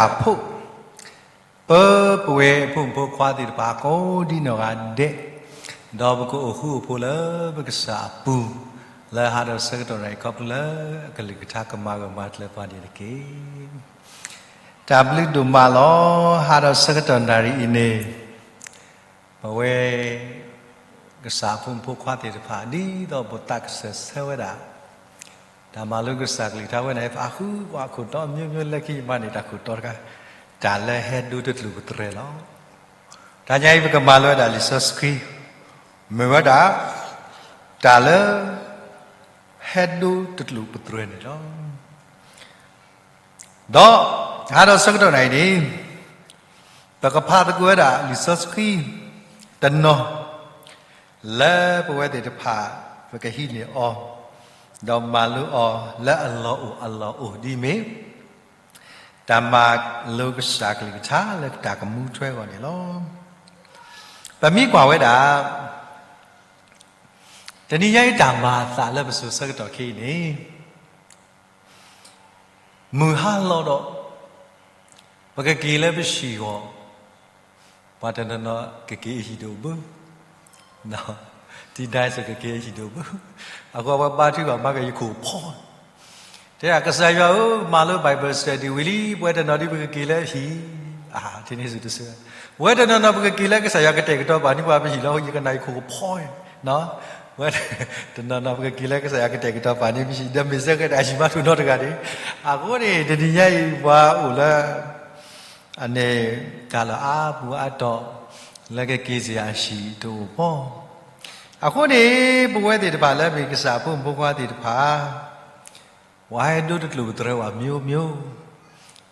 ပကစးအိၣ်မူလၢပကစၢ်ဖိ ပၢပဝဲဖိမုၣ်ဖိခွါသ့ၣ်တဖၣ်ကိးဒ်နီၢ်ဂၤဒဲး, ဒီးပကအိၣ်ဃူအိၣ်ဖိးလၢပကစၢ်အပူၤ, လၢဟါဒီးဆၢကတီၢ်နၣ်ရံၣ်ခီဖျိလၢအကလုၢ်ကထါကမၤဂၢၢ်မၤကျၢၤပှၤန့ၣ်တက့ၢ်. တၢ်ဘျုးဒိၣ်မးလီၤ. ဟါဒီးဆၢကတီၢ်နၣ်ရံၣ်အံၤန့ၣ် ပဝဲ ကစၢ်အဖိမုၣ်ဖိခွါသ့ၣ်တဖၣ် ဒ်သိးပသးကစၢၢ်ဆၢဝဲဒၣ် တၢ်မၤလိကစၢ်ကလုၢ်ကထါဝဲန့ၣ် အဃုပှၤခိၣ်တီ မျိုးမျိုး လၢခံယမါန့ၣ် တၢ်ခိၣ်တီတခါ, တၢ်လၢဟဲဒိတကျိာ်ပတြၢၤလီၤ. တနံၤအံၤ ပကမၤလိဝဲဒၣ်လံာ်စီဆှံ မ့ၢ်ဝဲဒၣ် တၢ်လၢ ဟဲဒိတကျိာ်ပတြၢၤန့ၣ်လီၤ. ဒီး ဟါဒီးဆၢကတီၢ်နၣ်ရံၣ်အံၤန့ၣ် ပကဖးသကိးဝဲဒၣ်လံာ်စီဆှံ တနီၤ လၢပဝဲသ့ၣ်တဖၣ် ပကဟံးန့ၢ်အီၤ ဒီးမၤလိအီၤလၢအလီၢ်အိၣ်အလီၢ်အိၣ်ဒ်အမ့ၢ် တၢ်မၤလိကစၢ်ကလုၢ်ကထါလၢတၢ်ကမူထွဲအဂီၢ်န့ၣ်လီၤ. ပမ့ၢ်ကွၢ်ဝဲဒၣ် တနံၤညါအံၤ တၢ်မၤအသးလၢပစိၤဆၢကတီၢ်ခဲအံၤန့ၣ် မုၢ်ဟါလီၤဒီး ပကက့ၤလၢပဟံၣ်အဂီၢ်, ပှၤတနီၤနီၤကက့ၤအဟံၣ်ဒိၣ်ဘု, တံဒၢစၢၤကက့ၤအဟံၣ်ဒိၣ်ဘု, အဃိပှၤဘါထုကဖၣ်မၤက့ၤယခိၣ်ဖီ, တဲဒၣ်ကစၢ်ယွၤဧၢ, မၤလိ Bible study ဝံၤလံ, ပဝဲတနီၤဒ်ပကက့ၤလၢဟံၣ်, အါ, တန့ၢ်စ့ၢ်တဆၢ, ပဝဲတနီၤနီၤပကက့ၤလၢကစၢ်ယွၤကတဲာ်ကတီၤပာ်န့ၢ်ပှၤပဟံၣ်လီၤ, ယကနၣ်ယခိၣ်ဖီ, ဝဲ တနီၤနီၤပကက့ၤလၢကစၢ်ယွၤကတဲာ်ကတီၤပာ်န့ၢ်ပဟံၣ်, ဒီးမ့ၢ်စ့ၢ်ကီးတၢ်ဟံၣ်မးထူၣ်နီတဂၤန့ၣ်, အဃိန့ၣ် တနံၤညါအံၤပှၤအိၣ်လၢ အန့ၣ် တၢ်လၢအါပူၤအါတီၤ လၢကက့ၤစ့ၢ်အဟံၣ်တအိၣ်ဖီ, အဃိန့ၣ် ပဝဲသ့ၣ်တဖၣ်လၢမ့ၢ်ကစၢ်အဖိမုၣ်ဖိခွါသ့ၣ်တဖၣ် ပှၤဟဲဒိတကျိာ်ပတြၢၤဝဲ မျိုးမျိုး,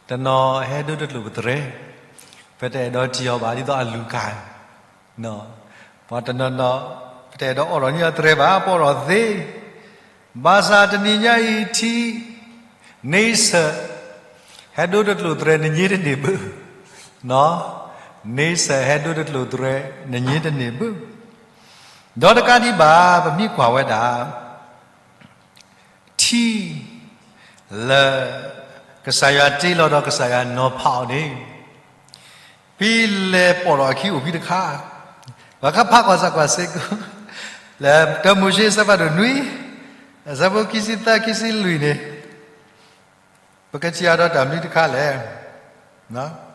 တနီၤဟဲဒိတကျိာ်ပတြၢၤ, ပတအဲၣ်ဒိးထံၣ်အီၤဘၣ် ဒ်သိးအလူၤကၤ ပှၤတနီၤနီၤ ပတအဲၣ်ဒိးအိးထီၣ်န့ၢ်အီၤတြဲၤဘၣ် ပအိးထီၣ်သ့, ဘၣ်ဆၣ်တနံၤညါအံၤထံ န့ဆၢၣ် ဟဲဒိတကျိာ်တြဲၤ နည့တန့ၢ်ဘၣ်, န့ဆၢၣ် ဟဲဒိတကျိာ်တြဲၤ နည့တန့ၢ်ဘၣ်, ဒီးတကးဒံးဘၣ် ပမ့ၢ်ကွၢ်ဝဲဒၣ် ထံ လၢ ကစၢ်ယွၤတ့လီၤဒီးကစၢ်ယွၤနီၤဖးအီၤန့ၣ်, ဖဲလဲၤပိာ်ထီၣ်အခံအိၣ်ဖဲတခါ, ပကဖးကွၢ်စၢ်ကွၢ်စ့ၢ်ကီး, လၢတၢမိၤၡ့အဆၢဖးဒိၣ်နွံ, အဆၢဖိခံဆံသၢ ခံဆံလွံၢ်န့ၣ်, ပကထံၣ်အါဒီးတၢ်မနုၤတခါလဲၣ်.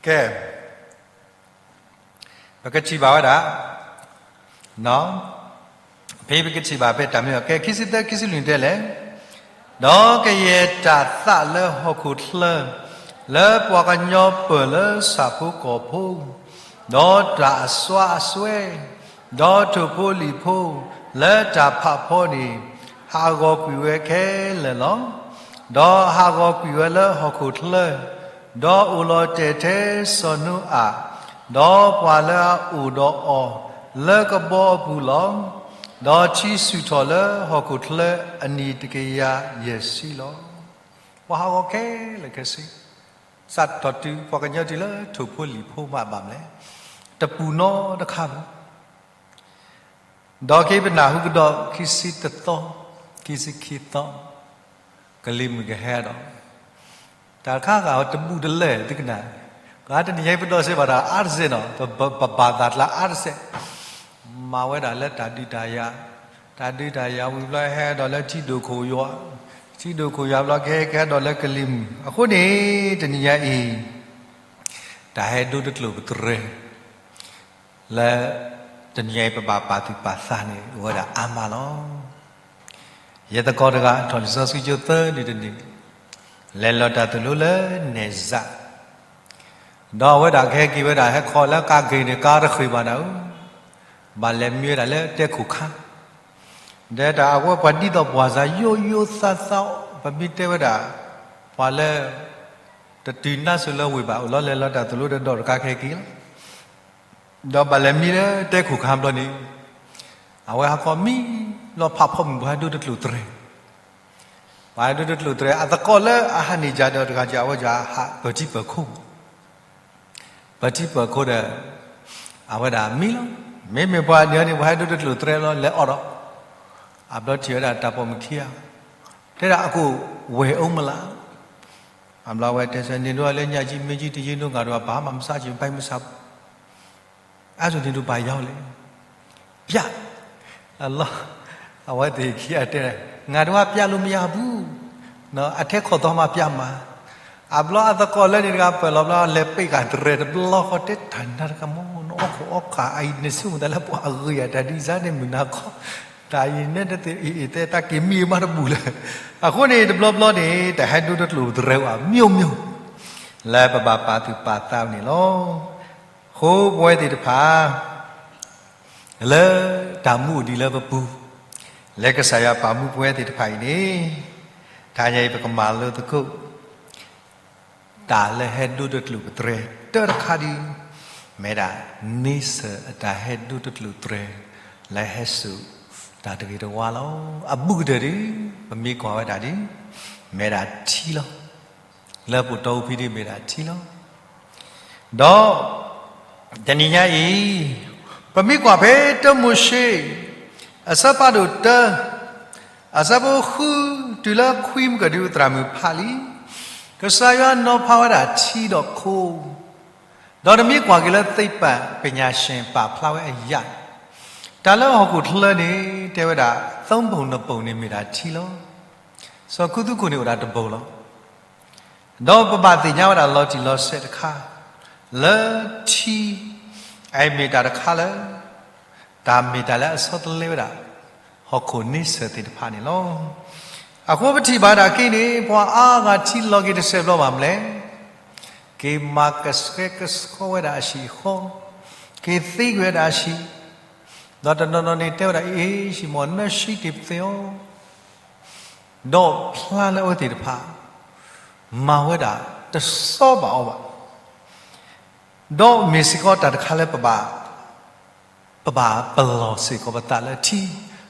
ကဲ, ပကထံၣ်ဘၣ်ဝဲဒၣ်, ဖဲပကထံၣ်ဘၣ်ဖဲတၢ်မနုၤ, ကဲ ခံဆံသၢ ခံဆံလွံၢ်တဲလဲၣ်, ဒီးကယဲၢ်တၢ်သးလၢဟီၣ်ခိၣ်ချၢ, လၢပှၤကညီပၢၢ်လၢဆၣ်ဖိကီၢ်ဖိ, ဒီးတၢ်အစွါအစွဲ, ဒီးထိၣ်ဖိလံၣ်ဖိ, လၢတၢ်ဖးဖီန့ၣ်, ဟးဂီၤကွံာ်ဝဲခဲလၢာ်လီၤ. ဒီးဟးဂီၤကွံာ်ဝဲလၢဟီၣ်ခိၣ်ချၢ, ဒီးအိၣ်လီၤတဲာ်ထဲစီၤနိအၤ, ဒီးပှၤလၢအအိၣ်ဒီးအီၤလၢကဘီအပူၤလီၤ. ဒီးထံဆူၣ်ထီၣ်လၢဟီၣ်ခိၣ်ချၢအနံၣ်တကယၤယဲၢ်ဆံလီၤ. ပှၤဟးဂီၤခဲလၢာ်ခဲဆ့, စးထီၣ်တုၤပှၤကညီတုၤလၢထိၣ်ဖိလံၣ်ဖိမးဘၣ်မလဲၣ်, တပူၤနီတခါဘၣ်. ဒီးက့ၤပနၢ်ဟူကဒီး ခံဆံတသီ, ခံဆံခံသီ, ကလံၤမုၢ်ကဟဲဒီး, တၢ်တခါဂၤတဘူၣ်တလၢာ်သုကနၣ်, ဂၤတနံၤညါအံၤပဒိးစဲးဘၣ်တၢ်အါတစဲးနီၤ, ပဘၣ်သးကျါအါတစဲး, မၤဝဲဒၣ်လၢတၢ်ဒုးတၢ်ယၤ, တၢ်ဒုးတၢ်ယၤဝံၤဘျီဟဲဒီးလၢထံဒိၣ်ခိၣ်ယွၤ, ထံဒိၣ်ခိၣ်ယွၤဘျီကဟဲကဟဲဒီးလၢကလံၤမုၢ်, အဃိန့ၣ် တနံၤညါအံၤ တၢ်ဟဲဒိတကျိာ်ပတြၢၤ လၢ တနံၤအံၤပဘၣ်ပာ်သူၣ်ပာ်သးန့ၣ် အိၣ်ဝဲဒၣ်အါမးလီၤ. ယသကိးတဂၤ ထီၣ်လံာ်စီဆှံကၠိသၢနံၣ်တနံၣ်, လဲၤလီၤတၢ်သိၣ်လိလၢနဲၣ်စး, ဒီးအဝဲဒၣ်ကဟဲက့ၤဝဲဒၣ် ဟဲခီလၢကါဂ့ၤန့ၣ် ကါတဃ့ၢ်ဘၣ်နၤဧၢ, ဘၣ်လဲၤမံဝဲဒၣ်လၢတဲခိၣ်ခါ, ဒီးတၢ်အဝဲပှၤဒ်သိးပှၤစၢ်ယိယိသးသး, ပမ့ၢ်တဲဝဲဒၣ် ပှၤလၢ တတုၤနါစိၤလၢဝ့ၢ်ဘၣ် အိၣ်လီၤလဲၤလီၤတၢ်သိၣ်လိဒီးဒီးတကါခဲက့ၤလီၤ. ဒီးဘၣ်လဲၤမံလၢတဲခိၣ်ခါဘျီန့ၣ်, အဝဲဟးခီမံလီၤဖးဖီမုၢ် ပှၤဟဲဒိတကျိာ်တြဲၤ, ပှၤဟဲဒိတကျိာ်တြဲၤ အသကိးလၢအဟးန့ၢ်ကဒီးတဂၤက အဝဲကဟးပၢၢ်ထံပၢၢ်ခိၣ် ပၢၢ်ထံပၢၢ်ခိၣ်ဒီး အဝဲဒၣ်မံလီၤ. မ့မ့ၢ်ပှၤန့ၣ်န့ၣ် ပှၤဟဲဒိတကျိာ်တြဲၤလီၤ လဲၤအီၣ်ဒီး, အဘျီထံၣ်ဝဲဒၣ်တၢ်ပိာ်မုၣ်ခံဂၤ, တဲဒၣ်အကိၣ်ဝဲၢ်အိၣ်မုာ်လၢ်, အဘျီဝဲတဲဆၢ န့ၣ်ဒိၣ်လၢညၣ်ကၠံမ့ၢ်ကၠံတယုၢ်နီၢ်ဂၤဒီး ပာ်မၤမဆါကၠံ ပာ်မဆါ အါစုန့ၣ်ဒိၣ်ပာ်ယီၤလဲၣ်, ပျၢ်, အလီၢ်, အဝဲသ့ၣ်ခံဂၤတဲ, ငါတို့က ပြလို့မရဘူး, အထဲခီၣ်သီမှာ ပြမှာ, အဘျီအသကိးလၢန့ၣ်တဂၤပၢၢ်လီၤဘျီ လဲၤပ့းဃာ်တရဲၣ်တဘျီဃီ တဲတၢ်နၤတကမီၤ နအီၣ်ခိၣ်အီၣ်ခၣ်အံၤ နဆိကမိၣ်သးလၢပှၤအဂ့ၤယၤ တၢ်ဒ်စါန့ၣ်မုၢ်နၤခီ, တၢ်အံၤနဲတသ့ၣ်အံၤအံၤ တဲတၢ်က့ၤမံမးတဘူၣ်လၢၤ, အဃိန့ၣ် တဘျီဘျီန့ၣ် တၢ်ဟဲဒိတကျိာ်ပတြၢၤဝဲ မျိုးမျိုး လၢပဘၣ်ပာ်သူၣ်ပာ်သးန့ၣ်လီၤ. အဃိပဝဲသ့ၣ်တဖၣ် လၢတၢ်မူအိၣ်ဒံးလၢပပူၤ, လၢကစၢ်ယွၤပာ်မူပဝဲသ့ၣ်တဖၣ်အံၤန့ၣ်, တဟါညါအံၤပကမၤလိသကိး တၢ်လၢဟဲဒိတကျိာ်ပတြၢၤ တၢတခါဒုး, မ့ၢ်ဒၣ် န့ဆၢၣ်အတၢ်ဟဲဒိတကျိာ်ပတြၢၤ လၢဟဲစိာ်တၢ်တဂ့ၤတဝါလီၤ. အဘူးကတၢၢ်ဒုး ပမ့ၢ်ကွၢ်ဝဲဒၣ်ဒုး မ့ၢ်ဒၣ်ထံလီၤ. လၢပတီၢ်အူဖံဒုးမ့ၢ်ဒၣ်ထံလီၤ. ဒီး တနံၤညါအံၤ ပမ့ၢ်ကွၢ်ဖဲတၢမိၤၡ့ အဆၢဖးဒိၣ်တၢ အဆၢဖိဃုတုၤလၢခွံ မ့ၢ်ကဒုးသရၣ်မုၣ်ဖးလံ, ကစၢ်ယွၤနီၤဖးဝဲဒၣ်ထံဒီးခိ, ဒီးနမ့ၢ်ကွၢ်က့ၤလၢသိပ္ပံပညာရှင်ပာ်ဖျါဝဲအယၣ်, တၢ်လၢဟီၣ်ခိၣ်ချၢန့ၣ် တဲဝဲဒၣ် သုံးပုံနှစ်ပုံ န့ၣ်မ့ၢ်ဒၣ်ထံလီၤ. စီၤခူသူၣ်ခိၣ်န့ၣ်အိၣ်ဒၣ်တဘိလီၤ. ဒီးပဘၣ်သ့ၣ်ညါဝဲဒၣ်လီၤတံၢ်လီၤဆဲးတခါ လၢထံ အအံၤမ့ၢ်တၢ်တခါလၢ တၢ်မ့ၢ်တၢ်လၢအဆီတလဲဝဲဒၣ် ဟီၣ်ခိၣ်န့ဆၢၣ်သ့ၣ်တဖၣ်န့ၣ်လီၤ. အဃိပထံၣ်ဘၣ်ဒၣ်က့ၤန့ၣ် ပှၤအါဂၤထံလီၤက့ၤတစဲးဘျီဘၣ်မလဲၣ်, က့ၤမၤကဆှဲကဆှီဝဲဒၣ်အဟံၣ်အဃီ, က့ၤသ့ကွံာ်ဝဲဒၣ်အဟံၣ်, ဒီးတနီၤနီၤန့ၣ်တဲဝဲဒၣ် အ့ၣ် ဟံၣ်မီၢ် နၢဆံးတ့ၢ်ပသ့အီၤ, ဒီးဖျါလၢအဝဲသ့ၣ်တဖၣ် မၤဝဲဒၣ်တစီဘၣ်အီၤဘၣ်. ဒီးမ့ၢ်စ့ၢ်ကီးတၢ်တခါလၢပဘၣ် ပဘၣ်ပလီၢ်စ့ၢ်ကီးပသးလၢထံ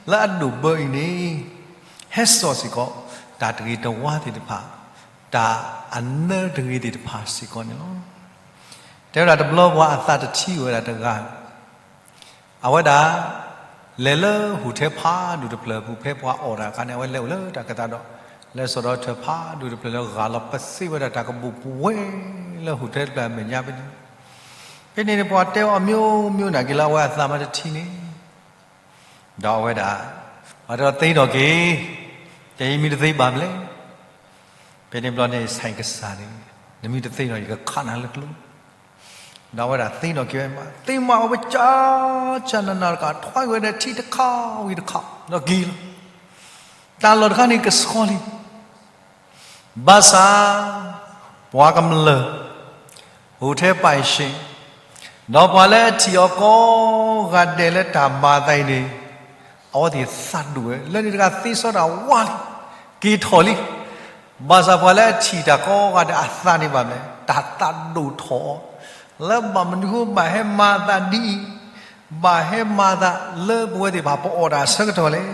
လၢအဒိၣ်ဘၢအံၤန့ၣ် ဟဲစိာ်စ့ၢ်ကီး တၢ်တဂ့ၤတဝါသ့ၣ်တဖၣ် တၢ်အနၢတဂ့ၤသ့ၣ်တဖၣ်စ့ၢ်ကီးန့ၣ်လီၤ. တဲဝဲဒၣ်တဘျီပှၤအသးတထံၣ်ဝဲဒၣ်တဂၤ အဝဲဒၣ် လဲၤလၢဟိၣ်ထဲဖးဒိၣ်တဖျၢၣ်အပူၤ ဖဲပှၤအီၣ်တၢ်အခါန့ၣ် အဝဲလဲၤအိၣ်လၢတၢ်ကသးဒီး လဲၤစိာ်ဒီးထၢၣ်ဖးဒိၣ်တဖျၢၣ်လၢဂၢ်လီၤပသ့ဝဲဒၣ်တၢ်ကဘူၣ်ပဝဲလၢဟိၣ်ထဲတဖျၢၣ်အမဲာ်ညါဖဲန့ၣ်, ဖဲန့ၣ်န့ၣ် ပှၤတဲအီၤ မျိုးမျိုး နာ်က့ၤလၢအဝဲအသးမၤတထံၣ်န့ၣ် ဒီးအဝဲဒၣ် ပှၤတဲအီၤသ့ဒီးက့ၤ, တဲယမ့ၢ်တသ့ဘၣ်မလဲၣ်. ဖဲန့ၣ်ဘျီန့ၣ် ဆဲးကစၢ်န့ၣ် နမ့ၢ်တသ့ဒီး ယကခးနၤလၢကျိ ဒီးအဝဲဒၣ်သ့ဒီးက့ၤဝဲမး သ့မးအဝဲကၢ်ကၢ်နးနးတကး ထွါက့ၤဝဲဒၣ်ထံတခါဝံၤတခါ ဒီးက့ၤလီၤ. တၢ်လီၢ်တခါန့ၣ်ကဆှီလံ. ဘၣ်ဆၣ် ပှၤကမျၢၢ် ဟိၣ်ထဲပၢ်အံၣ်ၡ့ၣ် ဒီးပှၤလၢအထံၣ်အီၤကိးဂၤဒဲးလၢတၢ်မၤအသးအံၤန့ၣ် အဝဲသ့ၣ်သးဒိၣ်ဝဲ လၢန့ၣ်တဂၤသ့စီတၢ်ဝါလံ က့ၤထီၣ်လံ. ဘၣ်ဆၣ်ပှၤလၢအထံၣ်တၢ်ကိးဂၤဒဲးအသးန့ၣ်ဘၣ်မလဲၣ် တၢ်သးဒိၣ်ထီၣ်အီၤ လၢဘၣ်မနုၤဃိဘၣ်ဟဲမၤအသးဒ်အံၤ, ဘၣ်ဟဲမၤအသးလၢပဝဲသ့ၣ်တဖၣ်ပအီၣ်တၢ်အဆၢကတီၢ်လဲၣ်.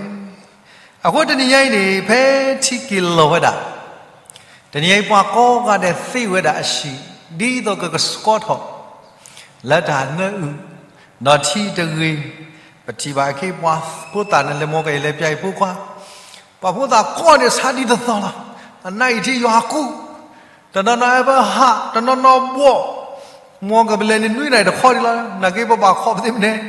အဃိတနံၤညါအံၤန့ၣ် ဖဲထံက့ၤလီၤဝဲဒၣ် တနံၤအံၤပှၤကိးဂၤဒဲးသ့ဝဲဒၣ်အဟံၣ် ဒ်သိးကကဆှီထီၣ် လၢတၢ်နၢအုၣ် ဒီးထံတဂ့ၤ, ပထံၣ်ဘၣ်အခ့အပှၤဖိသၣ်န့ၣ် လဲၤမိၢ်ကယလဲၤပျၢ်အံၤဖိခွါ, ပှၤဖိသၣ်ကိးန့ၣ်ဆါဒ်သိးသိးလီၤ. အနၢ်အံၤထံယွၤအကူ, တနီၤနီၤအဲၣ်ဘၣ်ဟး, တနီၤနီၤဘှီၣ်, မိၢ်ကပလဲၤန့ၣ်နွံနၣ်ရံၣ်တခီဒံးလီၤ. နာ်က့ပဘၣ်ခိးပသ့မနုၤ,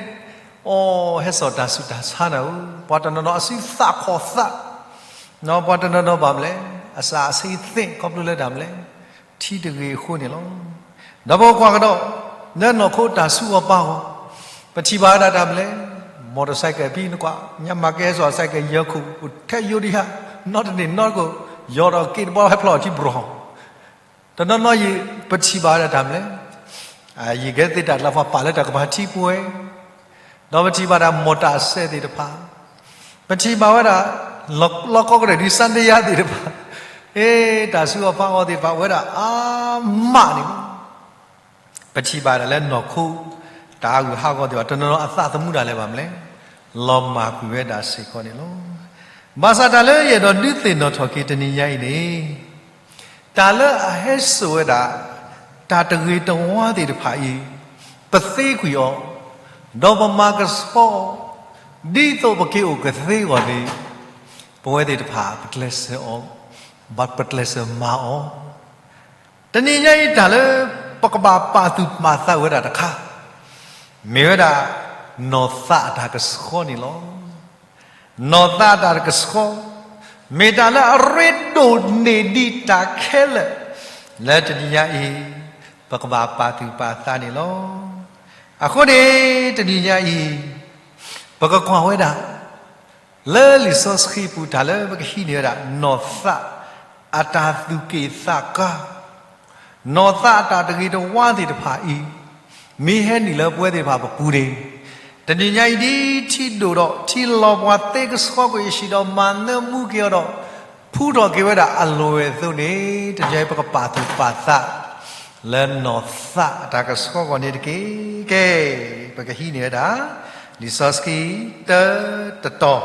အိ ဟဲစိာ်တၢ်ဆူးတၢ်ဆါနၤဧၢ, ပှၤတနီၤနီၤအစုသးခိၣ်သး ပှၤတနီၤနီၤဘၣ်မလဲၣ်, အစးအဆ့သ့ၣ် ခီဖျိလၢတၢ်မလဲၣ်, ထံတဂ့ၤအဃိန့ၣ်လီၤ. ဒီးပကွၢ်ကဒီး လၢနီၢ်ခိတၢ်ဆူးအီၤပာ်အီၤ, ပထံၣ်ဘၣ်ဝဲဒၣ်တၢ်မလဲၣ်, မီၢ်တစဲးကဲးဖံနကွၢ်, ညါမၤကဲစိာ်စဲးကဲးယဲၢ်ခိၣ် ထဲယိဒံဟါ, နီတန့ၢ်နီတကိး, ယီၤဒီးက့တဘီဟဲဖျီၣ်အီၤထံဘြီၣ် တနီၤနီၤယံၤ ပထံၣ်ဘၣ်ဝဲဒၣ်တၢ်မလဲၣ်, ယံၤကဲသ့ၣ်တၢ်လၢပှၤပာ်လၢတၢ်ကမၤထံပှဲၤ, ဒီးပထံၣ်ဘၣ်တၢ်မီၢ်တၢ်စဲးသ့ၣ်တဖၣ်, ပထံၣ်ဘၣ်ဝဲဒၣ် လီၢ်ကီၢ်ကရၢၢ်ဒ်စၢ်ဒယါသ့ၣ်တဖၣ်, အ့ တၢ်ဆူးအီၤပာ်အီၤသ့ၣ်တဖၣ်ဝဲဒၣ်အါမးန့ၣ်လီၤ. ပထံၣ်ဘၣ်ဒၣ်လၢနီၢ်ခိ တၢ်အဂုၤဟးဂီၤသ့ၣ်တဖၣ် တနီၤနီၤအသးသမူဒၣ်လဲာ်ဘၣ်မလဲၣ်, လီၤမၢ်ကွံာ်ဝဲဒၣ်စ့ၢ်ကီးန့ၣ်လီၤ. ဘၣ်ဆၣ်တၢ်လၢယအဲၣ်ဒိးဒုးသ့ၣ်နီၣ်ထီၣ်က့ၤတနံၤညါအံၤန့ၣ်, တၢ်လၢအဟဲစိာ်ဝဲဒၣ် တၢ်တဂ့ၤတဝါသ့ၣ်တဖၣ်အံၤ ပသ့ကွံာ်အီၤ, ဒီးပမၤကဆှီအီၤ, ဒ်သိးပက့ၤအိၣ်ကသ့အဂီၢ်န့ၣ် ပဝဲသ့ၣ်တဖၣ် ပကျဲးစၢးအီၤ, ပကျဲးစၢးမၤအီၤ. တနံၤညါအံၤတၢ်လၢ ပကဘၣ်ပာ်သူၣ်ပာ်သးဝဲဒၣ်တခါ, မ့ၢ်ဝဲဒၣ် နီၢ်သးအတၢ်ကဆှီန့ၣ်လီၤ. နီၢ်သးအတၢ်ကဆှီ, မ့ၢ်တၢ်လၢအရ့ဒိၣ်န့ၢ်ဒံးတၢ်ခဲလၢာ်, လၢတနံၤညါအံၤ ပကဘၣ်ပာ်သူၣ်ပာ်သးန့ၣ်လီၤ. အဃိန့ၣ် တနံၤညါအံၤ ပကကွၢ်ဝဲဒၣ် လၢလံာ်စီဆှံအပူၤ တၢ်လၢပကဟံးန့ၢ်ဝဲဒၣ် နီၢ်သးအတၢ်သူၣ်က့ၣ်သးကါ, နီၢ်သးအတၢ်တဂ့ၤတဝါသ့ၣ်တဖၣ်အံၤ, မ့ၢ်ဟဲနုာ်လၢပဝဲသ့ၣ်တဖၣ်ပပူၤန့ၣ်, တနံၤညါအံၤဒ်ထံဒိၣ်ဒီးထံလီၤပှၤသ့ကဆှီကွံာ်ယစံၣ်ဒီးမၤနၢမူက့ၤအီၤဒီး ဖှူထီၣ်က့ၤဝဲဒၣ်အလိၤဝဲအသိးန့ၣ်, တနံၤညါအံၤ ပကပာ်သူၣ်ပာ်သး လၢနီၢ်သးအတၢ်ကဆှီအဂီၢ်န့ၣ်တက့ၢ်. ကဲ, ပကဟံးန့ၢ်ဝဲဒၣ် လံာ်စီဆှံ တၢတတီၤ,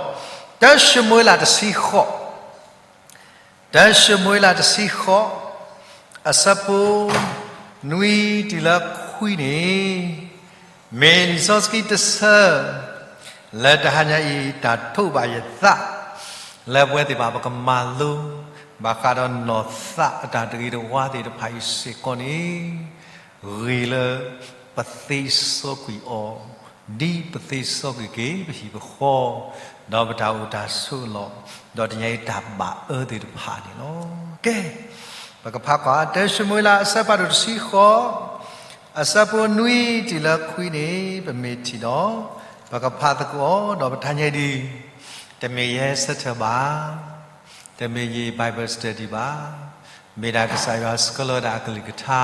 တၢၡမူၤအ့လးတဆံဃိး, တၢၡမူၤအ့လးတဆံဃိး, အဆၢဖိ နွံတုၤလၢခွံန့ၣ်, မ့ၢ်လံာ်စီဆှံတဆၢ လၢတဟါညါအံၤ တၢ်ထိးဘၣ်ယသး လၢပဝဲသ့ၣ်တဖၣ် ပကမၤလိ ဘၣ်ဃးဒီးနီၢ်သးအတၢ်တဂ့ၤတဝါသ့ၣ်တဖၣ်အံၤစ့ၢ်ကီးန့ၣ်, ဂ့ၤလၢပသ့စီကွံာ်အီၤ, ဒ်ပသ့စီကွံာ်က့ၤပဟံၣ်ပဃီ, ဒီးပတၢ်အိၣ်တၢ်ဆိးအလီၢ်, ဒီးတနံၤညါအံၤတၢ်ဘၣ်အၢသ့ၣ်တဖၣ်န့ၣ်လီၤ. ကဲ, ပကဖးကွၢ် တၢၡမူၤအ့လးအဆၢဖးဒိၣ်တဆံဃိး, အဆၢဖိနွံတုၤလၢခွံန့ၣ် ပမ့ၢ်ထံၣ်ဒီး ပကဖးသကိးအီၤ ဒီးပတၢ်ညါဒ် တမ့ၢ်ယဲဆၢထၢၣ်ဘၣ်, တမ့ၢ်ယ Bible study ဘၣ်, မ့ၢ်ဒၣ်ကစၢ်ယွၤဆှၢလီၤဝဲဒၣ်အကလုၢ်ကထါ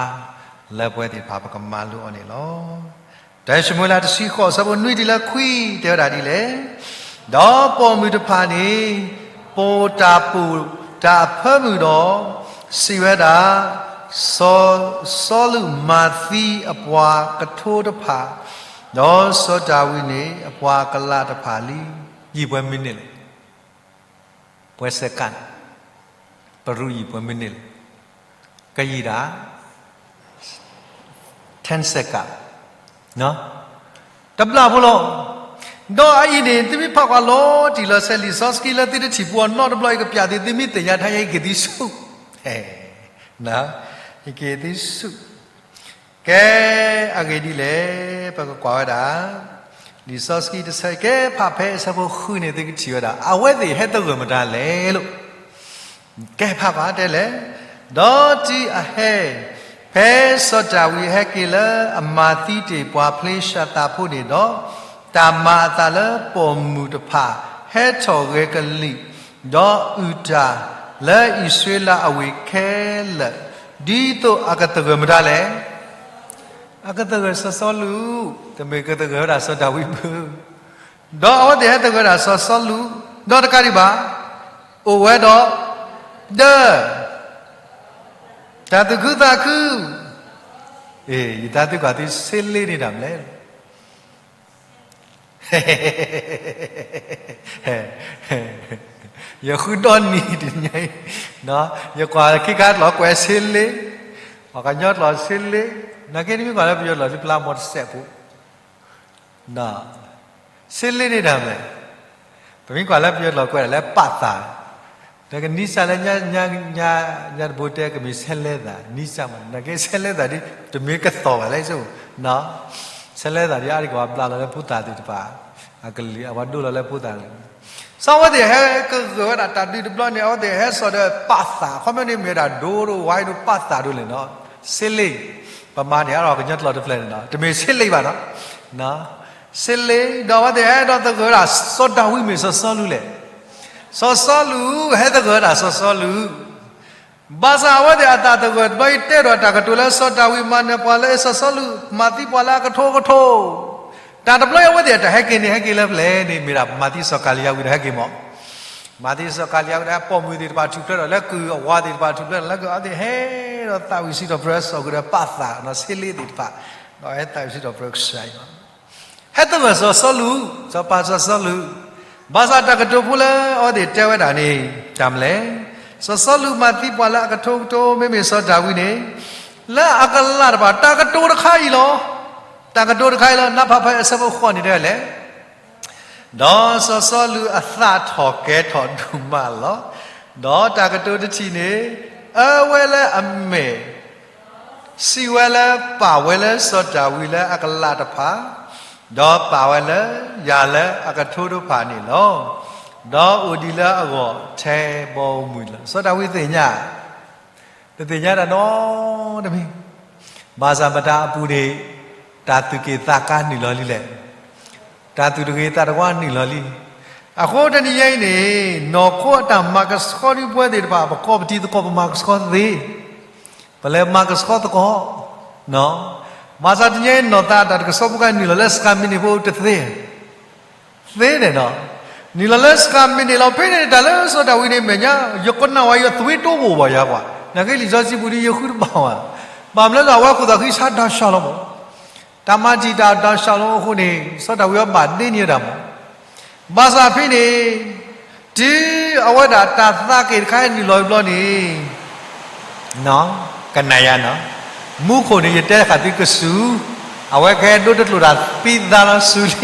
လၢပဝဲသ့ၣ်တဖၣ်ပကမၤလိအီၤန့ၣ်လီၤ. တၢၡမူၤအ့လးတဆံဃိး အဆၢဖိနွံတုၤလၢခွံ တဲဝဲဒၣ်ဒ်လဲၣ်, ဒီးပိာ်မုၣ်တဖၣ်န့ၣ် ပိာ်တၢ်ပိာ်တၢ်အဖၢမုၢ်ဒီး စံးဝဲဒၣ်, စီၤစီလူးမၤသံအပှၤကထိတဖၣ်, ဒီးစီၤဒၤဝံးန့ၣ် အပှၤကလးတဖၣ်လံ. ယံာ်ပှဲၤမံးနံးလဲၣ်, ပှဲၤစဲးကးန့ၣ်, ပရူးယံာ်ပှဲၤမံးနံးလဲၣ်, ကယံာ်ဒၣ် ten second, တဘျီဖိလီၤ. ဒီးအအံၤန့ၣ် သုမ့ၢ်ဖးကွၢ်လီၤတံၢ်လီၤဆဲး လံာ်စီဆှံလၢ သုတထံၣ်ပူၤအီၤနီတဘျီ ယကပျးသု, သုမ့ၢ်သ့ၣ်ညါတဟါညါ ယက့ၤသုဆူၣ်, ယက့ၤသုဆူၣ်. ကဲ, အဂ့ၢ်ဒ်လဲၣ်, ပကကွၢ်ဝဲဒၣ် လံာ်စီဆှံတဆၢ, ကဲဖးဖဲအဆၢဖိဃုန့ၣ် သုကထံၣ်ဝဲဒၣ် အဝဲသ့ၣ်ဟဲသဂၢၢ်မတၤလဲၣ်လိၤ. ကဲဖးကွၢ်တဲလဲၣ်, ဒီးတုၤအဟဲ ဖဲစီၤဒၤဝံးဟဲက့ၤလၢအမၤသံတ့ၢ်ပှၤဖလ့ၡသးဖိန့ၣ်ဒီး, တၢ်မၤအသးလၢပိာ်မုၣ်တဖၣ် ဟဲထီၣ်ဂဲၤကလံၣ်, ဒီးအုၣ်တၢ်လၢအံၣ်စရ့လးအဝ့ၢ်ခဲလၢာ်, ဒ်သိးအကသဂၢၢ်မတၤလဲၣ်. အကသဂၢၢ်စီၤစီလူး, တမ့ၢ်ကသဂၢၢ်ဝဲဒၣ်စီၤဒၤဝံးဘၣ်. ဒီးအဝဲသ့ၣ်ဟဲသဂၢၢ်ဝဲဒၣ်စီၤစီလူး, ဒီးတကးဒံးဘၣ်, အိၣ်ဝဲဒီး ဒီး တၢ်သူၣ်ခုသးခု, အ့ ယတၢ်သံကွၢ်သု ဆ့လ့န့ၣ်တၢ်မနုၤလဲၣ်. ယဃုဒီနံၤတနံၤအံၤ, ယကွၢ်ခံခါကျိာ်ကွဲးဆ့လ့, ပှၤကညီကျိာ်ဆ့လ့, နာ်က့တမ့ၢ်ကွၢ်လၢပယီၤကျိာ် သုပျၢ်မီတစဲးဖိ, ဆ့လ့န့ၣ်တၢ်မနုၤလဲၣ်. ပမ့ၢ်ကွၢ်လၢပယီၤကျိာ်ကွဲးဒၣ်လၢပာ်သး, ဒီးကနံၣ်စၢ်လၢ ညါတဘိတဲကမ့ၢ်ဆဲလဲသး, နံၣ်စၢ်မး, နာ်က့ဆဲလဲသးဒ် တမ့ၢ်ကသီၣ်ဘၣ်လဲၣ်, ဆဲလဲသးဒ်အါတက့ၢ်ပှၤဘျးလီၤလၢဖိသၣ်သ့ၣ်တဖၣ် အကလုာ် အဝဲဒိလီၤလၢဖိသၣ်လၢ စီၤဝဲသ့ၣ်ဟဲကဂၢၢ်ဝဲဒၣ်တၢ်ဒုးတဘျီန့ၣ် အဝဲသ့ၣ်ဟဲစိာ်ဒီးပာ်သး, အခီပညီန့ၣ်မ့ၢ်ဝဲဒၣ်ဒိဒိဝါဒိပာ်သးဒိလဲၣ်နီၤ, ဆ့လ့, ပမၤန့ၢ်အါထီၣ်ကညီကျိာ်တဖျၢၣ်န့ၣ်နီၤ, တမ့ၢ်ဆ့လ့ဘၣ်နီၤ, ဆ့လ့, ဒီးအဝဲသ့ၣ်ဟဲဒီးသဂၢၢ်ဝဲဒၣ် စီၤဒၤဝံးမ့ၢ်စီၤစီလူးလဲၣ်, စီၤစီလူးဟဲသဂၢၢ်ဝဲဒၣ်စီၤစီလူး ဘၣ်ဆၣ်အဝဲသ့ၣ်အတၢ်သဂၢၢ်တဘျီအံၤ တဲဒီးတၢ်ကတိၤလၢစီၤဒၤဝံးမၤနၢၤပှၤလၢစီၤစီလူး မၤသံပှၤလၢအကထိကထိ, တၢ်တဘျီအံၤအဝဲသ့ၣ်တၢ်ဟဲက့ၤန့ၣ် ဟဲက့ၤလၢဖဲလဲၣ်န့ၣ် မ့ၢ်ဒၣ်မၤသံစီၤကၤလံယၤဝံၤဒီးဟဲက့ၤမး, မၤသံစီၤကၤလံယၤဝံၤဒီး ပိာ်မုၣ်သ့ၣ်တဖၣ်ထူၣ်ဖျဲးဒီးလၢကုၢ်, အဝၤသ့ၣ်တဖၣ်ထူၣ်ဖျဲးဒီးလၢကုၢ်, အဝဲသ့ၣ်ဟဲဒီးသးဝံၣ်စံးထီၣ်ပတြၢၤစီၤကုၢ်ဒီးပာ်သးနီၤ, ဆ့လ့သ့ၣ်တဖၣ်, ဒီးဟဲသးဝံၣ်စံးထီၣ်ပတြၢၤကစၢ်အံၤလီၤ. ဟဲသဂၢၢ်စီၤစီလူး, စီၤပၤစီၤစီလူး, ဘၣ်ဆၣ်တၢ်ကတိၤဖိလၢအဝဲသ့ၣ်တဲဝဲဒၣ်န့ၣ် တၢ်မနုၤလဲၣ်, စီၤစီလူးမၤသံပှၤလၢအကထိကထိ မ့မ့ၢ်စီၤဒၤဝံးန့ၣ် လၢအကလးတဖၣ် တၢ်ကတိၤတခါအံၤလီၤ. တၢ်ကတိၤတခါအံၤလီၤ. နဖးဖဲအဆၢဖိဃိးန့ၣ်တဲလဲၣ် ဒီးစီၤစီလူးအသးထီၣ်ကဲထီၣ်ဒိၣ်မးလီၤ. ဒီးတၢ်ကတိၤတထံၣ်န့ၣ် အၢဝဲလၢအမဲာ်, စံးဝဲလၢပာ်ဝဲလၢစီၤဒၤဝံးလၢအကလးတဖၣ်, ဒီးပာ်ဝဲလၢယၤလၢအကထိတဖၣ်န့ၣ်လီၤ. ဒီးအိၣ်ဒံးလၢအဂီၢ်ထဲဘီမုၢ်လီၤ. စီၤဒၤဝံးသ့ၣ်ညါ, တသ့ၣ်ညါတၢ်နီတမံၤ, ဘၣ်ဆၣ်မတၤအပူၤန့ၣ် တၢ်သူၣ်က့ၣ်သးကါနုာ်လီၤလံလဲၣ်. တၢ်သူၣ်တဂ့ၤသးတဝါနုာ်လီၤလံ. အဃိတနံၤညါအံၤန့ၣ် နီၢ်ခိအတၢ်မၤကဆှီဒုပဝဲသ့ၣ်တဖၣ် ပကီၢ်ပတံၤသကိးပမၤကဆှီသ့, ပလဲၤမၤကဆှီသကိး, ဘၣ်ဆၣ်တနံၤညါအံၤ နီၢ်သးတၢ်တကဆှီဖိခါနုာ်လီၤလၢစှၤမံးနံးဖိတသ့ သ့န့ၣ်ဒီး, နုာ်လီၤလၢစှၤမံးနံးလီၤဖဲန့ၣ် တၢ်လၢစီၤဒၤဝံးန့ၣ်မဲာ်ညါ ယကနၣ်ဝဲယသွံတိၢ်အိၣ်ဘၣ်ယၤကွၢ်, နာ်က့လံာ်စီဆှံပူၤဒ်ယဃုတဘၣ်ဝဲ, ဘၣ်မနုၤလၢအဝဲခိၣ်သးဃံဆါဒၣ်ဆှၣ်လီၤမး, တၢ်မၤတံာ်တာ်ဒၣ်ဆှၣ်လီၤအဃိန့ၣ် စီၤဒၤဝံးအီၤဘၣ်ဒ့န့ၢ်ဝဲဒၣ်မး, ဘၣ်ဆၣ်ဖဲန့ၣ် တုၤအဝဲဒၣ်တၢ်သးက့ၣ်တခါအံၤနုာ်လီၤဘျီန့ၣ် ကနၣ်ယၤနီၤ, မူခိၣ်န့ၣ် ယတဲဃာ်သုကစူၤ, အဝဲကဟဲဒိတကျိာ်တၢ်ပံသါလီၤစူၤ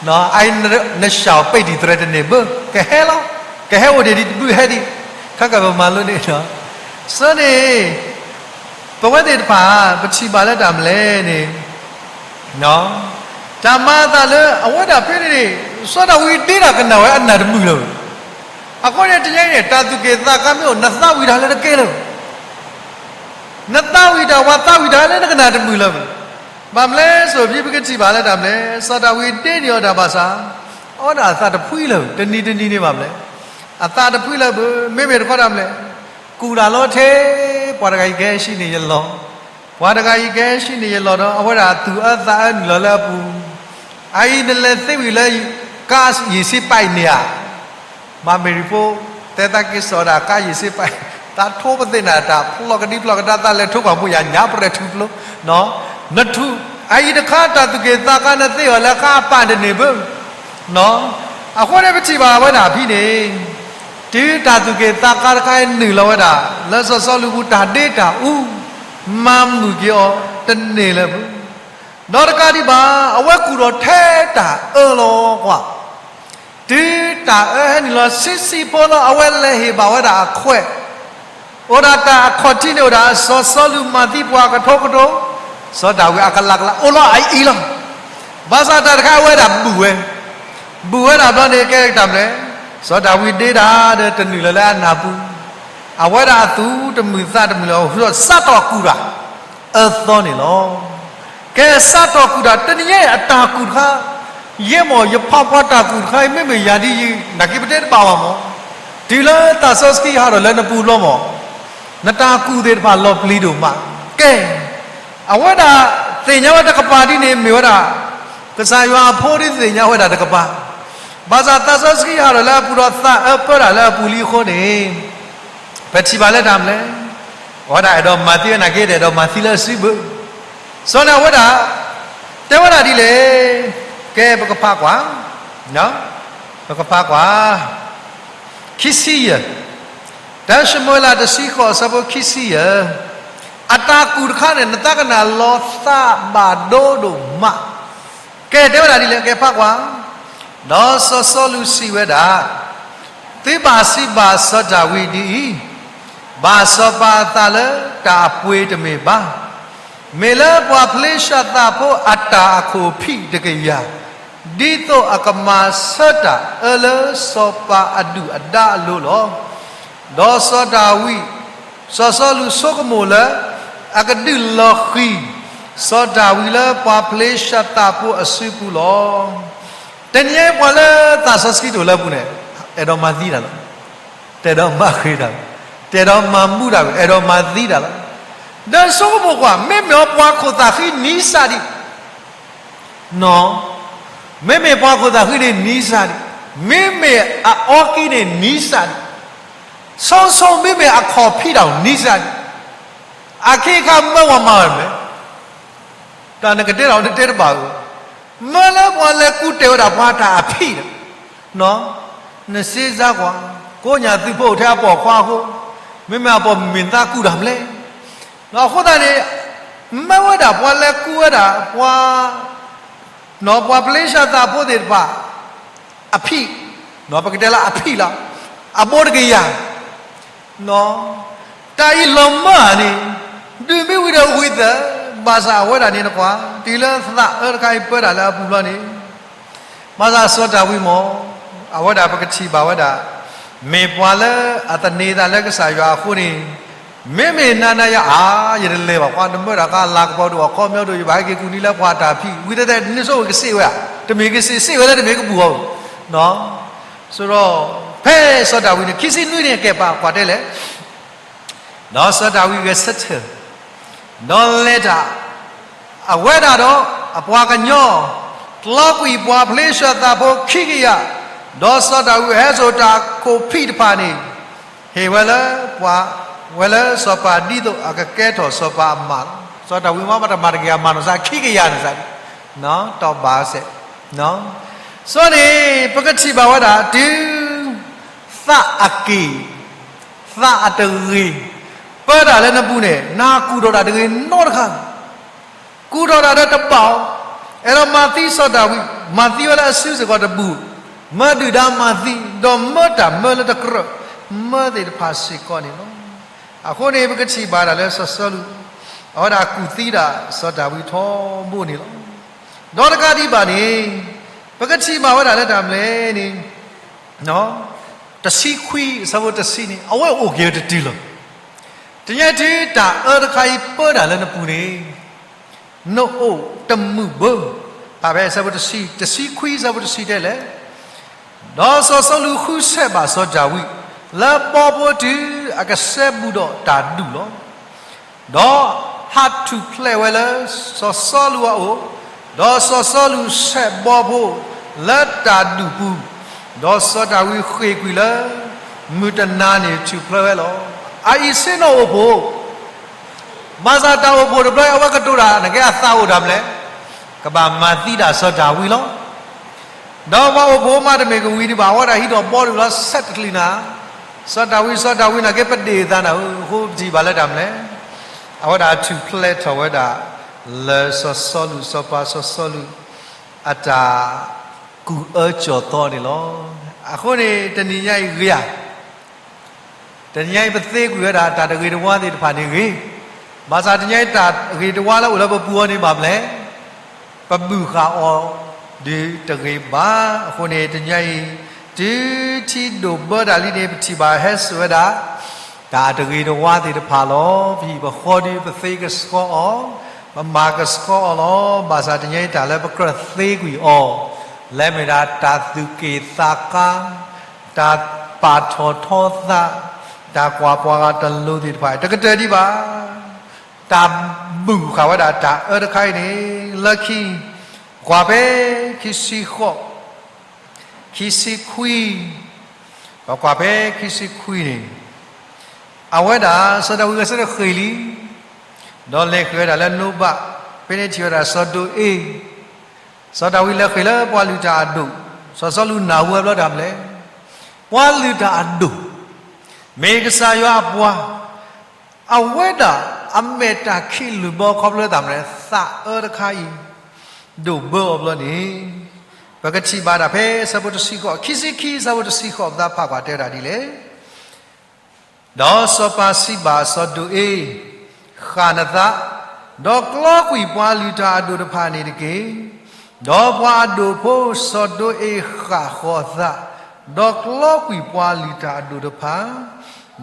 လံ, အအံၤနရှောင်ပိတ်ဒံးသရဲတန့ၢ်ဘၣ်, ကဟဲလီၤ, ကဟဲအိၣ်ဒံးဒံးတဘျုးဟဲဒံး, ခဲကပမၤလိန့ၣ်ဒီး, ဆၢန့ၣ် ပဝဲသ့ၣ်တဖၣ် ပထံၣ်ဘၣ်လၢတၢ်မနုၤလဲၣ်န့ၣ် တၢ်မၤအသးလၢအဝဲဒၣ်ဖဲန့ၣ်န့ၣ် စီၤဒၤဝံးဒ့တၢ်ကနၣ်ဝဲအနၢ်တမုာ်လၢၤဘၣ်. အဃိန့ၣ် တနံၤညါအံၤန့ၣ် တၢ်သူၣ်က့ၣ်သးကါမ့ၢ်အိၣ် နသးဝံၣ်တၢ်လၢတကဲလၢၤဘၣ်. နသးဝံၣ်တၢ် ပှၤသးဝံၣ်တၢ်လၢနကနၣ်တမုာ်လၢၤဘၣ်. ဘၣ်မနုၤလဲၣ် စိၤပံၤ ပကထံၣ်ဘၣ်လၢတၢ်မနုၤလဲၣ် စီၤဒၤဝံးဒ့န့ၢ်အီၤတၢ်ဘၣ်ဆၣ် အဝဲဒၣ်အသးတဖှံလၢၤ တနံၤတနံၤန့ၣ်ဘၣ်မနုၤလဲၣ်. အသးတဖှံလၢၤဘၣ် မ့မ့ၢ်တခီတၢ်မနုၤလဲၣ် ကူၣ်တၢ်လီၤထဲ ပှၤတဂၤအံၤကဟဲဟံးန့ၢ်ယလီၢ်, ပှၤတဂၤအံၤကဟဲဟံးန့ၢ်ယလီၢ်ဒီး အဝဲဒၣ်သူၣ်အၢသးအၢနုာ်လီၤလၢအပူၤ, အအံၤနလဲၤသ့ဝံၤလၢ ကါယ့ၣ်စ့ပာ်အံၤန့ၣ်ဧါ. မၤမ့ၢ်ရံဖိ တဲသးက့ၤစိာ်ဒၣ်ကါယ့ၣ်စ့ပာ်, သးထိပသ့ၣ်နၤတၢ်ဖျီၣ်ကဒံဖျီၣ်ကဒါ သးလဲၤထိကွၢ်မိၢ်ယၤညါပရဲၣ်ထူၣ်ဖျိ, နထူၣ် အအံၤတခါတၢ်သူၣ်က့ၣ်သးကါနသ့အီၤလၢကါအပာ်တန့ၢ်ဘၣ်. အဃိန့ၣ်ပထံၣ်ဘၣ်ဝဲဒၣ်ဖဲန့ၣ် တုၤတၢ်သူၣ်က့ၣ်သးကါတခါအံၤနုာ်လီၤဝဲဒၣ် လၢစီၤစီလူးပူၤတၢ်ဒ့တၢ်အူ မၤမုာ်က့ၤအီၤတန့ၢ်လၢၤဘၣ်. ဒီးတကးဒံးဘၣ် အဝဲကူၣ်ထီၣ်ထဲတၢ်အၢလီၤကွၢ်, တုၤတၢ်အၢဟဲနုာ်လီၤဆံးဆံးဖိလီၤ အဝဲလဲၤဟ့ၣ်ဘၣ်ဝဲဒၣ်အခွဲး, အိၣ်ဒၣ်တၢ်အခီၣ်ထံးန့ၣ်အိၣ်ဒၣ် စီၤစီလူးမၤသံပှၤကထိကထိ, စီၤဒၤဝံးအကလးကလးအိၣ်လီၤအအံၤလီၤ. ဘၣ်ဆၣ်တၢ်တခါအဝဲဒၣ်ဘုၣ်ဝဲ, ဘုၣ်ဝဲဒၣ်ဘျီန့ၣ် ကဲတၢ်မနုၤလဲၣ်, စီၤဒၤဝံးဒ့တၢ်ဒီးတနုာ်လၢၤလၢအနၢ်ပူၤ, အဝဲဒၣ်အသူၣ်တမုာ်သးတမုာ်လၢၤ စးထီၣ်ကူၣ်တၢ် အၢသီန့ၣ်လီၤ. ကဲစးထီၣ်ကူၣ်တၢ် တနံၤညါအံၤအတၢ်ကူၣ်တခါ, ယဲမ့ၢ်ယဖးပှၤတၢ်ကူၣ်တခါအံၤ မ့မ့ၢ်ယၤဒ်ယံၤ နာ်က့ပတဲတဘၣ်ဘၣ်မး, တုၤလၢသးစီဆှံဟးထီၣ်လၢနပူၤဘျီမး, နတၢ်ကူၣ်သ့ၣ်တဖၣ်လီၤပျံၤဒိၣ်မး. ကဲ အဝဲဒၣ်သ့ၣ်ညါဝဲတကပၤဒ်န့ၣ် မ့ၢ်ဝဲဒၣ် ကစၢ်ယွၤအဖိဒ်သ့ၣ်ညါဝဲဒၣ်တကပၤ, ဘၣ်ဆၣ်သးစီဆှံဟးထီၣ်လၢအပူၤဒီးသးအၢပၢတၢ်လၢအပူၤလံအဃိန့ၣ် ပထံၣ်ဘၣ်လၢတၢ်မနုၤလဲၣ်, အဝဲဒၣ်အဲၣ်ဒိးမၤသံဝဲနာ်က့ တအဲၣ်ဒိးမၤသံလၢအစုဘၣ်. စီၤန့ၣ်အဝဲဒၣ် တဲဝဲဒၣ်ဒ်လဲၣ်, ကဲပကဖးကွၢ်, ပကဖးကွၢ်, ခံဆံယဲၢ်, တၢၡမူၤအ့လးတဆံဃိးအဆၢဖိခံဆံယဲၢ်, အတၢ်ကူၣ်တခါန့ၣ် နသးကနၣ်လီၤသးဘၣ်ဒိဒိၣ်မး. ကဲတဲဝဲဒၣ်ဒ်လဲၣ် ကဲဖးကွၢ်, ဒီးစီၤစီလူးစံးဝဲဒၣ်, သုဘၣ်စံးဘၣ်စီၤဒၤဝံးဒ်အံၤ, ဘၣ်စီၤပၤအသးလၢတၢ်အပှ့ၤတမ့ၢ်ဘၣ်, မ့ၢ်လၢပှၤဖလ့ၡသးဖိအတၢ်အခိၣ်ဖံးတကယၤ, ဒ်သိးအကမၤဆၢတၢ်အၢလၢစီၤပၤအဒုၣ်အဒါအလိၤလီၤ. ဒီးစီၤဒၤဝံး, စီၤစီလူးဆိကမိၣ်လၢ အကဒုးလီၤဃံၤ စီၤဒၤဝံးလၢပှၤဖလ့ၡသးဖိအစုပူၤလီၤ. တနံၤအံၤပှၤလၢသးစီဆှံတအိၣ်လၢအပူၤန့ၣ် အဲၣ်ဒိးမၤသံတၢ်လီၤ. တအဲၣ်ဒိးမၤဃ့တၢ်, တအဲၣ်ဒိးမၤမူတၢ်, အဲၣ်ဒိးမၤသံတၢ်လီၤ. ဒီးဆိကမိၣ်ကွၢ် မ့မ့ၢ်အပှၤခိၣ်သးဃံနံစၢ်ဒံး နီၤ, မ့မ့ၢ်ပှၤခိၣ်သးဃံန့ၣ်နံစၢ်ဒံး, မ့မ့ၢ်အအီကံန့ၣ်နံစၢ်ဒံး, ဆိဆိမ့မ့ၢ်အခီၣ်ဖံးတၢ်နံစၢ်ဒံး, အခ့အခါမၢဝဲမၤဝဲမနုၤလဲၣ်, တၢ်နကတဲတၢ်နတဲတဘၣ်ဧၢ, မၢလၢပှၤလဲၤကူတဲာ်ဝဲဒၣ်ပှၤတၢ်အဖံးဒီး နစ့စါကွၢ်, ကိးညၣ်သုးဖိအိၣ်ထဲအပိာ်ခွါအဃိ, မ့မ့ၢ်အပိာ်မုၣ်မ့ၢ်သးကူတၢ်မနုၤလဲၣ်. အဃိသတးန့ၣ် မၢဝဲဒၣ်ပှၤလဲၤကူဝဲဒၣ်ပှၤ, ပှၤဖလ့ၡသးဖိသ့ၣ်တဖၣ်, အဖံး, ပကတဲလၢအဖံးလီၤ, အဘိတကယၤ, တၢ်အံၤလီၤမၢ်ဧါန့ၣ်, ဒုးမ့ၢ်ဝံၤဒီးဝံၤသၢ, ဘၣ်ဆၣ်အဝဲဒၣ်န့ၣ်နကွၢ်, တုၤလၢသးအၢတခါအံၤပၢတၢ်လၢအပူၤလီၤန့ၣ်, ဘၣ်ဆၣ်စီၤဒၤဝံးမ့ၢ်, အဝဲဒၣ်ပကထံၣ်ဘၣ်ဝဲဒၣ်, မ့ၢ်ပှၤလၢအသန့ၤသးလၢကစၢ်ယွၤအဃိန့ၣ်, မ့မ့ၢ်နၤနၤယၤအါ, ယတလဲၤဘၣ်, ပှၤတမၢတၢ်ဃါလၤကပီၤဒိၣ်အခီပညီဒိၣ် ယဘၣ်ဟဲက့ၤကူၣ်န့ၢ်လၢပှၤတၢ်ဖံး, ဝံၤတဲတဲန့ၣ်ဆိဝဲကစံးဝဲဧါ, တမ့ၢ်ကစံး စံးဝဲလၢတမ့ၢ်ကပူၤအီၤ, ဆိဒီး, ဖဲစီၤဒၤဝံးန့ၣ် ခံဆံနွံန့ၣ် ကဲပာ်ကွၢ်တဲလဲၣ် ဒီးစီၤဒၤဝံးဂဲၤဆၢထၢၣ်, ဒီးလဲၤတၢ်, အဝဲဒၣ်ဒီးအပှၤကညီ, ကျီကွံာ်ပှၤဖလ့ၡသးဖိခံကယၤ, ဒီးစီၤဒၤဝံးဟဲစိာ်တၢ်ခိၣ်ဖံးတဖၣ်န့ၣ်, ဟ့ၣ်ဝဲလၢ, ဝဲလၢစီၤပၤဒ်သိးအကကဲထီၣ်စီၤပၤအမးလီၤ. စီၤဒၤဝံးမ့ၢ်ဘၣ်တမၤတကယၤမၤနီၢ်စၢ်ခံကယၤန့ၣ်စၢ်, တီၢ်ဘၣ်စဲး, စီၤန့ၣ် ပကထံၣ်ဘၣ်ဝဲဒၣ်တုၤ သးအက့ၢ်, သးအတဂ့ၤ, ပၢတၢ်လၢနပူၤန့ၣ် နကူၣ်ထီၣ်တၢ်တဂ့ၤနီတခါ, ကူၣ်ထီၣ်တၢ်ဒီးတဘၣ်အီၤ, အဲၣ်ဒိးမၤသံစီၤဒၤဝံး, မၤသံဝဲလၢအစုစ့ၢ်ကီးတဘူၣ်, မၢဒုၣ်ဒါမၤသံ, ဒီးမၢတၢ်မၢလၢတကြၢး, မၢသ့ၣ်တဖၣ်စ့ၢ်ကီးန့ၣ်လီၤ. အဃိန့ၣ် ပကထံၣ်ဘၣ်ဒၣ်လၢစီၤစီလူး, အဝဲဒၣ်ကူၣ်သံဒၣ်စီၤဒၤဝံးထီဘိန့ၣ်လီၤ. ဒီးတကးဒံးဘၣ်န့ၣ်, ပကထံၣ်ဘၣ်ဝဲဒၣ်လၢတၢ်မနုၤလဲၣ်န့ၣ်, တဆံခွံ အဆၢဖိတဆံန့ၣ် အဝဲအိၣ်က့ၤတတုၤလီၤ. တနံၤအံၤတုၤတၢ်အၢတခါအံၤပၢတၢ်လၢနပူၤန့ၣ်, နအိၣ်တမုာ်ဘၢ, ဖဲအဆၢဖိတဆံ, တဆံခွံအဆၢဖိတဆံတဲလဲၣ်, ဒီးစီၤစီလူးဃုဆဲးဘၣ်စီၤဒၤဝံး, လၢဘီဖိတုၤအကစဲဘူးဒီးတၢ်ဒူၣ်လီၤ. ဒီးဟးထူၣ်ဖျဲးဝဲလၢစီၤစီလူးအအိၣ်, ဒီးစီၤစီလူးဆဲးဘီဖိလၢတၢ်ဒူၣ်ပူၤ, ဒီးစီၤဒၤဝံးဃ့ၢ်ကွံာ်လၢမုၢ်တနၤန့ၣ်ထူၣ်ဖျဲးဝဲလီၤ. အအံၤဆ့ၣ်နီၤအိၣ်ဖှိၣ် ဘၣ်ဆၣ်တၢ်အိၣ်ဖှိၣ်တဘျီအံၤ အဝဲကတိၤတၢ် နကဲအသးအိၣ်တၢ်မနုၤလဲၣ်, ကဘၣ်မၤသံဒၣ်စီၤဒၤဝံးလီၤ. ဒီးပှၤအိၣ်ဖှိၣ်မးတမ့ၢ်ကဝံၤဒံးဘၣ် အဝဲဒၣ်ဟံးထီၣ်ဘီတဘျီ ဆဲးတချုးနၤ, စီၤဒၤဝံး စီၤဒၤဝံး နကဲပဒ့ၣ်အသးနၤဧၢ, အဃိပထံၣ်ဘၣ်လၢတၢ်မနုၤလဲၣ်, အဝဲဒၣ်ထူၣ်ဖျဲးထီၣ်ဝဲဒၣ် လၢစီၤစီလူး စီၤပၤစီၤစီလူး အတၢ်ကူၣ်အၢကၠီၤသီန့ၣ်လီၤ. အဃိန့ၣ် တနံၤညါအံၤဂ့ၤဧါ တနံၤညါအံၤပသ့ကွံာ်ဝဲဒၣ်တၢ်တဂ့ၤတဝါသ့ၣ်တဖၣ်န့ၣ်ဂ့ၤ, ဘၣ်ဆၣ်တနံၤညါအံၤတၢ်ဂ့ၤတဝါလၢအိၣ်လၢပပူၤအီၤန့ၣ်ဘၣ်မနုၤလဲၣ်, ပဘုၣ်ဃာ်အီၤဒုးတဂ့ၤဘၣ်. အဃိန့ၣ် တနံၤညါအံၤ တုၤထံဒိၣ်ဘၢတၢ်လံန့ၣ် ပထံၣ်ဘၣ်ဟဲစိာ်ဝဲဒၣ် တၢ်တဂ့ၤတဝါသ့ၣ်တဖၣ်လီၤ. ပဟံၣ်ပဃီဒုးပသ့ကဆှီအီၤ, ပမၤကဆှီအီၤလီၤ. ဘၣ်ဆၣ်တနံၤညါအံၤတၢ်လၢပကြၢးသ့ကွံာ်အီၤ လၢမ့ၢ်ဒၣ်တၢ်သူၣ်က့ၣ်သးကါ, တၢ်ပာ်ထီၣ်ထီသး, တၢ်ကွၢ်ပှၤဂၤတလိၤသ့ၣ်တဖၣ် တကတၢၢ်ဒံးဘၣ်. တၢ်ဘုၣ်ဃာ်ဝဲဒၣ်တၢ်အၢတခါအံၤန့ၣ် လၢခံ ကွၢ်ဖဲခံဆံဃိး, ခံဆံခွံ, ပကွၢ်ဖဲခံဆံခွံန့ၣ် အဝဲဒၣ် စီၤဒၤဝံးဂဲၤဆၢထၢၣ်ဃ့ၢ်လံ, ဒီးလဲၤဃ့ၢ်ဝဲဒၣ်လၢနိဘး, ဖဲန့ၣ်ထံၣ်ဝဲဒၣ်စီၤဒိၣ်အ့, စီၤဒၤဝံးလဲၤဃ့ၢ်လၢပှၤလုၢ်တၢ်အဒိၣ်, စီၤစီလူးနၢ်ဟူဝဲဘျီတၢ်မနုၤလဲၣ်, ပှၤလုၢ်တၢ်အဒိၣ်, မ့ၢ်ကစၢ်ယွၤအပှၤ အဝဲဒၣ်အမဲာ်တၢ်ခံးလုၢ်ဘၢခီဖျိတၢ်မနုၤလဲၣ်, သးအၢတခါအံၤ ဒိၣ်ဘၢအီၤဘျီန့ၣ်, ပကထံၣ်ဘၣ်တၢ်ဖဲဆၢဖိတဆံဃိး, ခံဆံခံဆၢဖိတဆံဃိး ပသးဖးကွၢ်တဲဝဲဒၣ်ဒ်လဲၣ်. ဒီးစီၤပၤစံးဘၣ်စီၤဒိၣ်အ့, ဃၣ်နသး, ဒီးကျီကွံာ်ပှၤလုၢ်တၢ်အဒိၣ်တဖၣ်န့ၣ်တက့ၢ်. ဒီးပှၤအဒိၣ်ဖိစီၤဒိၣ်အ့ဃၣ်ဃီၤအသး, ဒီးကျီကွံာ်ပှၤလုၢ်တၢ်အဒိၣ်တဖၣ်,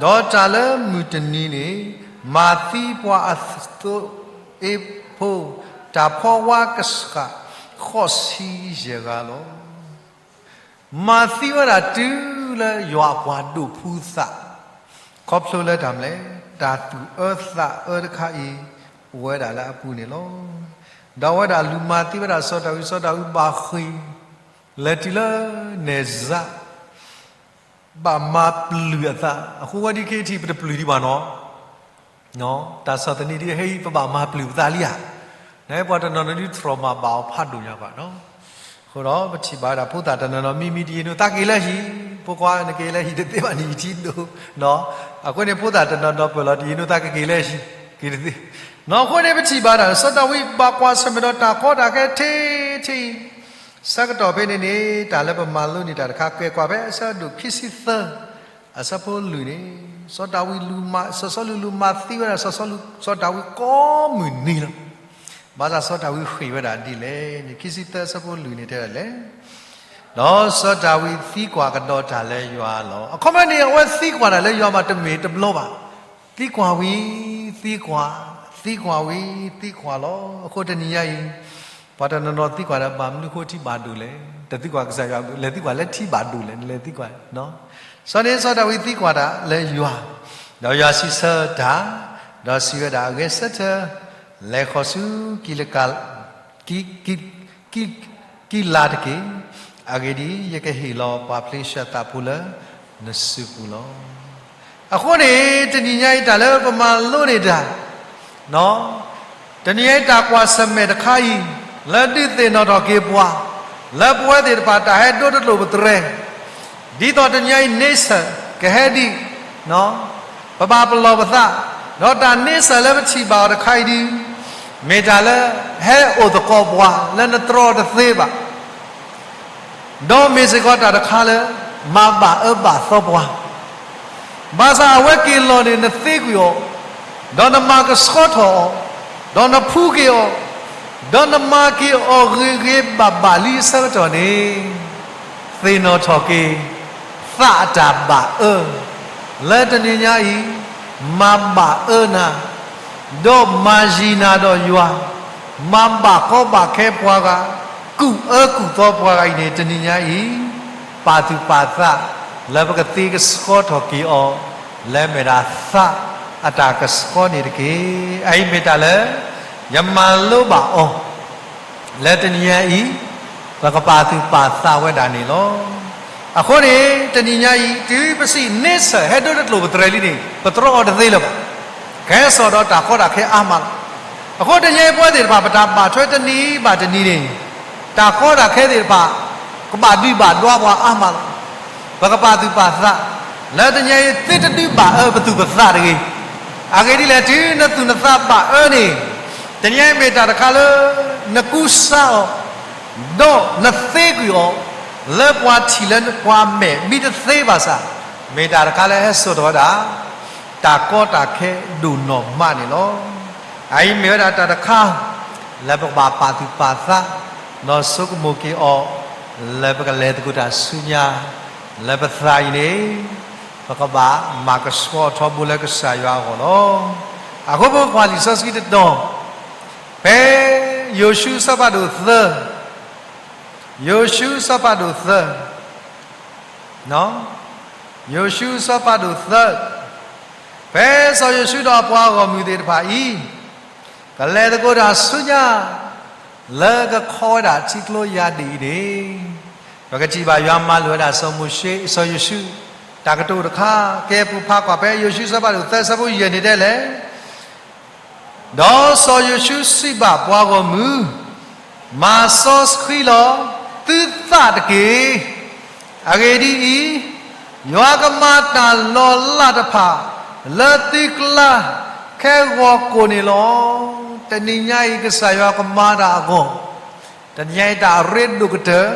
ဒီးတၢ်လၢမုၢ်တနံၤန့ၣ် မၤသံပှၤအသိအ့ဖိ တၢ်ဖီဝါကဆှၣ် ဃိးဆံယဲၢ်ဂၤလီၤ. မၤသံဝဲဒၣ်တုၤလၢယွၤအပှၤဒိးဖှူသး, ခီဖျိလၢတၢ်မနုၤလဲၣ်, တၢ်သူၣ်အၢသးအၢတခါအံၤ အိၣ်ဝဲဒၣ်လၢအပူၤန့ၣ်လီၤ. ဒီးအဝဲဒၣ်လူၤမၤသံဝဲဒၣ်စီၤဒၤဝံး, စီၤဒၤဝံးဘၣ်ဃ့ၢ်, လဲၤတုၤလၢနဲၣ်စၢ်, ဘၣ်မၤပျုၢ်အသး, အဃိဝဲဒၣ်ခဲအံၤထံၣ်ပတပျုၢ်ဒံးဘၣ်နီၤ တၢ်ဆီၣ်သနံးဒ်ဟဲအံၤ ပဘၣ်မၤပျုၢ်ပသးလံဧါ. နပှၤတနီၤနီၤဒုး trauma ဘၣ်အီၤဖးဒိၣ်ညါဘၣ်နီၤ. အဃိဒီးပထံၣ်ဘၣ်ဝဲဒၣ်ဖိသၣ်တနီၤနီၤ မံမံတယံာ်နိသးက့ၤလၢဟံၣ်, ဖိခွါနက့ၤလၢဟံၣ်တသ့ဘၣ်န့ၣ် ယထံၣ်ဒိၣ်နီၤ. အဃိန့ၣ်ဖိသၣ်တနီၤနီၤပၢၢ်လီၤတယံာ်နိသးကက့ၤလၢဟံၣ်, က့ၤတသ့နီၤ. အဃိန့ၣ်ပထံၣ်ဘၣ်ဝဲဒၣ် စီၤဒၤဝံးဘၣ်ကွၢ်ဆၢၣ်မဲာ်ဒီးတၢ်ကီတၢ်ခဲထဲထဲအံၤ ဆၢကတီၢ်ဖဲန့ၣ်န့ၣ် တၢ်လၢပမၤလိန့ၢ်တၢ်တခါ ကဲကွၢ်ဖဲအဆၢဒိၣ်ခံဆံသၢ အဆၢဖိလွံၢ်န့ၣ်, စီၤဒၤဝံးလူၤမၤ, စီၤစီလူးလူၤမၤသံဝဲဒၣ် စီၤစီလူးကိးမုၢ်နံၤလီၤ. ဘၣ်ဆၣ်စီၤဒၤဝံးဃ့ၢ်ဝဲဒၣ်ဒ်လဲၣ်န့ၣ် ခံဆံသၢအဆၢဖိလွံၢ်န့ၣ်တဲဒၣ်လဲၣ် ဒီးစီၤဒၤဝံးသံကွၢ်ကဒီးတၢ်လၢယွၤလီၤ. အခီပညီန့ၣ် အဝဲသံကွၢ်တၢ်လၢယွၤမးတမ့ၢ်တဘျီဘၣ်. သံကွၢ်ဝံၤသံကွၢ်, သံကွၢ်ဝံၤသံကွၢ်လီၤ. အဃိတနံၤညါအံၤ ပှၤတနီၤနီၤသံကွၢ်ဒီး ဘၣ်မနုၤဃိထံဘၣ်ဒိၣ်လဲၣ်, တသံကွၢ်ကစၢ်ယွၤ လဲၤသံကွၢ်လၢထံဘၣ်ဒိၣ်လဲၣ်, လဲၤသံကွၢ် စီၤန့ၣ် စီၤဒၤဝံးသံကွၢ်တၢ်လၢယွၤ, ဒီးယွၤစံးဆၢတၢ်, ဒီးစံးဝဲဒၣ် အဂဲၤဆၢထၢၣ် လဲၤဃီၤဆူ ကံလ ကံ ကံလၤတက့ၢ်. အဂ့ၢ်ဒ်အံၤ, ယကဟ့ၣ်လီၤပှၤဖလ့ၡသးဖိလၢနစုပူၤလီၤ. အဃိန့ၣ် တနံၤညါအံၤတၢ်လၢပမၤလိန့ၢ်တၢ် တနံၤညါအံၤတၢ်ကွၢ်ဆၢၣ်မဲာ်တခါအံၤ လၢဒုးသ့ၣ်နီၣ်ထီၣ်က့ၤပှၤ လၢပဝဲသ့ၣ်တဖၣ်တၢ်ဟဲဒိတကျိာ်ပတြဲၤ ဒ်သိးတနံၤညါအံၤန့ဆၢၣ်ကဟဲဒံး ပဘၣ်ပလီၢ်ပသး, ဒီးတၢ်န့ဆၢၣ်လၢပထံၣ်ဘၣ်အီၤတခါအံၤဒုး မ့ၢ်တၢ်လၢဟဲအိၣ်သကိးပှၤလၢနတြီတသ့ဘၣ် ဒီးမ့ၢ်စ့ၢ်ကီးတၢ်တခါလၢ မၤဘၣ်အၢဘၣ်သီပှၤ, ဘၣ်ဆၣ်အဝဲက့ၤလီၤန့ၣ် နသ့ကွံာ်အီၤ, ဒီးနမၤကဆှီထီၣ်အီၤ, ဒီးနဖှူက့ၤအီၤ, ဒီးနမၤက့ၤအီၤဂ့ၤဂ့ၤဘၣ်ဘၣ်လံအဆၢကတီၢ်န့ၣ်, သ့ၣ်နီၣ်ထီၣ်က့ၤ သးအတၢ်ဘၣ်အၢ, လၢတနံၤညါအံၤ မၤဘၣ်အၢနၤ, ဒီးမၤယံၤနၤဒီးယွၤ, မၤဘၣ်ကီဘၣ်ခဲပှၤဂၤ, ကူၣ်အၢကူၣ်သီပှၤဂၤအံၤန့ၣ် တနံၤညါအံၤ ပာ်သူၣ်ပာ်သး လၢပကသ့ကဆှီထီၣ်က့ၤအီၤ လၢမ့ၢ်ဒၣ်သးအတၢ်ကဆှီန့ၣ်တက့ၢ်. အအံၤမ့ၢ်တၢ်လၢ ယမၤလိဘၣ်အီၤ လၢတနံၤညါအံၤ ပကပာ်သူၣ်ပာ်သးဝဲဒၣ်န့ၣ်လီၤ. အဃိန့ၣ် တနံၤညါအံၤ တုၤပစံးန့ဆၢၣ်ဟဲဒိတကျိာ်ပတြဲၤလံန့ၣ် ပတြီအီၤတသ့လၢၤဘၣ်. ကဟဲစိာ်ဒီးတၢ်ကီတၢ်ခဲအါမးလီၤ. အဃိတနံၤညါအံၤပဝဲသ့ၣ်တဖၣ် ပတၢ်ဘၣ်ထွဲတနံၤဘၣ်တနံၤန့ၣ် တၢ်ကီတၢ်ခဲသ့ၣ်တဖၣ် ကဘၣ်ဒုးဘၣ်ဒွါပှၤအါမးလီၤ. ပကပာ်သူၣ်ပာ်သး လၢတနံၤညါအံၤ သ့တဒုးဘၣ်အၢပသူၣ်ပသးတဂ့ၤ. အဂ့ၢ်ဒ်လဲၣ် တုၤနသူၣ်နသးဘၣ်အၢန့ၣ် တနံၤညါအံၤမ့ၢ်တၢ်တခါလၢ နကူစါအီၤ ဒီးနသ့ကွံာ်အီၤ လၢပှၤထံၣ်လၢပှၤမဲာ်မံတသ့ဘၣ်ဆၣ်, မ့ၢ်တၢ်တခါလၢဟဲစိာ်ထီၣ်ဝဲဒၣ် တၢ်ကီတၢ်ခဲဒိၣ်နီၢ်မးန့ၣ်လီၤ. အအံၤမ့ၢ်ဝဲဒၣ်တၢ်တခါ လၢပကဘၣ်ပာ်သူၣ်ပာ်သး ဒီးဆိကမိၣ်က့ၤအီၤ လၢပကလဲၤသကိးတၢ်ဆူညါ လၢပသးအံၤန့ၣ် ပကဘၣ်မၤကဆှီထီဘိလၢကစၢ်ယွၤအဂီၢ်လီၤ. အဃိပကွၢ်လံာ်စီဆှံတတီၤ ဖဲယိၤၡူအဆၢဖးဒိၣ်သၢ, ယိၤၡူအဆၢဖးဒိၣ်သၢ, ယိၤၡူအဆၢဖးဒိၣ်သၢ, ဖဲစီၤယိၤၡူဒီးအပှၤဂီၢ်မုၢ်သ့ၣ်တဖၣ်အံၤ ကလဲၤသကိးတၢ်ဆူညါ လၢကခီဝဲဒၣ်ထံကျိယၤဒ့ၣ်အံၤန့ၣ်, ပကထံၣ်ဘၣ်ယွၤမၤလိာ်ဝဲဒၣ်စီၤမိၤၡ့ စီၤယိၤၡူ တၢ်ကတိၤတခါ, ကဲပူၤဖးကွၢ်ဖဲယိၤၡူအဆၢဖးဒိၣ်သၢအဆၢဖိယဲၢ်န့ၣ်ဒ်လဲၣ် ဒီးစီၤယိၤၡူစံးဘၣ်ပှၤဂီၢ်မုၢ်, မၤစီဆှံလီၤသုသးတက့ၢ်. အဂ့ၢ်ဒ်အံၤ, ယွၤကမၤတၢ်လီၤလးတဖၣ် လၢသုကျါခဲဂီၤကိာ်န့ၣ်လီၤ. တနံၤညါအံၤ ကစၢ်ယွၤကမၤတၢ်အဂီၢ်, တနံၤညါအံၤတၢ်အရ့ဒိၣ်ကတၢၢ်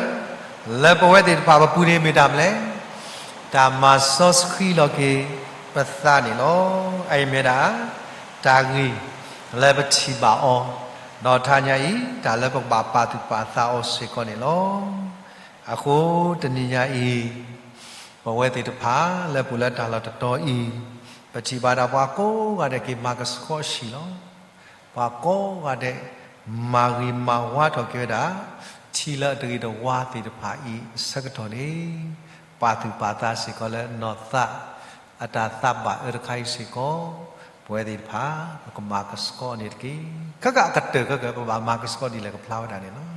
လၢပဝဲသ့ၣ်တဖၣ်ပပူၤန့ၣ်မ့ၢ်တၢ်မနုၤလဲၣ်, တၢ်မၤစီဆှံလီၤက့ၤပသးန့ၣ်လီၤ. အအံၤမ့ၢ်ဒၣ် တၢ်ဂ့ၢ်လၢပထံၣ်ဘၣ်အီၤ, ဒီးတနံၤညါအံၤ တၢ်လၢပကဘၣ်ပာ်သူၣ်ပာ်သးအီၤစ့ၢ်ကီးန့ၣ်လီၤ. အဃိတနံၤညါအံၤ ပဝဲသ့ၣ်တဖၣ်လၢပူၤလၢတၢ်လီၢ်တတီၤအံၤ, ပထံၣ်ဘၣ်ဒၣ်ပှၤကိးဂၤဒဲးက့ၤမၤကဆှီဆှံလီၤ. ပှၤကိးဂၤဒဲး မၤဂ့ၤမၤဝါထီၣ်က့ၤဝဲဒၣ် ထံလၢအတဂ့ၤတဝါသ့ၣ်တဖၣ်အံၤအဆၢကတီၢ်န့ၣ်, ပာ်သူၣ်ပာ်သးစ့ၢ်ကီးလၢနီၢ်သး အတၢ်သးဘၣ်အၢတခါအံၤစ့ၢ်ကီး, ပဝဲသ့ၣ်တဖၣ် ပကမၤကဆှီန့ၣ်တက့ၢ်. ခဲကးအကတၢၢ်ခဲကး ပဘၣ်မၤကဆှီဒ်လဲၣ်ကဖျါဝဲဒၣ်န့ၣ်လီၤ.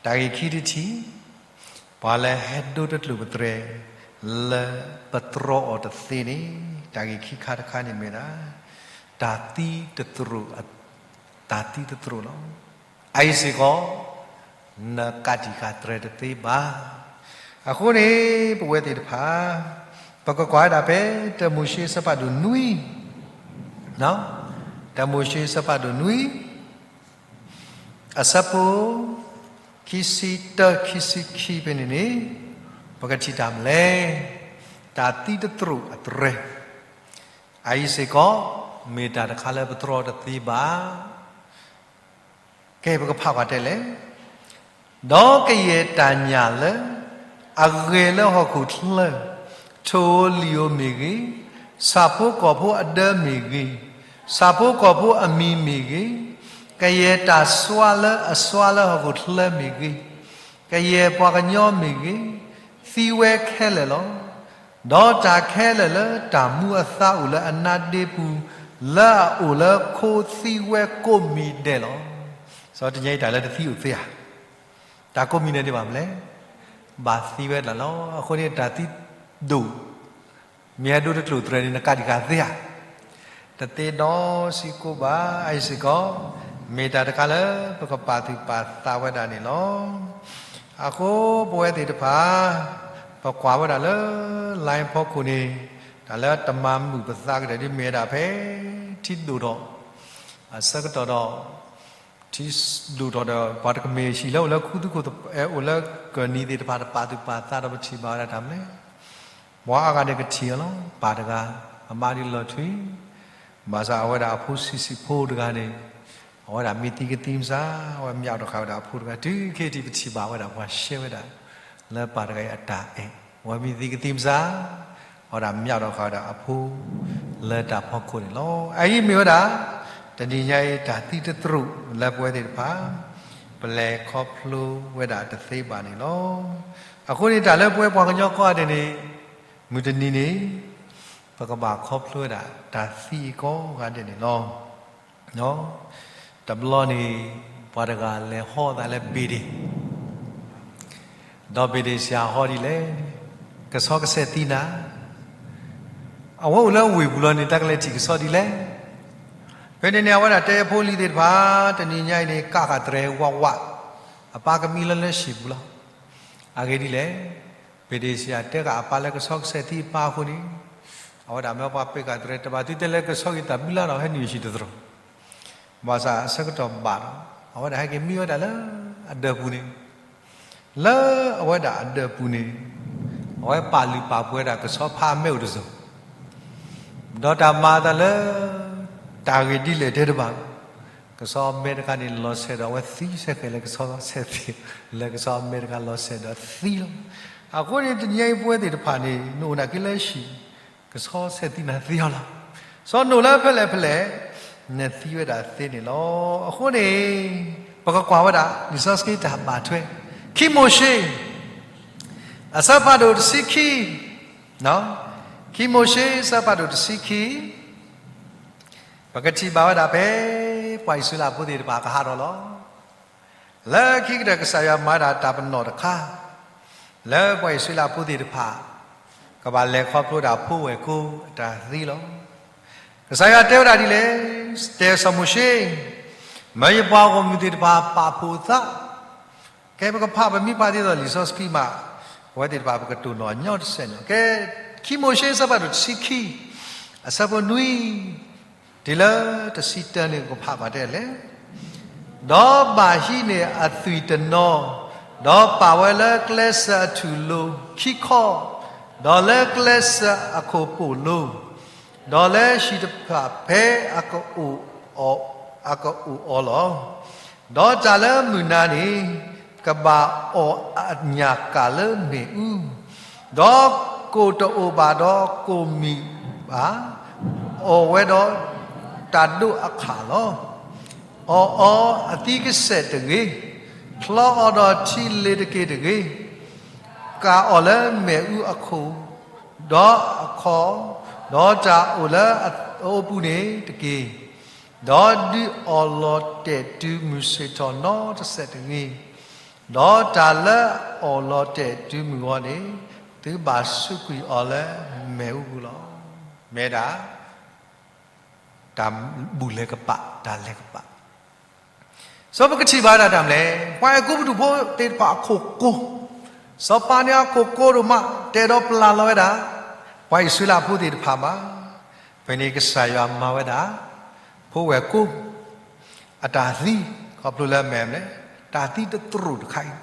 တၢ်ဂ့ၢ်ခံတထံၣ်, ပှၤလၢဟဲဒိတကျိာ်ပတြဲၤ လၢပတြီအီၤတသ့န့ၣ်, တၢ်ဂ့ၢ်ခံခါတခါန့ၣ်မ့ၢ်ဒၣ် တၢ်သံတသရိာ်, တၢ်သံတသရိာ်လီၤ. အအံၤစ့ၢ်ကီး နကးတံာ်ဃာ်တြဲၤတသ့ဘၣ်. အဃိန့ၣ် ပဝဲသ့ၣ်တဖၣ် ပကကွၢ်ဝဲဒၣ်ဖဲ တၢမိၤၡ့အဆၢဖးဒိၣ်နွံ, တၢမိၤၡ့အဆၢဖးဒိၣ်နွံ အဆၢဖိ ခံဆံတၢ ခံဆံခံဖဲန့ၣ်န့ၣ်, ပကထံၣ်တၢ်မနုၤလဲၣ်, တၢ်သံတသရူးအတြဲၤ, အအံၤစ့ၢ်ကီး မ့ၢ်တၢ်တခါလၢပတြီတသ့ဘၣ်. ကဲ ပကဖးကွၢ်တဲလဲၣ်. ဒီးကယဲၢ်တၢ်ညၣ်လၢ အဂဲၤလၢဟီၣ်ခိၣ်ချၢ, ထိၣ်ဧိၤလံၣ်ဧိၤမ့ၢ်ဂ့ၤ, ဆၣ်ဖိကီၢ်ဖိအဒၢမ့ၢ်ဂ့ၤ, ဆၣ်ဖိကီၢ်ဖိအမံၤမ့ၢ်ဂ့ၤ, ကယဲၢ်တၢ်စွါလၢအစွါလၢဟီၣ်ခိၣ်ချၢမ့ၢ်ဂ့ၤ, ကယဲၢ်ပှၤကညီမ့ၢ်ဂ့ၤ, သံဝဲခဲလၢာ်လီၤ. ဒီးတၢ်ခဲလၢာ်လၢတၢ်မူအသါအိၣ်လၢအနါဒ့ပူၤ, လၢအအိၣ်လၢခိသံဝဲကိးမံၤဒဲးလီၤ. စီၤတညါအံၤတၢ်လၢတသံအိၣ်သ့ဧါ. တၢ်ကိးမံၤဒဲးဒံးဘၣ်မနုၤလဲၣ်. ဘၣ်သံဝဲဒၣ်လီၤ. အဃိန့ၣ်တၢ်သံဒိၣ် မ့ၢ်ဟဲဒိတကျိာ်တြဲၤန့ၣ် နကးဒံးဃာ်သ့ဧါ. တသ့ဒီးစံကိးဘၣ်. အအံၤစ့ၢ်ကီး မ့ၢ်တၢ်တခါလၢပကပာ်သူၣ်ပာ်သးဝဲဒၣ်န့ၣ်လီၤ. အဃိပဝဲသ့ၣ်တဖၣ် ပကွၢ်ဝဲဒၣ်လၢ line ဖီခိၣ်န့ၣ်, တၢ်လၢတမၤမုာ်ပသးကတၢၢ်ဒ်မ့ၢ်ဝဲဒၣ်ဖဲ ထံဒိၣ်ထီၣ် အဆၢကတီၢ်ဒီး ထံဒိၣ်ထီၣ်ဒီး ပှၤတကမ့ၢ်ဟံၣ်လၢအိၣ်လၢခူသူၣ်ခိၣ် အိၣ်လၢကၢၢ်နံၤသ့ၣ်တဖၣ် တပာ်သူၣ်ပာ်သးဒီးပထံၣ်ဘၣ်ဝဲဒၣ်တၢ်မနုၤလဲၣ်. ပှၤအါဂၤန့ၣ်ကထံၣ်အီၤလီၤ. ပၢ်တဂၤ အမါဒ်လီၤထွံ ဘၣ်ဆၣ်အဝဲဒၣ်အဖိဆံးဆံးဖိတဂၤန့ၣ် အဝဲဒၣ်မ့ၢ်သံကသံမစါ, အဝဲမၠးဒီးဃာ်ဝဲဒၣ်အဖိတဂၤ တုၤခဲအံၤပထံၣ်ဘၣ်ဝဲဒၣ်ပှၤရှဲဝဲဒၣ် လၢပၢ်တဂၤအံၤအတၢ်အဲၣ်, အဝဲမ့ၢ်သံကသံမစါ, အဝဲဒၣ်မၠးဒီးဃာ်ဝဲဒၣ်အဖိ လၢတၢ်ဖီခိၣ်န့ၣ်လီၤ. အအံၤမ့ၢ်ဝဲဒၣ် တနံၤညါအံၤတၢ်သံတသရူးလၢပဝဲသ့ၣ်တဖၣ် ပလဲၤခီဖျိဝဲဒၣ်တသ့ဘၣ်န့ၣ်လီၤ. အဃိန့ၣ်တၢ်လၢပဝဲပှၤကညီကိးဂၤဒဲးန့ၣ် မုၢ်တနံၤန့ၣ် ပကဘၣ်ခီဖျိဝဲဒၣ်တၢ်သံအံၤကိးဂၤဒဲးန့ၣ်လီၤ. တဘျီန့ၣ် ပှၤတဂၤလဲၤဟီသးလၢဘ့ၣ်ဒ့ၣ်, ဒီးဘ့ၣ်ဒ့ၣ်ဆရာဟီဒ်လဲၣ်, ကဆီကဆဲးသံနၤ, အဝဲအိၣ်လၢဝ့ၢ်ပူၤလီၤန့ၣ် တၢ်ကလဲၤထံၣ်ကဆီဒ်လဲၣ်. ဖဲန့ၣ်န့ၣ် အဝဲဒၣ်တဲအဖိအလံၤသ့ၣ်တဖၣ် တနံၤညါအံၤန့ၣ် ကးဃာ်တြဲၤဝးဝး, အပၢ်ကမံလၢလၢဟံၣ်ပူၤလီၤ. အဂ့ၢ်ဒ်လဲၣ်, ဘ့ၣ်ဒ့ၣ်ဆရာတဲဃာ်အပၢ်လၢကဆီကဆဲးသံအပၢ်အဃိန့ၣ်, အဝဲဒၣ်မ့ၢ်ပှၤပ့းဃာ်တြဲၤ တဘၣ်သုတဲလၢကဆီဂ့ၤတၢ်ဘျုးလၢ်ဒီး ဟဲနုာ်ဟံၣ်တသရိာ် ဘၣ်ဆၣ်အဆၢကတီၢ်ဘၣ်ဒီး အဝဲဒၣ်ဟဲက့ၤမံဝဲဒၣ်လၢအဒၢးပူၤန့ၣ်, လၢအဝဲဒၣ်အဒၢးပူၤန့ၣ်, အဝဲပာ်လုၢ်ပာ်ပှ့ၤဝဲဒၣ်ကဆီဖးအမဲအိၣ်တစိၤ, ဒီးတၢ်မၤအသးလၢ တၢ်ဂ့ၢ်ဒ်လဲၣ်တဲတဘၣ်, ကဆီအမဲတခါန့ၣ် လီၤဆဲးဒီးအဝဲသံဆဲးဃဲးလၢကဆီဆဲးသံ, လၢကဆီအမဲတခါလီၤဆဲးဒီးသံလီၤ. အဃိန့ၣ် တနံၤညါအံၤပဝဲသ့ၣ်တဖၣ်န့ၣ် နအိၣ်နာ်က့လၢဟံၣ် ကဆီဆဲးသံနၤသ့အီၤလီၤ. စီၤနိၣ်လၢဖဲလဲၣ်ဖဲလဲၣ် နသံဝဲဒၣ်သ့န့ၣ်လီၤ. အဃိန့ၣ် ပကကွၢ်ဝဲဒၣ် လံာ်စီဆှံတၢ်ဘၣ်ထွဲ ခံမိၤၡ့ အဆၢဖးဒိၣ်တဆံခံ, ခံမိၤၡ့ အဆၢဖးဒိၣ်တဆံခံ, ပကထံၣ်ဘၣ်ဝဲဒၣ်ဖဲ ပှၤအံၣ်စရ့လးဖိသ့ၣ်တဖၣ်ကဟးထီၣ်လီၤ. လၢခံကတၢၢ်ကစၢ်ယွၤမၤဒၣ်တၢ်ပနီၣ်တခါ လၢပှၤအံၣ်စရ့လးဖိသ့ၣ်တဖၣ် ကဘၣ်လဲၤခီဖျိဒၣ်ဖိဝဲၢ်ကိအတၢ်သံလီၤ. ကစၢ်ယွၤတဲဝဲဒၣ်ဒ်လဲၣ်, တဲစီၤမိၤၡ့, မၢယပှၤဂီၢ်မုၢ်သ့ၣ်တဖၣ်ပာ်ဖှိၣ်သး, ကဲပကဖးပမ့ၢ်ဖးဒ်သိးလံာ်စီဆှံမး, ပဝဲသ့ၣ်တဖၣ်ပကတိၢ်နီၣ်ညီတစဲးန့ၣ်လီၤ. ကဲ ခံမိၤၡ့အဆၢဖးဒိၣ်တဆံခံ, အဆၢဖိနွံ တုၤလၢတဆံတၢန့ၣ် ပကဖးကွၢ်တဲလဲၣ်. ဒီးဘၣ်ဟံးန့ၢ်အသွံၣ်တနီၤ, ဒီးပာ်ဝဲလၢကျဲစၢးအထူၣ်လိၤခံခီ, ဒီးလၢကျဲစၢးအခိၣ်ပိာ်လိၤ, ဒီးလၢဟံၣ်တဖၣ်ဖဲအကအိၣ်အီၤ, အကအိၣ်အီၤလီၤ. ဒီးတၢ်လၢမုၢ်နၤန့ၣ် ကဘၣ်အီၣ်အညၣ်ကၣ်လၢမ့ၣ်အူ, ဒီးကိၣ်တအိၣ်ဘၣ်ဒီးကိၣ်မံၣ်ဘၣ်, အီၣ်ဝဲဒီးတၢ်ဒိးအခၣ်လီၤ. အီၣ်အီၤအသံကစဲးတဂ့ၤ, ချီအီၤဒီးထံလ့ၤတက့ၢ်တဂ့ၤ, ကၣ်အီၤလၢမ့ၣ်အူအခိၣ်, ဒီးအခီၣ်, ဒီးတၢ်အိၣ်လၢအအိပူၤန့ၣ်တက့ၢ်. ဒီးဒုးအီၣ်လီၤတဲာ်တုၤမုၢ်ဆ့ၣ်ထီၣ်နီတစဲးတဂ့ၤ, ဒီးတၢ်လၢအအီၣ်လီၤတဲာ်တုၤမုၢ်ဂီၤန့ၣ် သုဘၣ်စူးကွံာ်အီၤလၢမ့ၣ်အူပူၤလီၤ. မ့ၢ်ဒၣ် တၢ်ဘူၣ်လဲၤကပာ် တၢ်လဲၤကပာ် စီၤပကထံၣ်ဘၣ်ဒၣ်တၢ်မနုၤလဲၣ်, ပှၤအဲၤကူပတူးဖိသ့ၣ်တဖၣ်အခိၣ်ကိၢ်, စီၤပၤန့ၣ်အခိၣ်ကိၢ်ဒိၣ်မး တဲဒီးပျၢ်လီၤဝဲဒၣ် ပှၤအံၣ်စရ့လးဖိသ့ၣ်တဖၣ်ဘၣ်. ဖဲန့ၣ်ကစၢ်ယွၤမၤဝဲဒၣ် ဖိဝဲၢ်ကိ အတၢ်သံ, ခီဖျိလၢမ့ၢ်မနုၤလဲၣ်, တၢ်သံတတြိာ်တခါအံၤ,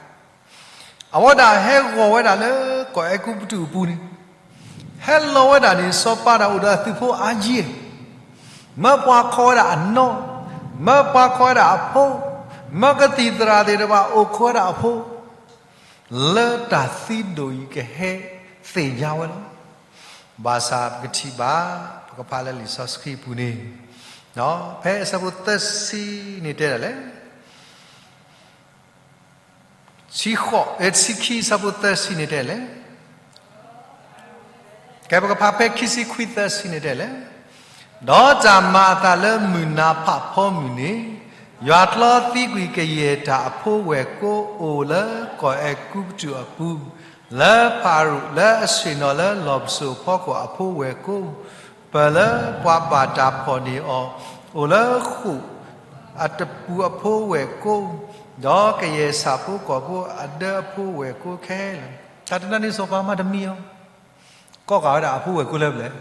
အဝဲဒၣ်ဟဲဂီၤဝဲဒၣ်လၢကီၢ်အဲၤကူပတူးအပူၤန့ၣ်, ဟဲလီၤဝဲဒၣ်န့ၣ် စီၤပၤဒၣ်အိၣ်ဒီးအသုးဖိအါယံၤ, မၢပှၤခီဝဲဒၣ်အနီၢ်, မၢပှၤခီဝဲဒၣ်အဖိ, မၢကသံၣ်သရၣ်သ့ၣ်တဖၣ်အိၣ်ခိးဝဲဒၣ်အဖိ, လၢတၢ်သံဒိၣ်အံၤကဟဲသ့ၣ်ညါဝဲလီၤ. ဘၣ်ဆၣ်ပကထံၣ်ဘၣ် ပကဖးလၢလံာ်စီဆှံအပူၤန့ၣ်, ဖဲအဆၢဖိသၢဆံန့ၣ်တဲဒၣ်လဲၣ် ဆံဃိး, ဆံခံ အဆၢဖိသၢဆံန့ၣ်တဲလဲၣ်, ကဲ ပကဖးဖဲခံဆံခွံသၢဆံန့ၣ်တဲလဲၣ်, ဒီးတၢ်မၤအသးလၢမုၢ်နၤဖးဖီမုၢ်န့ၣ်, ယွၤကျီသံကွံာ်ကယဲၢ်တၢ်အဖိဝဲၢ်ကိာ်အိၣ်လၢကီၢ်အဲၤကူပတူးအပူၤ, လၢဖၤရိၤလၢအဆ့ၣ်နီၤလၢလီၢ်ပစိာ်ဖီခိၣ်အဖိဝဲၢ်ကိာ်, ပၢၢ်လၢပှၤဘၣ်တၢ်ဖီၣ်န့ၢ်အီၤ, အိၣ်လၢဃိာ်အတပူၤအဖိဝဲၢ်ကိာ်, ဒီးကယဲၢ်ဆၣ်ဖိကီၢ်ဖိအဒၢအဖိဝဲၢ်ကိာ်ခဲလၢာ်, တၢ်တနၤန့ၣ်စီၤပၤမၤတမံၤအီၤ, ကိးကးဝဲဒၣ်အဖိဝဲၢ်ကိာ်လၢပျဲၢ်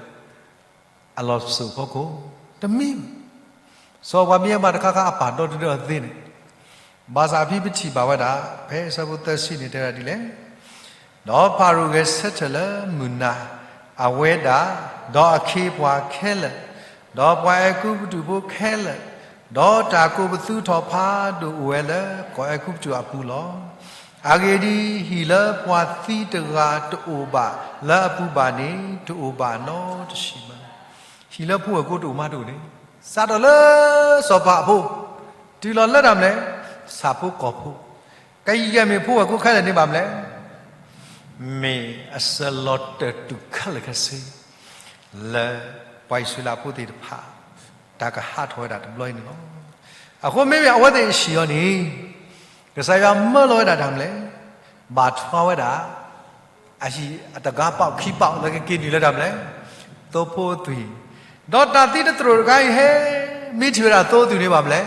အလီၢ်ပစိာ်ဖီခိၣ်, တမံၤ, စီၤပၤမ့ၢ်ဟဲမၤတခါခါအပၢ်ဒီတဒၢအသ့န့ၣ်, ဘၣ်ဆၣ်ဖဲပထံၣ်ဘၣ်ဝဲဒၣ် ဖဲအဆၢဖိသၢဆံန့ၣ်တဲဝဲဒၣ်ဒ်လဲၣ်, ဒီးဖၤရိၤဂဲၤဆၢထၢၣ်လၢမုၢ်နၤ, အဝဲဒၣ်, ဒီးအခ့အပှၤခဲလၢာ်, ဒီးပှၤအဲၤကူပတူးဖိခဲလၢာ်, ဒီးတၢ်ကိးပသူထီၣ်ဖးဒိၣ်အိၣ်ဝဲလၢကီၢ်အဲၤကူပတူးအပူၤလီၤ. အဂ့ၢ်ဒ်အံၤ, ဟံၣ်လၢပှၤသံတဂၤတအိၣ်ဘၣ်လၢအပူၤဘၣ်န့ၣ် တအိၣ်ဘၣ်နီတဆံးဘၣ်. ဟံၣ်လၢဖိဝဲၢ်ကိာ်တအိၣ်မးတအိၣ်န့ၣ်, စးထီၣ်လၢစီၤပၤအဖိ, တုၤလီၤလၢတၢ်မနုၤလဲၣ်, ဆၣ်ဖိကီၢ်ဖိ, ကယဲၢ်မ့ၢ်ဖိဝဲၢ်ကိာ်ခဲလၢာ်န့ၣ်ဘၣ်မနုၤလဲၣ်, မ့ၢ်အစၢၤလီၤတၢၢ်တူာ်ခဲလၢာ်ခဲဆ့ လၢပှၤအံၣ်စရ့လးဖိသ့ၣ်တဖၣ် တၢ်ကဟးထီၣ်ဝဲဒၣ်တဘျီအံၤန့ၣ်လီၤ. အဃိမ့မ့ၢ်အဝဲသ့ၣ်အဟံၣ်အီၤန့ၣ်, ကစၢ်ယွၤမၢလီၤဝဲဒၣ်တၢ်မနုၤလဲၣ်, ဘၣ်ထွါဝဲဒၣ် အဟံၣ်အတဂၤပာ်ခံပာ်လၢကက့ၤနုာ်လၢတၢ်မနုၤလဲၣ်, သိဖိအသွံၣ်, ဒီးတၢ်သံတတြိာ်တခါအံၤဟဲ, မ့ၢ်ထံၣ်ဝဲဒၣ်သိအသွံၣ်န့ၣ်ဘၣ်မနုၤလဲၣ်,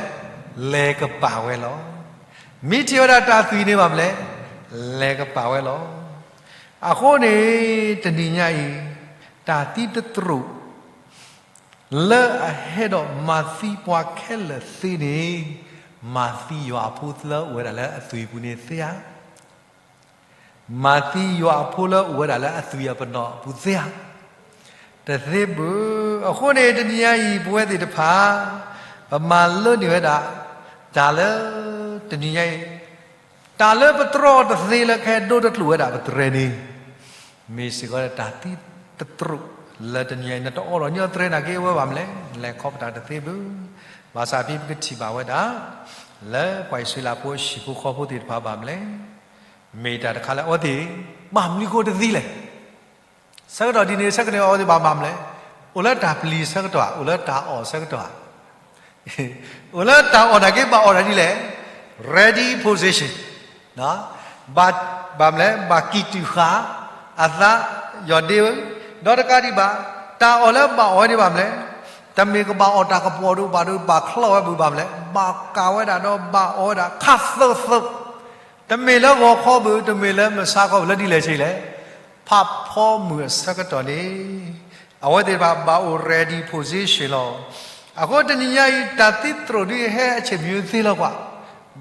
လဲၤကပာ်ဝဲလီၤ. မ့ၢ်ထံၣ်ဝဲဒၣ်တၢ်သွံၣ်န့ၣ်ဘၣ်မနုၤလဲၣ်, လဲၤကပာ်ဝဲလီၤ. အဃိန့ၣ် တနံၤညါအံၤ, တၢ်သံတတြိာ် လၢအဟဲဒီးမၤသံပှၤခဲလၢာ်သ့န့ၣ်, မၤသံယွၤအဖိလၢအိၣ်ဝဲဒၣ်လၢအသွံၣ်အပူၤန့ၣ်သ့ဧါ. မၤသံယွၤအဖိလၢအိၣ်ဝဲဒၣ်လၢအသွံၣ်အပနီၣ်အပူၤသ့ဧါ. တသ့ဘၣ်. အဃိန့ၣ် တနံၤညါအံၤ ပဝဲသ့ၣ်တဖၣ် ပမၤလိန့ၢ်ဝဲဒၣ် တၢ်လၢ တနံၤညါအံၤ တၢ်လၢပတြီတသ့လၢကဟဲဒိတကျိာ်ဝဲဒၣ်ပတြဲၤန့ၣ် မ့ၢ်စ့ၢ်ကီးတၢ်သံတတြိာ်လၢတနံၤညါအံၤ နတအိးထီၣ်ညီတြဲၤနာ်က့အဝဲဘၣ်မနုၤလဲၣ်, လဲၤခီပတာ်တသ့ဘၣ်. ဘၣ်ဆၣ်ဖဲပကထံၣ်ဘၣ်ဝဲဒၣ် လၢပှၤအံၣ်စရ့လးဖိဟံၣ်ဖိဃီဖိသ့ၣ်တဖၣ်ဘၣ်မနုၤလဲၣ်, မ့ၢ်တၢ်တခါလၢအဝဲသ့ၣ် ဘၣ်မနုၤဃိတသ့လဲၣ်. ဆၢကတီၢ်ဒ်န့ၣ် ဆၢကတီၢ်အဝဲသ့ၣ်ဘၣ်မနုၤလဲၣ်, အိၣ်လၢတၢ်ပျံၤဆၢကတီၢ်, အိၣ်လၢတၢ်အီၣ်ဆၢကတီၢ် အိၣ်လၢတၢ်အီၣ်နာ်က့ဘၣ်အီၣ်ဒၣ်ဒ်လဲၣ်, ready position, ဘၣ်မနုၤလဲၣ်, ဘၣ်ကံၣ်တူာ်ဃာ် အသး ယီၢ်ဒ့ဝဲ, ဒီးတကးဒံးဘၣ် တၢ်အီၣ်လၢဘၣ်အီၣ်ဝဲန့ၣ်ဘၣ်မနုၤလဲၣ်, တမ့ၢ်ကဘၣ်အီၣ်တၢ်ကပီၤဒိၣ်ဘၣ်ဒိၣ် ဘၣ်ချီၣ်ဝဲဘၣ်မနုၤလဲၣ်, ဘၣ်ကးဝဲဒၣ်ဒီးဘၣ်အီၣ်ဝဲဒၣ်ခးသၢသၢ, တမ့ၢ်လၢဂီၤခီဘၣ်, တမ့ၢ်လၢမုၢ်ဆါခီဘၣ်, လၢဒ်လဲၣ်ဆ့လဲၣ် ဖးဖီမုၢ်အဆၢကတီၢ်န့ၣ် အဝဲသ့ၣ်တဖၣ်ဘၣ်အိၣ် ready position လီၤ. အဃိတနံၤညါအံၤ တၢ်သံတတြိာ်ဒ်အံၤဟဲအဆ့ၣ်မံၤသ့လီၤကွၢ်,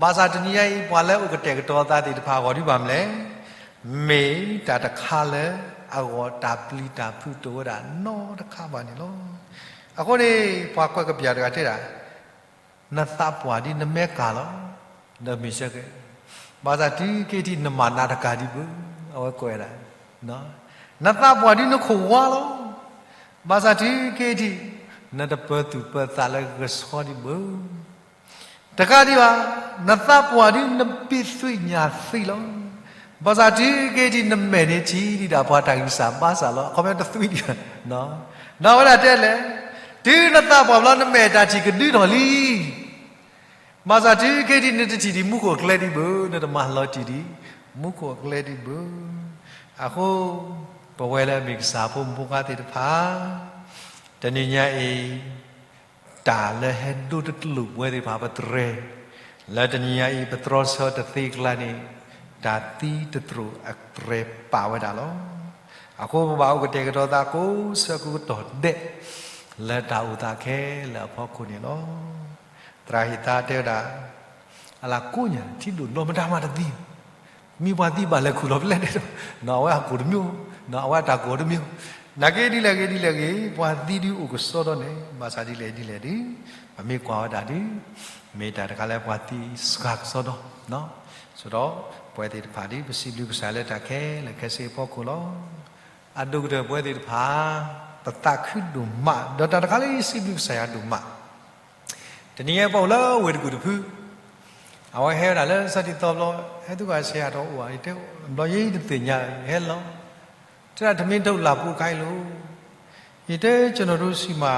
ဘၣ်ဆၣ်တနံၤညါအံၤ ပှၤလၢအအိၣ်ကတဲာ်ကတီၤအသးသ့ၣ်တဖၣ်အဂီၢ်ဒ်ဘၣ်မနုၤလဲၣ်, မ့ၢ်တၢ်တခါလၢအဂီၢ်တၢ်ပျံၤတၢ်ဖုးတအိၣ်ဝဲဒၣ်နီတခါဘၣ်န့ၣ်လီၤ. အဃိန့ၣ် ပှၤကွဲးကပျၢ်တဂၤတဲဒၣ် နသးပှၢ်ဒ်နမဲကၤလီၤ, ဒီးမ့ၢ်ဆၢက့ၤ, ဘၣ်ဆၣ်တုၤက့ၤထံၣ်နမၤနးတကးဒံးဘၣ်, အဝဲကွဲးဒၣ်, နသးပှၢ်ဒ်နခိၣ်ဝါလီၤ, ဘၣ်ဆၣ်တုၤက့ၤထံၣ် နတပၢၤသူၣ်ပၢၤသးလၢကဆှီဒံးဘၣ်. တကးဒံးဘၣ်, နသးပှၢ်ဒ်နဘံၣ်သွံၣ်ညၣ်သွံၣ်လီၤ, ဘၣ်ဆၣ်တုၤက့ၤထံၣ်နမဲာ်န့ၣ်ထံၣ်ဒံးဒၣ်ပှၤတၢ်ဂံၢ်စၢ်ဘါစၢ်လီၤ, အခီပညီတသွံၣ်ဒံးဘၣ်. ဒီးအဝဲဒၣ်တဲလဲၣ်, တုၤနသးပှၢ်ဘျီနမဲာ်တၢ်ထံၣ်ကဒုထီၣ်လံ ဘၣ်ဆၣ်တုၤက့ၤထံၣ်နတထံၣ်ဒံးမူခိၣ်အကျဲဒံးဘၣ်, နတမၤလီၤတံၢ်ဒံးမူခိၣ်အကျဲဒံးဘၣ်. အဃိ ပဝဲလၢအမ့ၢ်ကစၢ်ဖိမုၣ်ဖိခွါသ့ၣ်တဖၣ် တနံၤညါအံၤ တၢ်လၢဟဲဒိတကျိာ်ပဝဲသ့ၣ်တဖၣ်ပတြဲၤ လၢတနံၤညါအံၤ ပတြီဆၢတသ့အကျါန့ၣ် တၢ်သံတတြိာ်အတြဲၤပာ်ဝဲဒၣ်လီၤ. အဃိပဘၣ်အိၣ်ကတဲာ်ကတီၤသးကိးဆၢကိးကတီၢ်ဒဲး လၢတၢ်အိၣ်သးခဲလၢာ်အဖီခိၣ်န့ၣ်လီၤ. သရၣ်ဟ့ၣ်သါတဲဝဲဒၣ် အလၤကိးညါ ထံဒိၣ်နီၢ်မတၤမးတသံ, မ့ၢ်ပှၤသံဘၣ်လဲၤခူၣ်လီၤဖဲလဲၣ်ဒဲးဒီး, နီၢ် အဝဲအကိၣ်တမံၤ, နီၢ် အဝဲအတၢ်ကိၢ်တမံၤ, နာ်က့ဒ်လဲၣ်ဂ့ၤဒ်လဲၣ်ဂ့ၤ ပှၤသံဒုးအိၣ်ကစီဒီန့ၣ် ဘၣ်ဆၣ်ဒ်လဲၣ်ဒ်လဲၣ်ဒီး ပမ့ၢ်ကွၢ်ဝဲဒၣ်ဒီး မ့ၢ်တၢ်တခါလၢပှၤသံစှၤကစီဒီ, ဆိဒီးပဝဲသ့ၣ်တဖၣ်ဒီးပစံးဘျုးကစၢ်လၢတၢ်ခဲလၢာ်ခဲဆ့အဖီခိၣ်လီၤ. အဒိၣ်ကတၢၢ်ပဝဲသ့ၣ်တဖၣ် ပသးခုဒိၣ်မး, ဒီးတၢ်တခါလၢယစံးဘျုးကစၢ်ယွၤဒိၣ်မး တနံၤအံၤပအိၣ်လၢဝ့ၢ်တကူၣ်တဖု, အဝဲဟဲဝဲဒၣ်လၢစးထံသီဘျီ, ဟဲသုကစၢ်ယွၤတအိၣ်ဘၣ်, ယတဲဘျီယဲယတသ့ၣ်ညါ ယဟဲလီၤ, တဲဒၣ်တမ့ၢ်တၢ်လၢ်ပူၤခါအံၤလီၤ, ယတဲကျွန်တော်တို့ဆီမှာ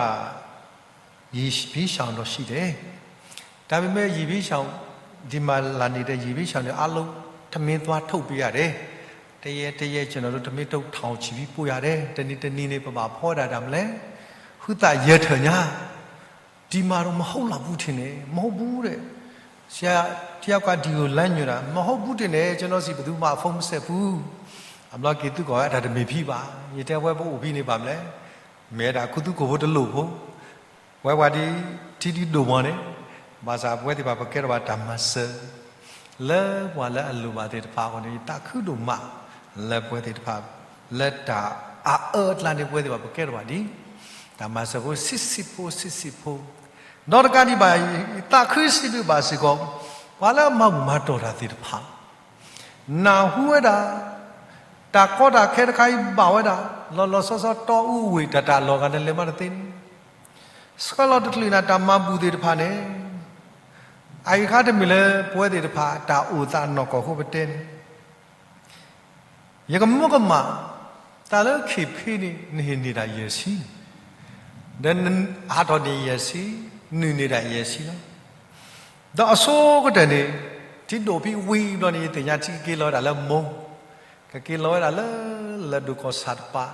ရေဖြေဆောင်တော့ရှိတယ်, ဒါပေမဲ့ ရေဖြေဆောင် ဒီမှာလာနေတဲ့ ရေဖြေဆောင်တွေအားလုံး ထမင်းသွားထုတ်ပေးရတယ်, တရက်တရက် ကျွန်တော်တို့ ထမင်းထုတ် ထောင်ချီပြီးပို့ရတယ်, တနံၤတနံၤန့ၣ် ပဘၣ်ဖီဒၣ်တၢ်မလဲၣ်, ဟုသၣ်ယဲၢ်ထၢၣ်ညါ ဒီမှာတော့မဟုတ်လီၤဘူးထင်တယ်, မဟုတ်ဘူးတဲ့, ဆရာတယောက်က ဒီကိုလှမ်းညွှန်တာ, မဟုတ်ဘူးထင်တယ်, ကျွန်တော်ဆီ ဘယ်သူမှ ဖုန်းမဆက်ဘူး, အဘျီက့ၤသုကိးဝဲ အတၢ်တမ့ၢ်ဖံးဘၣ်, ယတဲဝဲပအိၣ်ဖဲန့ၣ်ဘၣ်မလဲၣ်, မ့ၢ်ဝဲဒၣ်ခူသူၣ်ကိၢ်ဖိတလိၣ်ဖိ ပဝဲပှၤဒ်ထံဒ်ဒိၣ်မးန့ၣ်, ဘၣ်ဆၣ်ပဝဲသ့ၣ်တဖၣ်ပကဲထီၣ်ဘၣ်တၢ်မၤစၢၤ လၢပှၤလၢအလိၣ်ဘၣ်သ့ၣ်တဖၣ်အဂီၢ်န့ၣ် ယသးခုဒိၣ်မး လၢပဝဲသ့ၣ်တဖၣ် လၢတၢ်အအၢအကျါန့ၣ် ပဝဲသ့ၣ်တဖၣ်ပကဲထီၣ်ဘၣ်ဒ် တၢ်မၤစၢၤဖိဆံးဆံးဖိဆံးဆံးဖိ, ဒီးတကးဒံးဘၣ် ယသးခုစံးဘျုးဘၣ်စ့ၢ်ကီး ပှၤလၢအမၤဘူၣ်မၤတီၢ်တၢ်သ့ၣ်တဖၣ် နၢ်ဟူဝဲဒၣ် တၢ်ကီတၢ်ခဲတခါအံၤဘၣ်ဝဲဒၣ် လီၤလီၤဆီဆီတီအူဝ့ၢ်တၢ်တၢ်လီၤဂာ်နလဲၤမးတသ့န့ၣ်, ဆှၢလီၤတချုးန့ၣ် တၢ်မၤဘူၣ်သ့ၣ်တဖၣ်န့ၣ်, အအံၤအခါတမ့ၢ်လၢပဝဲသ့ၣ်တဖၣ်တၢ်အိၣ်သးနီၢ်ကီၢ်အဃိပတဲန့ၣ်, ယကမၢကမၣ် တၢ်လၢခ့ၣ်ဖ့န့ၣ် နဟ့ၣ်န့ၢ်ဒၣ်ယဲၢ်ဆံ, ဒီးနဟးထီၣ်န့ၢ်ယဲၢ်ဆံ, နုာ်န့ၢ်ဒၣ်ယဲၢ်ဆံလီၤ. ဒီးအဆိကတၢၢ်န့ၣ် ထံဒိၣ်ဖဲဝံၤဘျီန့ၣ် ယသ့ၣ်ညါထံကက့ၤလီၤဝဲဒၣ်လၢမိၢ်, ကက့ၤလီၤဝဲဒၣ်လၢ လၢၢ်ဒိၣ်ကီၢ်ဆၣ်တပၤ,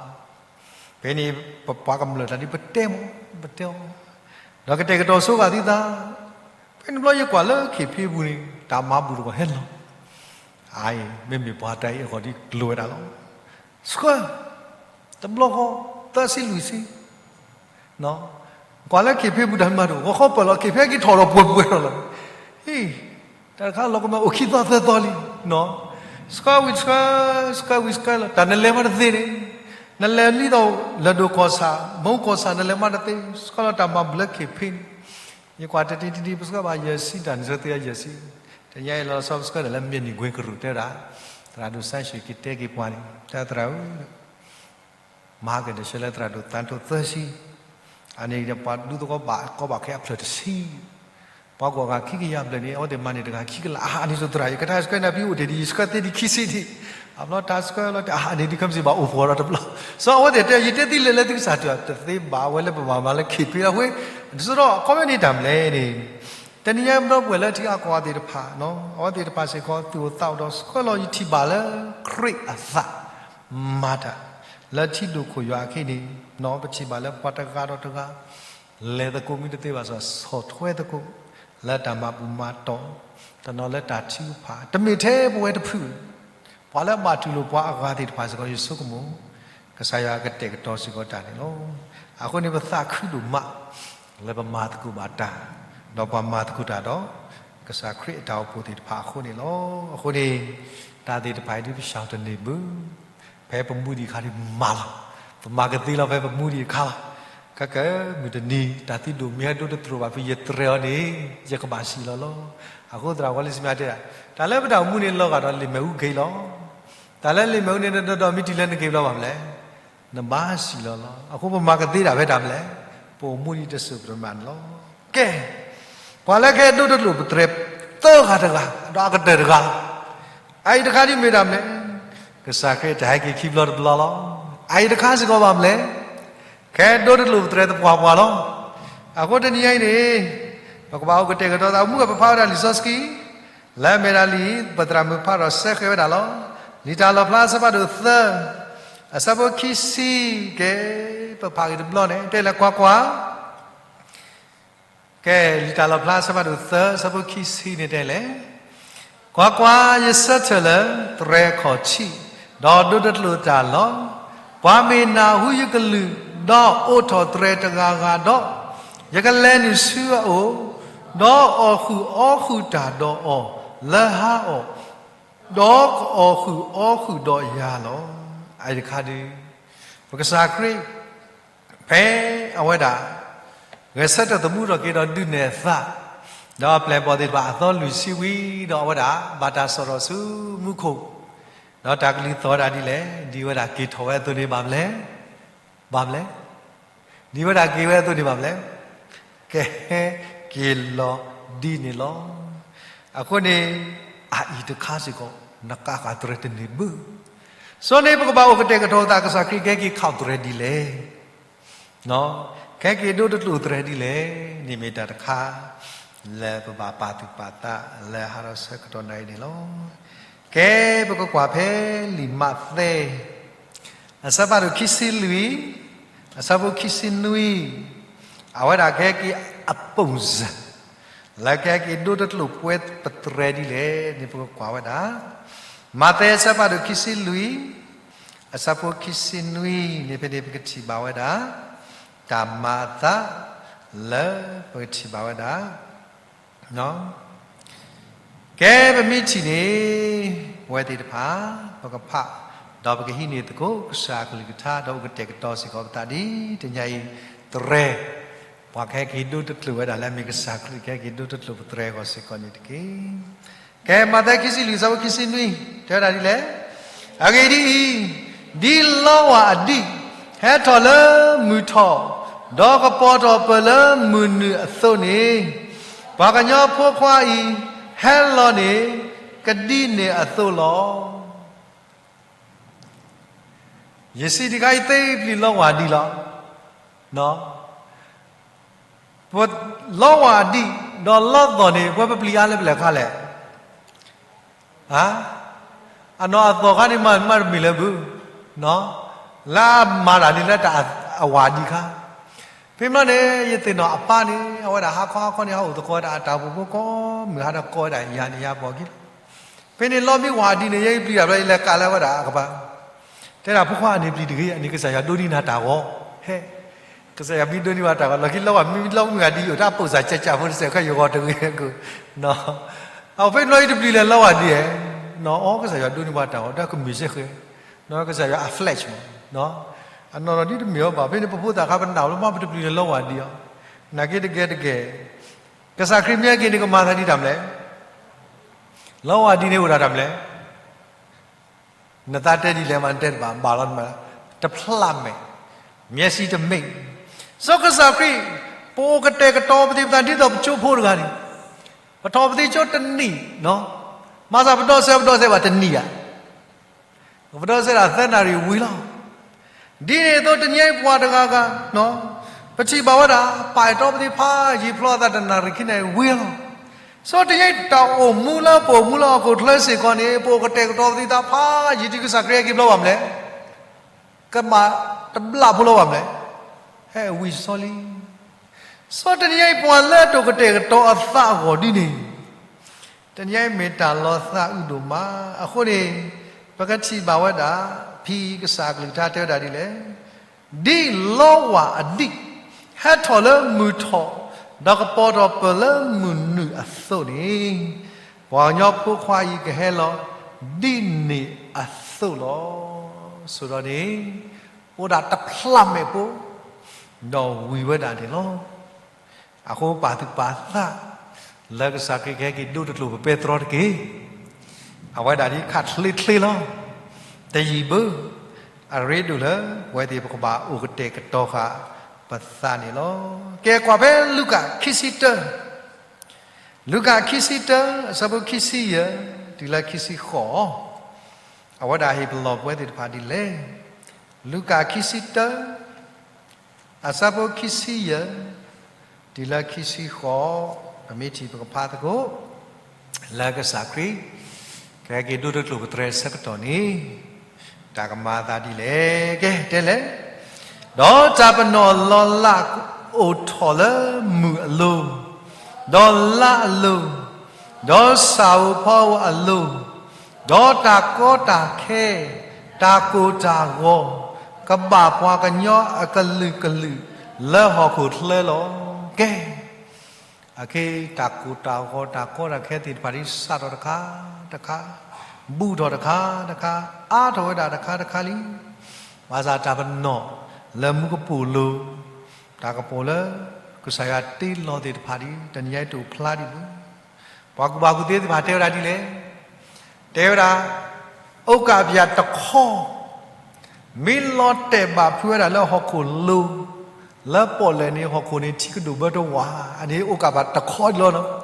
ဖဲန့ၣ် ပပှၤကမျၢၢ်တၢ်ဒ် ပတဲမး ပတဲအီၤ, ဒီးကတဲာ်ကတီၤဆိဂာ်သုသး, ဖဲန့ၣ်ဘျီယကွၢ်လၢခ့ၣ်ဖ့ပူၤန့ၣ် တၢ်မၤဘူၣ်တဂီၢ်ဟဲလီၤ, အအံၤ မ့မ့ၢ်ပှၤတၢ်အံၤအဂီၢ်ဒ်ကျိၤဝဲဒၣ်လီၤ, ဆှၢ တဘျီဃီ သၢဆံလွံၢ်ဆံ ကွၢ်လၢခ့ၣ်ဖ့ပူၤတၢ်မၤဘူၣ် ဂီၤခီပၢၢ်လီၤ ခ့ၣ်ဖ့က့ၤထီၣ်ဒီးပှဲၤပှဲၤထီၣ်လီၤ, ဟ့ၣ် တၢ်တခါလီၤကမၢအိၣ်ခံသီသၢသီလံ, ဆှၢဝံၤဆှၢ ဆှၢဝံၤဆှၢလီၤ တၢ်နလဲၤမးတသ့န့ၣ်, နလဲၤလံဒီး လၢၢ်ဒိၣ်ကီၢ်ဆၣ် မိၢ်ကီၢ်ဆၣ် နလဲၤမးတသ့, ဆှၢလီၤတၢ်မၤဘူၣ်လၢခ့ၣ်ဖ့န့ၣ်, ယကွၢ်တနံၤတနံၤ ပဆှၢဘၣ်ယဲၢ်ဆံတၢ်န့ၣ် ဆှၢသ့ယဲၢ်ဆံ, တနံၤအံၤလီၤဆီပဆှၢဒၣ်လၢ မျက်နှာ ကွင်းကရူၢ် တဲဝဲဒၣ်, သရၣ်ဒိၣ်စၢ်ဆှံက့ၤတဲက့ၤပှၤန့ၣ် တၢ်သရၣ်ဧၢ မၤဟါက့ၤဒီးဆှၢလၢသရၣ်ဒိၣ်သန်းထွဋ်သၢဆံ, အန့ၣ်ဒီးပှၤဒူသဝီဘၣ်ကီဘၣ်ခဲအဖျၢၣ်တဆံ, ပှၤကွၢ်ဂၤခံကယၤဘျဲၣ်န့ၣ် အဝဲသ့ၣ်မၤန့ၢ်တဂၤခံကလး အဟးန့ၢ်စိၤသရၣ် ယကထါဆှၢန့ၢ်ဖဲအိၣ်တ့ၢ်ဒံး ယဆှၢသ့ဒံးခံဆံဒံး, အဘျီတၢ်ဆှၢလီၤတၢ်ဟးန့ၢ်ဒံးခဲမုၢ်ဆ့ၣ်ဘၣ်အိၣ်ဖှိၣ်ဒီးတဘျီ, စီၤအဝဲသ့ၣ်တဲ ယတဲသ့လဲၣ်လၢသုကစၢ်တၢ်တသ့ဘၣ် အဝဲလၢပမၤမၤလၢခ့ၣ်ဖ့အဃိ, ဒ်သိးဒီးအခီပညီန့ၣ်တၢ်မနုၤလဲၣ်န့ၣ် တနံၤညါပဒီပုၢ်ဝဲၢ်လၢထံအကီၢ်သ့ၣ်တဖၣ်, အဝဲသ့ၣ်တဖၣ်စ့ၢ်ကီး သူၣ်အိၣ်သးအိၣ်ဒီးဆှၢလီၤ ယထံၣ်ဘၣ်လၢခရံာ်အသး မၤတၢ် လၢထံဒိၣ်ခိၣ်ယွၤအခံန့ၣ်, ပထံၣ်ဘၣ်လၢပှၤတဂၤဒီးတဂၤ လဲၤသကိးမ့ၢ်တသ့ဘၣ်ဆၣ် ဆီၣ်ထွဲသကိး လၢတၢ်မၤဘူၣ်မၤတီၢ်, တနီၤလၢတၢ်ထုကဖၣ် တမ့ၢ်ထဲပဝဲတဖု ပှၤလၢအဘၣ်တူၢ်လိာ်ပှၤအဂၤသ့ၣ်တဖၣ်စ့ၢ်ကီး ယဆိကမိၣ် ကစၢ်ယွၤကတဲာ်ကတီၤစ့ၢ်ကီးတၢ်န့ၣ်လီၤ. အဃိန့ၣ် ပသးခုဒိၣ်မး လၢပမၤသကိးဘၣ်တၢ်, ဒီးပှၤမၤသကိးတၢ်ဒီး ကစၢ်ခရံာ်အတၢ်အိၣ်ဖှိၣ်သ့ၣ်တဖၣ်အဃိန့ၣ်လီၤ. အဃိန့ၣ် တၢ်သ့ၣ်တဖၣ်အံၤဒ်ပစံးတန့ၢ်ဘၣ်, ဖဲပမူဒံးအခါဒ်မၤလီၤ, ပမၤကသ့လီၤ ဖဲပမူဒံးအခါလီၤ. ခဲကမုၢ်တနံၤ တၢ်သံဒိၣ်မ့ၢ်ဟဲဒိတတြိာ်ဘၣ်ဖဲယတြဲၤအီၤန့ၣ် ယကဘၣ်စံးလီၤလီၤ. အဃိသရၣ်ဝီလံစမးတဲဒၣ်, တၢ်လၢပတၢ်အိၣ်မူန့ၣ်လီၤဂာ်ဒီးလံာ်မဲာ်ဟူက့ၤလီၤ. တၢ်လၢလံာ်မဲာ်ဟူန့ၣ် နဒီးမ့ၢ်တုၤလၢနက့ၤဘျီဘၣ်မလဲၣ်, နဘၣ်စံးလီၤလီၤ. အဃိပမၤကသ့ဒၣ်ဖဲတၢ်မလဲၣ်, ပအိၣ်မူဒံးတစိၢ်ပတမၤန့ၣ်လီၤ. ကဲ, ပှၤလၢကဟဲဒိတတြိာ်ပတြဲၤ သၢဂၤတဂၤ ဒီးအကတၢၢ်တဂၤလီၤ. အအံၤတခါဒ်မ့ၢ်တၢ်မလဲၣ်, ကစၢ်ခရံာ်တၢ်ဟဲက့ၤခံဘျီတဘျီလီၤ. အအံၤတခါစ့ၢ်ကီးဘၣ်မလဲၣ်, ကဟဲဒိတတြိာ်ပတြဲၤသပှၢ်ပှၢ်လီၤ. အဃိတနံၤညါအံၤန့ၣ် ပကဘၣ်အိၣ်ကတဲာ်ကတီၤသး အိၣ်မူကပဖးဝဲဒၣ်လံာ်စီဆှံ လၢအမ့ၢ်ဒၣ်လံာ်ပသရၣ်မုၣ်ဖးဒီးစဲဃဲၤဝဲဒၣ်လီၤ. လံာ်တၢ်လီၣ်ဖျါအဆၢဖးဒိၣ်သၢ အဆၢဖိခံဆံ, ကဲ, ပဖးက့ၤတဘျီန့ၣ် တဲလဲၤကွၢ်ကွၢ်, ကဲ, လံာ်တၢ်လီၣ်ဖျါအဆၢဖးဒိၣ်သၢ အဆၢဖိခံဆံန့ၣ်တဲလဲၣ်, ကွၢ်ကွၢ်, ယဆၢထၢၣ်လၢသရဲခီၣ်ထံး, ဒီးဒိတတြိာ်တၢ်လီၤ. ပှၤမ့ၢ်နၢ်ဟူယကလုၢ်, ဒီးအိးထီၣ်သရဲတဂၤဂၤဒီး, ယကလဲၤနုာ်ဆူအအိၣ်, ဒီးအီၣ်ဃုာ်အီဃုာ်တၢ်ဒီးအီၤလၢဟါအီၤ, ဒီးကအီၣ်ဃုာ်အီဃုာ်ဒီးယၤလီၤ. အအံၤတခါဒုး ပကစၢ်ခရံာ် ဖဲအဝဲဒၣ် ဂဲၤဆၢထၢၣ်သမူထီၣ်က့ၤဒီးဒုးနဲၣ်အသး, ဒီးအပျဲၢ်အဘီၣ်သ့ၣ်တဖၣ်အသီလွံၢ်ဆံဝံၤဒီး အဝဲဒၣ်ဘၣ်တၢ်စးထီၣ်ဆူမူခိၣ်, ဒီးတၢ်ကလုၢ်သီၣ်ဝဲဒၣ်ဒ်လဲၣ်, ဒ်ဝဲဒၣ်က့ၤထီၣ်ဝဲအသိးန့ၣ်ဘၣ်မလဲၣ်, ဘၣ်မလဲၣ်, ဒ်ဝဲဒၣ်က့ၤဝဲအသိးန့ၣ်ဘၣ်မလဲၣ်, ကဟဲက့ၤလီၤဒ်န့ၣ်လီၤ. အဃိန့ၣ် အအံၤတခါစ့ၢ်ကီး နကးဃာ်တြဲၤတန့ၢ်ဘၣ်. စီၤန့ၣ် ပကဘၣ်အိၣ်ကတဲာ်ကတီၤသး ကစၢ်ခရံာ်ကဟဲက့ၤခးတြဲၤဒ်လဲၣ်, ကဟဲက့ၤဒိတကျိာ်တြဲၤဒ်လဲၣ်န့ၣ် မ့ၢ်တၢ်တခါ လၢပဘၣ်ပာ်သူၣ်ပာ်သးလၢဟါဒီးဆၢကတီၢ်နၣ်ရံၣ်န့ၣ်လီၤ. ကဲ ပကကွၢ်ဖဲလံာ်မးသဲ အဆၢဖးဒိၣ်ခံဆံလွံၢ်, အဆၢဖိခံဆံနွံ, အဝဲဒၣ်ကဟဲက့ၤအပူၤစၢၤ လၢကဟဲက့ၤဒိတကျိာ်ပှဲၤပတြဲၤဒ်လဲၣ်န့ၣ် ပကကွၢ်ဝဲဒၣ် မးသဲအဆၢဖးဒိၣ်ခံဆံလွံၢ်, အဆၢဖိခံဆံနွံန့ၣ် ဖဲန့ၣ်ပကထံၣ်ဘၣ်ဝဲဒၣ် တၢ်မၤအသး လၢပကထံၣ်ဘၣ်ဝဲဒၣ် ကဲ ပမ့ၢ်ထံၣ်န့ၣ် ပဝဲသ့ၣ်တဖၣ် ပကဖး ဒီးပကဟံးန့ၢ်သကိး ကစၢ်အကလုၢ်ကထါ ဒီးအိၣ်ကတဲာ်ကတီၤစ့ၢ်ကီးပသးဒ်တနံၤအံၤ တြဲၤ ပှၤကဟဲက့ၤဒိတကျိာ်ဝဲဒၣ်လၢအမ့ၢ်ကစၢ်ခရံာ် ကဟဲက့ၤဒိတကျိာ်ပတြဲၤအဂီၢ်စ့ၢ်ကီးန့ၣ်တက့ၢ်. ကဲ မးသဲခံဆံလွံၢ် အဆၢဖိခံဆံနွံ တဲဝဲဒၣ်ဒ်လဲၣ်, အဂ့ၢ်ဒ်အံၤ, ဒ်လီဝၢ်အဒံး ဟဲထီၣ်လၢမုၢ်ထီၣ်, ဒီးကပီၤထီၣ်ပၢၢ်လၢမုၢ်နုာ်အသိးန့ၣ်, ပှၤကညီဖိခွါအံၤ ဟဲလီၤန့ၣ် ကဒ်န့ၣ်အသိးလီၤ. ယစံးတခါအံၤ သ့ပျံၤလီဝၢ်ဒံးလီၤ. လီဝၢ်ဒံး ဒီးလီသီၣ်န့ၣ် ပှၤပပျံၤအါလၢပလဲၤခါလဲၣ်. အနီၢ်အသီၣ်ခါန့ၣ် မၤမၤတမ့ၢ်လၢဘု လၢအမၤတၢ်န့ၣ်လၢတၢ်အဝၢ်ဒံးခါ. ဖဲမ့ၢ်န့ၣ် ယသ့ၣ်နီၣ်အပၢ်န့ၣ် အဝဲဒၣ်ဟါခီဟါခီန့ၣ် ဟးအိၣ်သကိးဝဲဒၣ်အတၢ်အိၣ်ဖှိၣ်ဖိကိးမုၢ်ဟါဒီးကိးဝဲဒၣ်ယၤန့ၣ်ယၤပိာ်က့ၤလီၤ. ဖဲန့ၣ်လီမ့ၢ်ဝၢ်ဒံးန့ၣ် ယဲယပျံၤတၢ်ဘျီ ယလဲၤကးလၢဝဲဒၣ်အကပၤ တဲဒၣ်ဖိခွါအန့ၣ်ပျံၤတဂ့ၤ အန့ၣ်ကစၢ်ယွၤဒိးန့ၢ်နၤတၢ်ဂီၤ ဟဲ ကစၢ်ယွၤမ့ၢ်ဒိးန့ၢ်ဘၣ်တၢ်ဂီၤ လီၢ်ခံလီဝၢ်မ့ၢ်လီမုၢ်ဂၤဒံးယိာ် တၢ်ပိာ်စၢ်ကၢ်ကၢ်ဖိတစဲးခဲယဂီၤတဂ့ၤအက အဖဲဘျီယတပျံၤလဲၤလီဝၢ်ဒံးဧါ. အီ ကစၢ်ယွၤဒိးန့ၢ်ပှၤတၢ်ဂီၤ တၢ်ကမ့ၢ်စ့ၢ်ဃဲ ကစၢ်ယွၤအ flesh မး အနီၢ်နီၢ်ဒ်တမ့ၢ်အီၤဘၣ် ဖဲန့ၣ်ပဖိသၣ်ခါပနၢ်လီၤ မ့ၢ်ပတပျံၤလဲၤလီဝၢ်ဒံးအီၤ နာ်က့တကဲတကဲ ကစၢ်ခရံာ်မ့ၢ်ဟဲက့ၤန့ၣ် ကမၤသးဒ်တၢ်မလဲၣ်. လီဝၢ်ဒံးန့ၣ်အိၣ်ဒၣ်တၢ်မလဲၣ်. နသးတဲဒ်လဲၣ်မး နတဲတဘၣ် ဘၣ်လီၤနမၤ တဖျးမဲာ် မျက်စိတမှိတ် စီၤကစၢ်ခရံာ် ပအိၣ်ကတဲာ်ကတီၤပသ့ၣ်ပသး ဒ်သိးပကၠိဖိတဂၤန့ၣ် ပထီၣ်ပသံကၠိတနံၣ် မၤစၢ်ပဒီစဲး ပဒီစဲးဘၣ်တနံၣ်ဧါ ပဒီစဲးဒၣ်သၢနၣ်ရံၣ်ဝံၤလီၤ. ဒ်န့ၣ်အသိးတနံၤအံၤပှၤတဂၤဂၤ ပထံၣ်ဘၣ်ဝဲဒၣ် ပာ်အဲၣ်တီပသ့ၣ်ဖးယံာ်ဖျိအသးတနၣ်ရံၣ်ခံနၣ်ရံၣ်ဝံၤလီၤ. စီၤတနံၤအံၤတၢ်အိၣ်မူလၢပအိၣ်မူလၢဟီၣ်ခိၣ်ချၢစ့ၢ်ကီးန့ၣ် ပအိၣ်ကတဲာ်ကတီၤပသ့ၣ်ပသးဖးယံာ်ဒ်ကစၢ်ခရံာ်ဟဲက့ၤဘျီဘၣ်မလဲၣ်. ကဘၣ်တဘျးဖိလီၤဘၣ်မလဲၣ်. ဟဲဝံၤစီလံ စီၤတနံၤအံၤပှၤလၢတအိၣ်ကတဲာ်ကတီၤအသးအဂီၢ်ဒ်န့ၣ် တနံၤအံၤမ့ၢ်တၢ်လီၤသးအုးဒိၣ်မး. အဃိန့ၣ် ပကထံၣ်ဘၣ်ဝဲဒၣ် ဖဲကစၢ်အကလုၢ်ကထါတဲဝဲဒၣ်ဒ်လဲၣ်, ဒ်လီဝၢ်အဒံး ဟဲထီၣ်လၢမုၢ်ထီၣ် ဒီးကပီၤထီၣ်ပၢၢ်လၢမုၢ်နုာ်အသိးန့ၣ် ပှၤကညီဖိခွါအံၤကဟဲလီၤ ဒ်န့ၣ်အသိးလီၤ. ဆိးဒီးန့ၣ် အိၣ်ဒၣ်တဖျးမဲာ်ဖိ ဒီးဝံၤဝဲဒၣ်န့ၣ်လီၤ. အဃိပာ်သူၣ်ပာ်သး လၢကစၢ်ခရံာ်ကဟဲက့ၤဒိတကျိာ်ပပဲတြီတက့ၢ်. အဝဲဒၣ်ဒ်ခးချ့ချ့လီၤ. တယံာ်ဘၣ် အရ့ဒိၣ်လၢ ပဝဲသ့ၣ်ပကဘၣ်အိၣ်ကတဲာ်ကတီၤဃာ်ပသးန့ၣ်လီၤ. ကဲကွၢ်ဖဲလူၤကၣ်ခံဆံတၢ လူၤကၣ်ခံဆံတၢ အဆၢဖိခံဆံယဲၢ် တုၤလၢခံဆံဃိး အဝဲဒၣ်ဟ့ၣ်ပလီၢ်ပဝဲသ့ၣ်တဖၣ်ဒ်လဲၣ်. လူၤကၣ်ခံဆံတၢ အဆၢဖိခံဆံယဲၢ် တုၤလၢခံဆံဃိး ပမ့ၢ်ထံၣ်ပကဖးသကိး လၢကစၢ်ခရံာ် ကဟဲက့ၤဒိတကျိာ်ပတြဲၤဆၢကတီၢ်န့ၣ် တၢ်ကမၤအသးဒ်လဲၣ်. ကဲ တဲလဲၣ်, ဒီးတၢ်ပနီၣ်လီၤလးအိၣ်ထီၣ်လၢမုၢ်အလိၤ, ဒီးလါအလိၤ, ဒီးဆၣ်ဧိၤဖီဧိၤအလိၤ, ဒီးတၢ်ကီတၢ်ခဲ, တၢ်ကိၢ်တၢ်ဂီၤ, ကဘၣ်ပှၤကညီအကလုာ်ကလုာ်လၢဟီၣ်ခိၣ်ချၢလီၤ. ကဲ အခဲအံၤတၢ်ကိၢ်တၢ်ဂီၤ တၢ်ကီတၢ်ခဲသ့ၣ်တဖၣ်ဒ်စးထီၣ်တခါတခါ, ဘူးထီၣ်တခါတခါ, အါထီၣ်ဝဲဒၣ်တခါတခါလံ. ဘၣ်ဆၣ်တၢ်ပနီၣ်လၢမူကပိာ်လိၤ, တၢ်ကပီၤလၢကစၢ်ယွၤတ့လီၤသ့ၣ်တဖၣ်ဒ် တနံၤညါအံၤတအိၣ်ဖျါဒံးဘၣ်. ပှၤကူၣ်ဘၣ်ကူၣ်သ့သ့ၣ်တဖၣ်တဲဝဲဒၣ်ဒ်လဲၣ်. တဲဝဲဒၣ် အိၣ်ကးပယၤတခီ မ့ၢ်လီၤတဲာ်ဘၣ်ဖုးဝဲဒၣ်လၢဟီၣ်ခိၣ်လိၤ, လၢပီၣ်လဲၣ်န့ၣ် ဟီၣ်ခိၣ်န့ၣ်ထံကဒိၣ်ဘၢတဝး, အန့ၣ်အိၣ်ကးဘၣ်တခီလီၤနီၤ.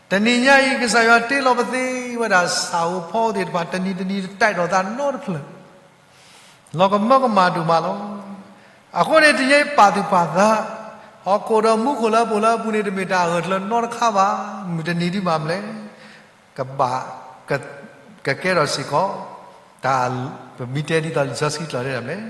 တနံၤညါအံၤ ကစၢ်ယွၤတ့လီၤပသ့ဝဲဒၣ် ဆၣ်ဧိၤဖီဧိၤသ့ၣ်တဖၣ် တနံၤတနံၤတတဲာ်ဒီးသးနီတဖျၢၣ် လီၤကမၢကမၣ်ဒိၣ်မးလီၤ. အဃိန့ၣ် တနံၤညါအံၤပာ်သူၣ်ပာ်သး, ဟီၣ်ခိၣ်ဒီးမူခိၣ်လၢအပူၤလၢအပူၤန့ၣ် တမ့ၢ်တၢ်အဂၢၢ်ကျၢၤနီတခါဘၣ်. မုၢ်တနံၤဒ်ဘၣ်မနုၤလဲၣ် ကဘၣ် ကကဲထီၣ်စ့ၢ်ကီး တၢ် ပမ့ၢ်တဲဒ်သိးလံာ်စီဆှံကျိာ်တဲဒၣ်မနုၤလဲၣ်,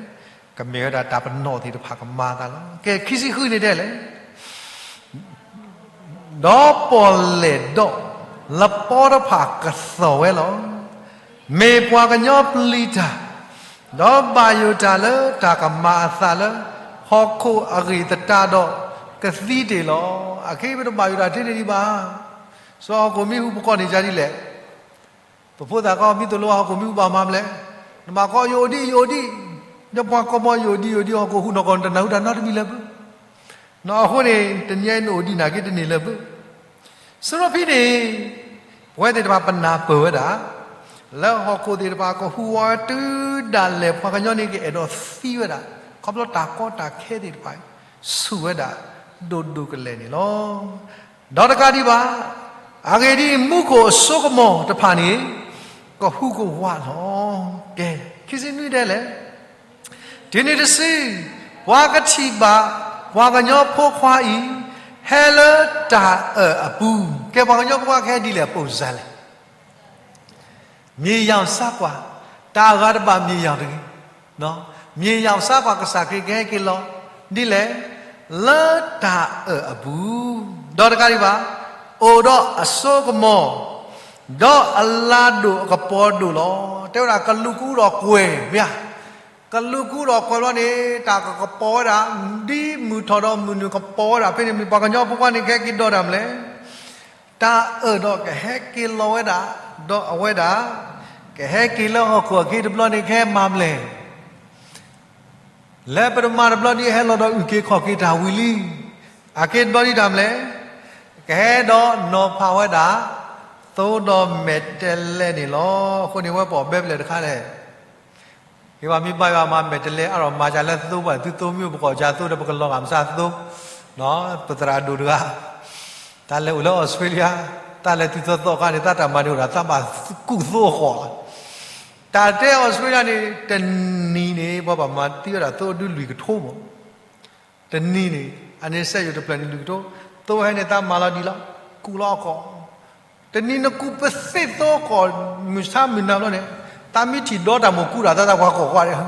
ကမ့ၢ်ဝဲဒၣ်တၢ်ပနီၣ်သ့ၣ်တဖၣ်ကမၤအသးလီၤ. ကဲ ခံဆံဃုန့ၣ်တဲလဲၣ် ဒီးပီၣ်လဲၣ်ဒီးလပီတဖၣ်ကသီၣ်ဝဲလီၤ. မ့ၢ်ပှၤကညီပျံၤတၢ်, ဒီးဘၣ်ယိၣ်တၢ်လၢတၢ်ကမၤအသးလၢ ဟီၣ်ခိၣ်အဂ့ၢ်သတးဒီး ကသံတ့ၢ်လီၤ. အခဲအံၤပတဘၣ်ယိၣ်တၢ်ထဲန့ၣ်ဒံးဘၣ်. စီၤဟီၣ်ခိၣ်မ့ၢ်ဟူးပကိးန့ၣ်ဒ်လဲၣ် ပဖိသၣ်ခီမ့ၢ်သိၣ်လိဟီၣ်ခိၣ်မ့ၢ်ဟူးဘၣ်မၤမနုၤလဲၣ်, နမၤကီယအိၣ်ဒံးယအိၣ်ဒံး, ဒီးပှၤကီၢ်မီယအိၣ်ဒံးယအိၣ်ဒံး ဟီၣ်ခိၣ်ဟူးနီၢ်ကီၢ် နတနၢ်ဟူတၢ်နီတမံၤလၢၤဘၣ်. နီၢ်အဃိန့ၣ် တနံၤအံၤနအိၣ်ဒံးနာ်က့တန့ၢ်လၢၤဘၣ်. စရီဖံန့ၣ် ပဝဲသ့ၣ်တဖၣ်ပနၢ်ပၢၢ်ဝဲဒၣ် လၢဟီၣ်ခိၣ်သ့ၣ်တဖၣ်ကဟူးဝးဝဲတုၤဒၣ်လဲာ် ပှၤကညီန့ၣ်ကအဲၣ်ဒိးသံဝဲဒၣ် ခီဖျိတၢ်ကီတၢ်ခဲသ့ၣ်တဖၣ် ဆူၣ်ဝဲဒၣ် ဒိၣ်ဒိၣ်ကလဲာ်န့ၣ်လီၤ. ဒီးတကးဒံးဘၣ်, အဂ့ၢ်ဒ်အံၤ မူခိၣ်အစိကမီၤတဖၣ်န့ၣ် ကဟူးကဝးလီၤ. ကဲ, ခံဆံနွံတဲလဲၣ်, တုၤနုၤတစု, ပှၤကထံၣ်ဘၣ် ပှၤကညီဖိခွါအံၤ ဟဲလၢတၢ်အၢၣ်အပူၤ. ကဲ ပှၤကညီဖိခွါကဟဲဒ်လဲၣ် ပိာ်စၢ်လဲၣ် မြေရောင်စားကွာ်, တၢ်အဂၤတဘၣ် မြေရောင်တဂ့ၤ, မြေရောင်စားကွာ် ကစၢ်ခရံာ်ကဟဲက့ၤလီၤ ဒ်လဲၣ်, လၢတၢ်အၢၣ်အပူၤ, ဒီးတကးဒံးဘၣ်, အိၣ်ဒီးအစိကမီၤ, ဒီးအလါဒိၣ်အကပီၤဒိၣ်လီၤ. တဲဝဲဒၣ် ကလူးကူဒီးကွဲၤ မ့ၢ်ဧါ, ကလူးကူဒီးကွဲၤဘျီန့ၣ် တၢ်ကကပီၤဝဲဒၣ် ဒ်မုၢ်ထီၣ်ဒီးမုၢ်နုာ်ကပီၤဝဲဒၣ်ဖဲန့ၣ် မ့ၢ်ပှၤကညီဖိခွါန့ၣ် ကဟဲက့ၤဒီးတၢ်မနုၤလဲၣ် တၢ်အၢၣ်ဒီးကဟဲက့ၤလီၤဝဲဒၣ်, ဒီးအဝဲဒၣ် ကဟဲက့ၤလၢဟီၣ်ခိၣ်အခံတဘျီန့ၣ် ကဟဲမၤမနုၤလဲၣ်, လၢပတမၤတဘျီဒ် ဟဲလီၤဒီးအုၣ်က့ၤခီၣ်က့ၤတၢ်ဝံၤလံ, အခံတဘျီဒ်တၢ်မနုၤလဲၣ်, ကဟဲဒီးနီၤဖးဝဲဒၣ် သိဒီးမဲာ်တဲးလဲးန့ၣ်လီၤ. အဃိန့ၣ် ဝဲပအီၣ်ဘဲပလဲၣ်တခါလဲၣ် က့ၤဘၣ်မ့ၢ်ဘါယွၤမၤမဲာ်တဲးလဲး အါထီၣ်မၤစၢၤလၢသိဘၣ် သုသိမ့ၢ်အိၣ်ပကိးစၢ်သိဒီး ပကလီၤဂာ်မဆါသိ, ပသရၣ်ဒိၣ်တဂၤ, တၢ်လဲၤအိၣ်လၢအီစထြ့လယါ, တၢ်လဲၤတုၤသီသီခါန့ၣ် တၢ်တၢ်မၤန့ၣ်အိၣ်ဒၣ် တၢ်ဘၣ်ကူၣ်သိအဃိးလီၤ. တၢ်တဲအီစထြ့လယါန့ၣ် တနံၤန့ၣ် ပှၤဘၣ်မၤသံဝဲဒၣ်သိဒုလွံၢ်ကထိမး တနံၤန့ၣ် အန့ၣ်စဲယိၤတဖျၢၣ်န့ၣ်လွံၢ်ကထိ, သိဟဲန့ၣ် တၢ်မၤလီၤဒံးလီၤ, ကူၣ်လီၤအဃိး, တနံၤနကူၣ်ပသ့ၣ်သိအဃိး, မုၢ်ဆါမုၢ်နၤဘျီန့ၣ်, တၢ်မ့ၢ်ထံၣ်ဒီတၢ်မိၣ်ကူၣ်ဒီး တၢ်သးပှၤကိးကွၢ်န့ၣ်,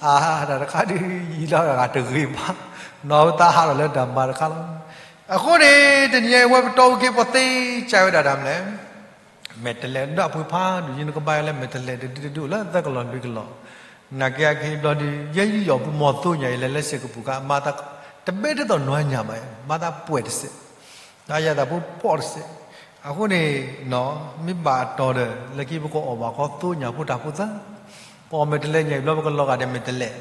အါ တၢ်တခါဒ်ယံာ်လီၤဂာ်တဂ့ၤဘၣ်, နီၢ်တၢ်ဟးထီၣ်လၢတၢ်မၤတခါလီၤ. အဃိန့ၣ် တနံၤအံၤဝဲပတီၢ်အုၣ်က့ၤ ပသ့စံးဝဲဒၣ်တၢ်မနုၤလဲၣ် မဲာ်တဲးလဲး ဒီးအပှ့ၤဖးဒိၣ် ယနကဘါယွၤလၢမဲာ်တဲးလဲး တဒုတဒုလၢသၢကလီၢ်လွံၢ်ကလီၢ်, နာ်က့အခံဘျီဒ် ယဲယုၢ်ယီၣ်ပူၤမီၤသိညၣ်အံၤ လဲၤလၢစ့ၢ်ကပူၤခါ မၤသး တဘဲတသီၣ်နွါညၣ်ဘၣ်, မၤသးပှဲၤတစဲး, ဒီးယၤသးဖိဖီၣ်တစဲး, အဃိန့ၣ် မ့ၢ်ဘၣ်အတီၤဒီး လၢခံပကအီၣ်ဘၣ်ဃီသိညၣ်ဖိတၢ်ဖိသၣ်, ပအီၣ်မဲာ်တဲးလဲးညၣ်အံၤဘျီ ပကလီၤဂာ်ဒီးမဲာ်တဲးလဲး,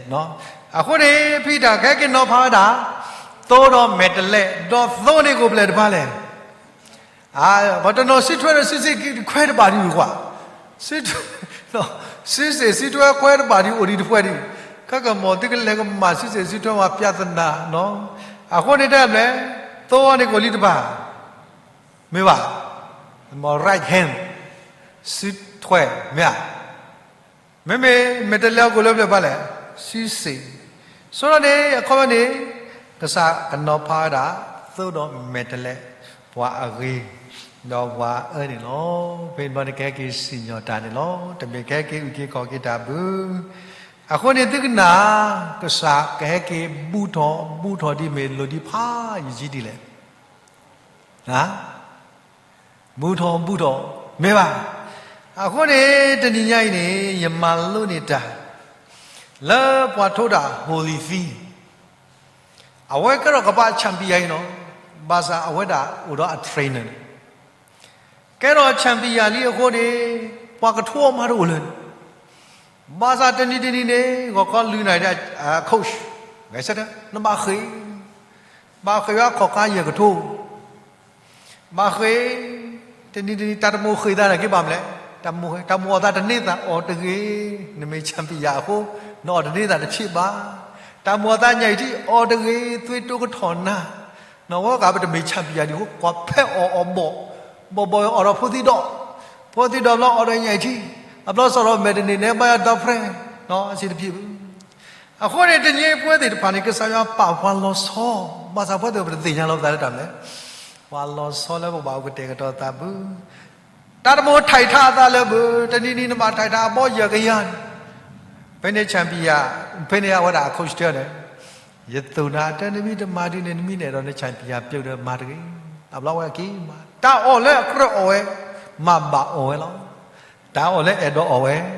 အဃိန့ၣ် ဖံတၢ်ကဟဲက့ၤနီၤဖးဝဲဒၣ် သိဒီးမဲာ်တဲးလဲး, ဒီးသိန့ၣ်ကအိၣ်ဖျဲၣ်တဖၣ်လဲၣ် ပှၤတနီၤစုထွဲဒီးစုစ့ၣ်ခွဲတဘၣ်ဒံးကွၢ်, စုထွဲ, စုစ့ၣ်စုထွဲခွဲတဘၣ်ဒံးအိၣ်ဒံးတဖှဲဒံး, ခဲကမီၤသုကလဲၤကမၣ်စုစ့ၣ်စုထွဲမၤပြဿနာနီၤ, အဃိန့ၣ်တဲမနုၤလဲၣ်, သိန့ၣ်ကအိၣ်လံတဖၣ်, မ့ၢ်ဘၣ်, မ့ၢ် right hand, စုထွဲ, မ့ၢ်ဧါ မ့မ့ၢ်မဲာ်တဲးလဲးအကအိၣ်လၢပျၢၤတဖၣ်လဲၣ်, စုစ့ၣ်, ဆိဒီးန့ၣ် အခီပညီန့ၣ် ကစၢ်ကနီၤဖးဝဲဒၣ် သိဒီးမဲာ်တဲးလဲး ပှၤအဂ့ၤ ဒီးပှၤအၢန့ၣ်လီၤ. ဖဲန့ၣ်ဘျီန့ၣ် ကဟဲက့ၤစံၣ်ညီၣ်တၢ်န့ၣ်လီၤ. တမ့ၢ်ကဟဲက့ၤအုၣ်က့ၤခီၣ်က့ၤတၢ်ဘၣ်. အဃိန့ၣ်သုကနၣ်, ကစၢ်ကဟဲက့ၤဘူးထီၣ်ဘူးထီၣ်ဒ်မ့ၢ်လိၣ်ဒံးဖးယံာ်ဒ်လဲၣ် ဘူးထီၣ်ဘူးထီၣ်, မ့ၢ်ဘၣ်. အဃိန့ၣ် တနံၤညါအံၤန့ၣ် ယမၤလိန့ၢ်တၢ် လၢပှၤထိးတၢ် Holyfield, အဝဲကဲထီၣ်ကမ္ဘာ့ champion အံၤနီၤ. ဘၣ်ဆၣ်အဝဲဒၣ်အိၣ်ဒီးအ trainer န့ၣ်, ကဲထီၣ် champion လံအဃိန့ၣ်, ပှၤကထိအီၤမၤတအိၣ်လၢၤန့ၣ်, ဘၣ်ဆၣ်တနံၤတနံၤန့ၣ် ဂီၤခီလုၢ်နၤဒီး coach ဂဲၤဆၢထၢၣ် နဘၣ်ဃ့ၢ်, ဘၣ်ဃ့ၢ်ဝဲအခီၣ်ခါယဲၢ်ကထိ ဘၣ်ဃ့ၢ်, တနံၤတနံၤ တၢ်တမိၣ်ဃ့ၢ်သးန့ၣ်က့ဘၣ်မလဲၣ်, တၢ်မိၣ်အသးတန့ၢ်သးအီၤတဂ့ၤ, နမ့ၢ် champion အဃိ, နအီၣ်တန့ၢ်သးတဆံးဘၣ်, တၢ်မိၣ်အသးညၣ်အံၤထံအီၤတဂ့ၤ, သွံတိကထီၣ်နၤ, နဝဲဂၤပတမ့ၢ် champion ဒံးအဃိ ကွၢ်ဖဲအီၣ်အီၣ်ဘီၣ်, ဘီၣ်ဘီၣ်အီၣ်ဒီးဖိသံဒီး, ဖိသံဒီးဘျီအီၣ်ဒီးညၣ်အံၤထံ, အဘျီစးထီၣ်မဲာ်တန့ၢ်နဲဘၣ်ယၤဒီးဖြဲ, အဆံးတဖျံးဘၣ် အဃိန့ၣ် တနံၤအံၤပဝဲသ့ၣ်တဖၣ်န့ၣ် ကစၢ်ယွၤပာ်ပှၤလီၤဆီ, ဘၣ်ဆၣ်ပဝဲသ့ၣ်ပတသ့ၣ်ညါလီၤပသးလၢတၢ်မနုၤလဲၣ်, ပှၤလီၤဆီလၢပဘၣ်အိၣ်ကတဲာ်ကတီၤသးဘၣ်, တၢ်တမိၣ်ထဲးထးအသးလၢဘၣ်, တနံၤနံၤနဘၣ်ထဲးထးအဘီယဲၢ်ကယၤန့ၣ်, ဖဲန့ၣ် champion, ဖဲန့ၣ်အဝဲဒၣ်အ coach တဲန့ၣ်, ယသိၣ်နၤတၢ်နမံၤတမၤဒ်န့ၣ် နမံၤနဲၣ်ဒီးန champion ပၠိဒီးမၤတဂ့ၤ, အဘျီဝဲက့ၤမၤ, တၢ်အီၣ်လၢအကြၢးအီၣ်ဝဲ, မၤဘၣ်အီၣ်ဝဲလီၤ, တၢ်အီၣ်လၢအဲၣ်ဒိးအီၣ်ဝဲ တ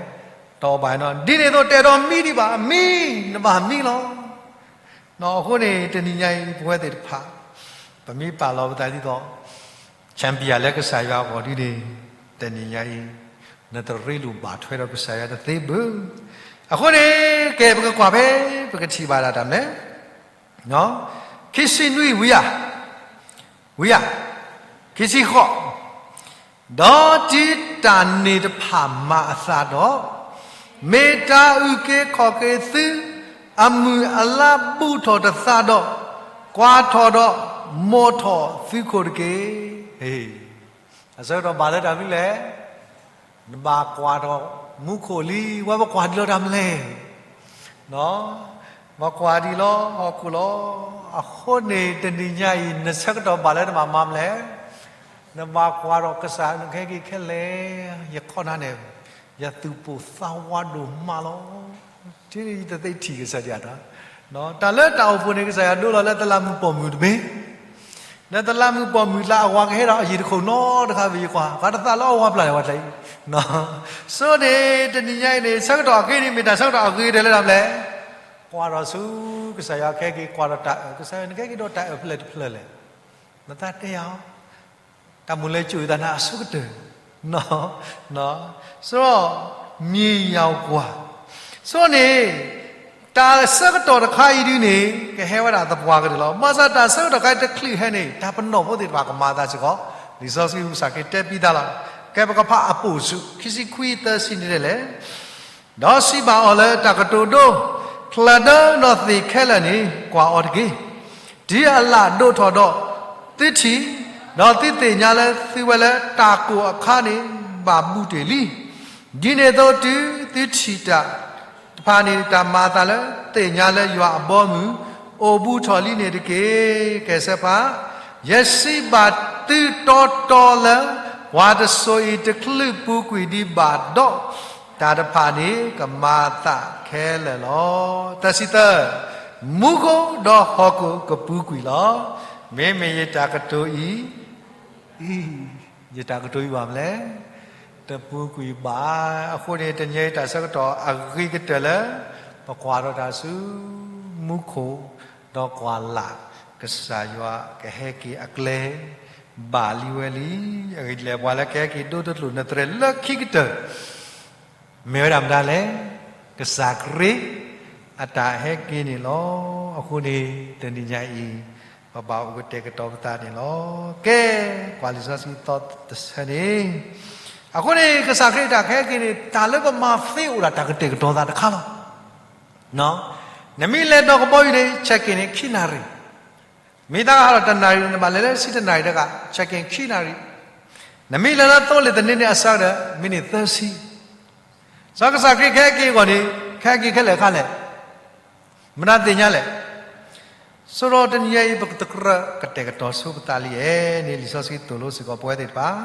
အီၣ်ဘၣ်နီၤ, ဒ်န့ၣ်အသိးတဲဒီးမံဒံးဘၣ်, မံ, နဘၣ်မံလီၤ. အဃိန့ၣ် တနံၤညါအံၤ ပဝဲသ့ၣ်တဖၣ် ပမ့ၢ်ပာ်လီၤပသးဒ်သိး champion လၢကစၢ်ယွၤအဂီၢ်ဒ်န့ၣ်, တနံၤညါအံၤ နတရ့လိာ်ဘၣ်ထွဲဒီးကစၢ်ယွၤတသ့ဘၣ်. အဃိန့ၣ် ကဲ ပကကွၢ်ဖဲ ပကထံၣ်ဘၣ်ဒၣ်တၢ်မနုၤလဲၣ်, ခံဆံနွံ ဝံဧါ, ဝံဧါ, ခံဆံဃိး, ဒီးတုၤတၢ်န့ၣ်တဖၣ်မၤအသးဒီး, မ့ၢ်တၢ်အုၣ်က့ၤခီၣ်က့ၤသု အမုၢ်အလါဘူးထီၣ်တသးဒီး, ကွၢ်ထီၣ်ဒီးမိာ်ထီၣ်သုခိၣ်တက့ၢ်. အဆၢကတီၢ်ဘၣ်လၢတၢ်မနုၤလဲၣ်, နဘၣ်ကွၢ်ထီၣ်မူခိၣ်လံ, ဝဲပကွၢ်ဒံးလီၤတၢ်မနုၤလဲၣ် ပကွၢ်ဒံးလီၤဟီၣ်ခိၣ်လီၤ. အဃိန့ၣ် တနံၤညါအံၤ နဆၢကတီၢ်ဘၣ်လၢနဘၣ်မၤမနုၤလဲၣ်, နဘၣ်ကွၢ်ထီၣ်ကစၢ်နကဟဲက့ၤခဲလၢာ်, ယခီနၤန့ၣ် ယသူၣ်ပိၢ်သးဝးဒိၣ်မးလီၤ. တုၤယတသ့ထံၣ်ကစၢ်ဒံးအတၢ်, တၢ်လၢတၢ်အိၣ်ဖှိၣ်န့ၣ် ကစၢ်ယွၤဒိလီၤလၢတလးမုၢ်ပိာ်မုၣ်တဘ့ၣ် လၢတလးမုၢ်ပိာ်မုၣ်လၢအဝၤကဟဲဒီးအယံၤတခိၣ်နီတခါဝံၤယကွၢ်, ပှၤတသးလၢအဝၤဖျါန့ၣ်ဝဲတၢ်အံၤ. ဆိန့ၣ် တနံၤညါအံၤန့ၣ် ဆၢကတီၢ်အဂ့ၤန့ၣ် မ့ၢ်တၢ်ဆၢကတီၢ်အဂ့ၤဒဲးလၢတၢ်မနုၤလဲၣ်, ကွၢ်ထီၣ်ဆူကစၢ်ယွၤကဟဲက့ၤ, ကွၢ်ထီၣ်တၢ်အၢၣ်, ကစၢ်ယွၤနကဟဲက့ၤဒီးတၢ်အၢၣ်ဖျၢၣ်တဖျၢၣ်လဲၣ်, နသးတဲယၤအီၤ, တၢ်မုၢ်လၢ်ကၠိအသးနၤအဆိကတၢၢ် ဆိ မြင်ရဝ်ကွာ်. ဆိန့ၣ် တၢ်ဆၢကတီၢ်တခါအံၤဒ်န့ၣ် ကဟဲဝဲဒၣ်သပှၢ်ကတၢၢ်လီၤ. ဘၣ်ဆၣ်တၢ်ဆၢကတီၢ်တခါအံၤတချုးဟဲန့ၣ် တၢ်ပနီၣ်ဖိသ့ၣ်တဖၣ်ကမၤအသးစ့ၢ်ကီး, လံာ်စီဆှံကစၢ်ခရံာ်တဲပံးသးလီၤ. ကဲပကဖးအပိာ်ဆူ ခံဆံခွံ သၢဆံန့ၣ်ဒ်လဲၣ် ဒီးစံးဘၣ်အီၤလၢ တၢ်ကတိၤဒိ ဖျၢၣ်ဒၢနီၢ်သ့ၣ်ခဲလၢာ်န့ၣ် ကွၢ်အီၤတက့ၢ်. တုၤအလၣ်ဒိးထီၣ်ဒီး သုထံၣ်, ဒီးသုသ့ၣ်ညါလၢသုဝဲလၢတၢ်ကိၢ်အခါန့ၣ် ဘၣ်ဘူးတ့ၢ်လံ. ဒ်န့ၣ်အသိးတုၤသုထံၣ်တၢ်တဖၣ်န့ၣ် တၢ်မၤအသးလၢသ့ၣ်ညါလၢယွၤအဘီအမုၢ် အိၣ်ဘူးထီၣ်လံန့ၣ်တက့ၢ်. ကဲစဲးဖး ယစံးဘၣ်သုတီတီလၢ ပှၤတစိၤအံၤတချုးပူၤကွံာ်ဒံးဘၣ်ဒီး တၢ်တဖၣ်န့ၣ်ကမၤအသးခဲလၢာ်လီၤ. သၢဆံသၢ, မူခိၣ်ဒီးဟီၣ်ခိၣ်ကပူၤကွံာ်လီၤ. မ့မ့ၢ်ယတၢ်ကတိၤအံၤ, အံၤ, ယတၢ်ကတိၤအံၤဘၣ်မနုၤလဲၣ်, တပူၤကွံာ်ဘၣ်. အဃိန့ၣ် တနံၤအံၤတၢ်ဆၢကတီၢ်အဂ့ၤကတၢၢ်လၢ ပကွၢ်ထီၣ်တၢ်ဆူမူခိၣ် ဒီးကွၢ်လၢ် ကစၢ်ယွၤကဟဲက့ၤအကျဲ ဘၣ်လံဝဲလံ. အဂ့ၢ်ဒ်လဲၣ် ပှၤလၢကဟဲက့ၤဒိတကျိာ်နသရဲၣ်လၢခံကတၢၢ် မ့ၢ်ဝဲဒၣ်မတၤလဲၣ်, ကစၢ်ခရံာ်အတၢ်ဟဲက့ၤန့ၣ်လီၤ. အဃိန့ၣ် တနံၤညါအံၤ ပဘၣ်အိၣ်ကတဲာ်ကတီၤပသးန့ၣ်လီၤ. ကဲ ကွၢ်လံာ်စီဆှံသီတဆၢန့ၣ်, အဃိန့ၣ် ကစၢ်ခရံာ်အတၢ်ကဟဲက့ၤန့ၣ် တၢ်လၢပမၤသ့အိၣ်ဒၣ်တၢ်ကတဲာ်ကတီၤသးတခါလီၤ. နမ့ၢ်လဲၤဒီးကဘီယူၤန့ၣ် check in န့ၣ် ခံနၣ်ရံၣ်, မ့ၢ်တၢ်ကဟးထီၣ်တနၣ်ရံၣ် နဘၣ်လဲၤလၢဆံတနၣ်ရံၣ်တဂၤ check in ခံနၣ်ရံၣ်, နမ့ၢ်လဲၤလၢသိလ့ၣ်သန့န့ၣ် အစးဒီး မံးနံးသၢဆံ စီၤကစၢ်ခရံာ်ကဟဲက့ၤအဂီၢ်န့ၣ် ကဟဲက့ၤခဲလၢာ်အခါလဲၣ်, မတၤသ့ၣ်ညါလဲၣ်. ဆိဒီးတနံၤညါအံၤ ပကတကြၢးကတဲာ်ကတီၤဆိပသးလံအဲၣ်န့ၣ် လံာ်စီဆှံသိၣ်လိစ့ၢ်ကီးပဝဲသ့ၣ်တဖၣ်,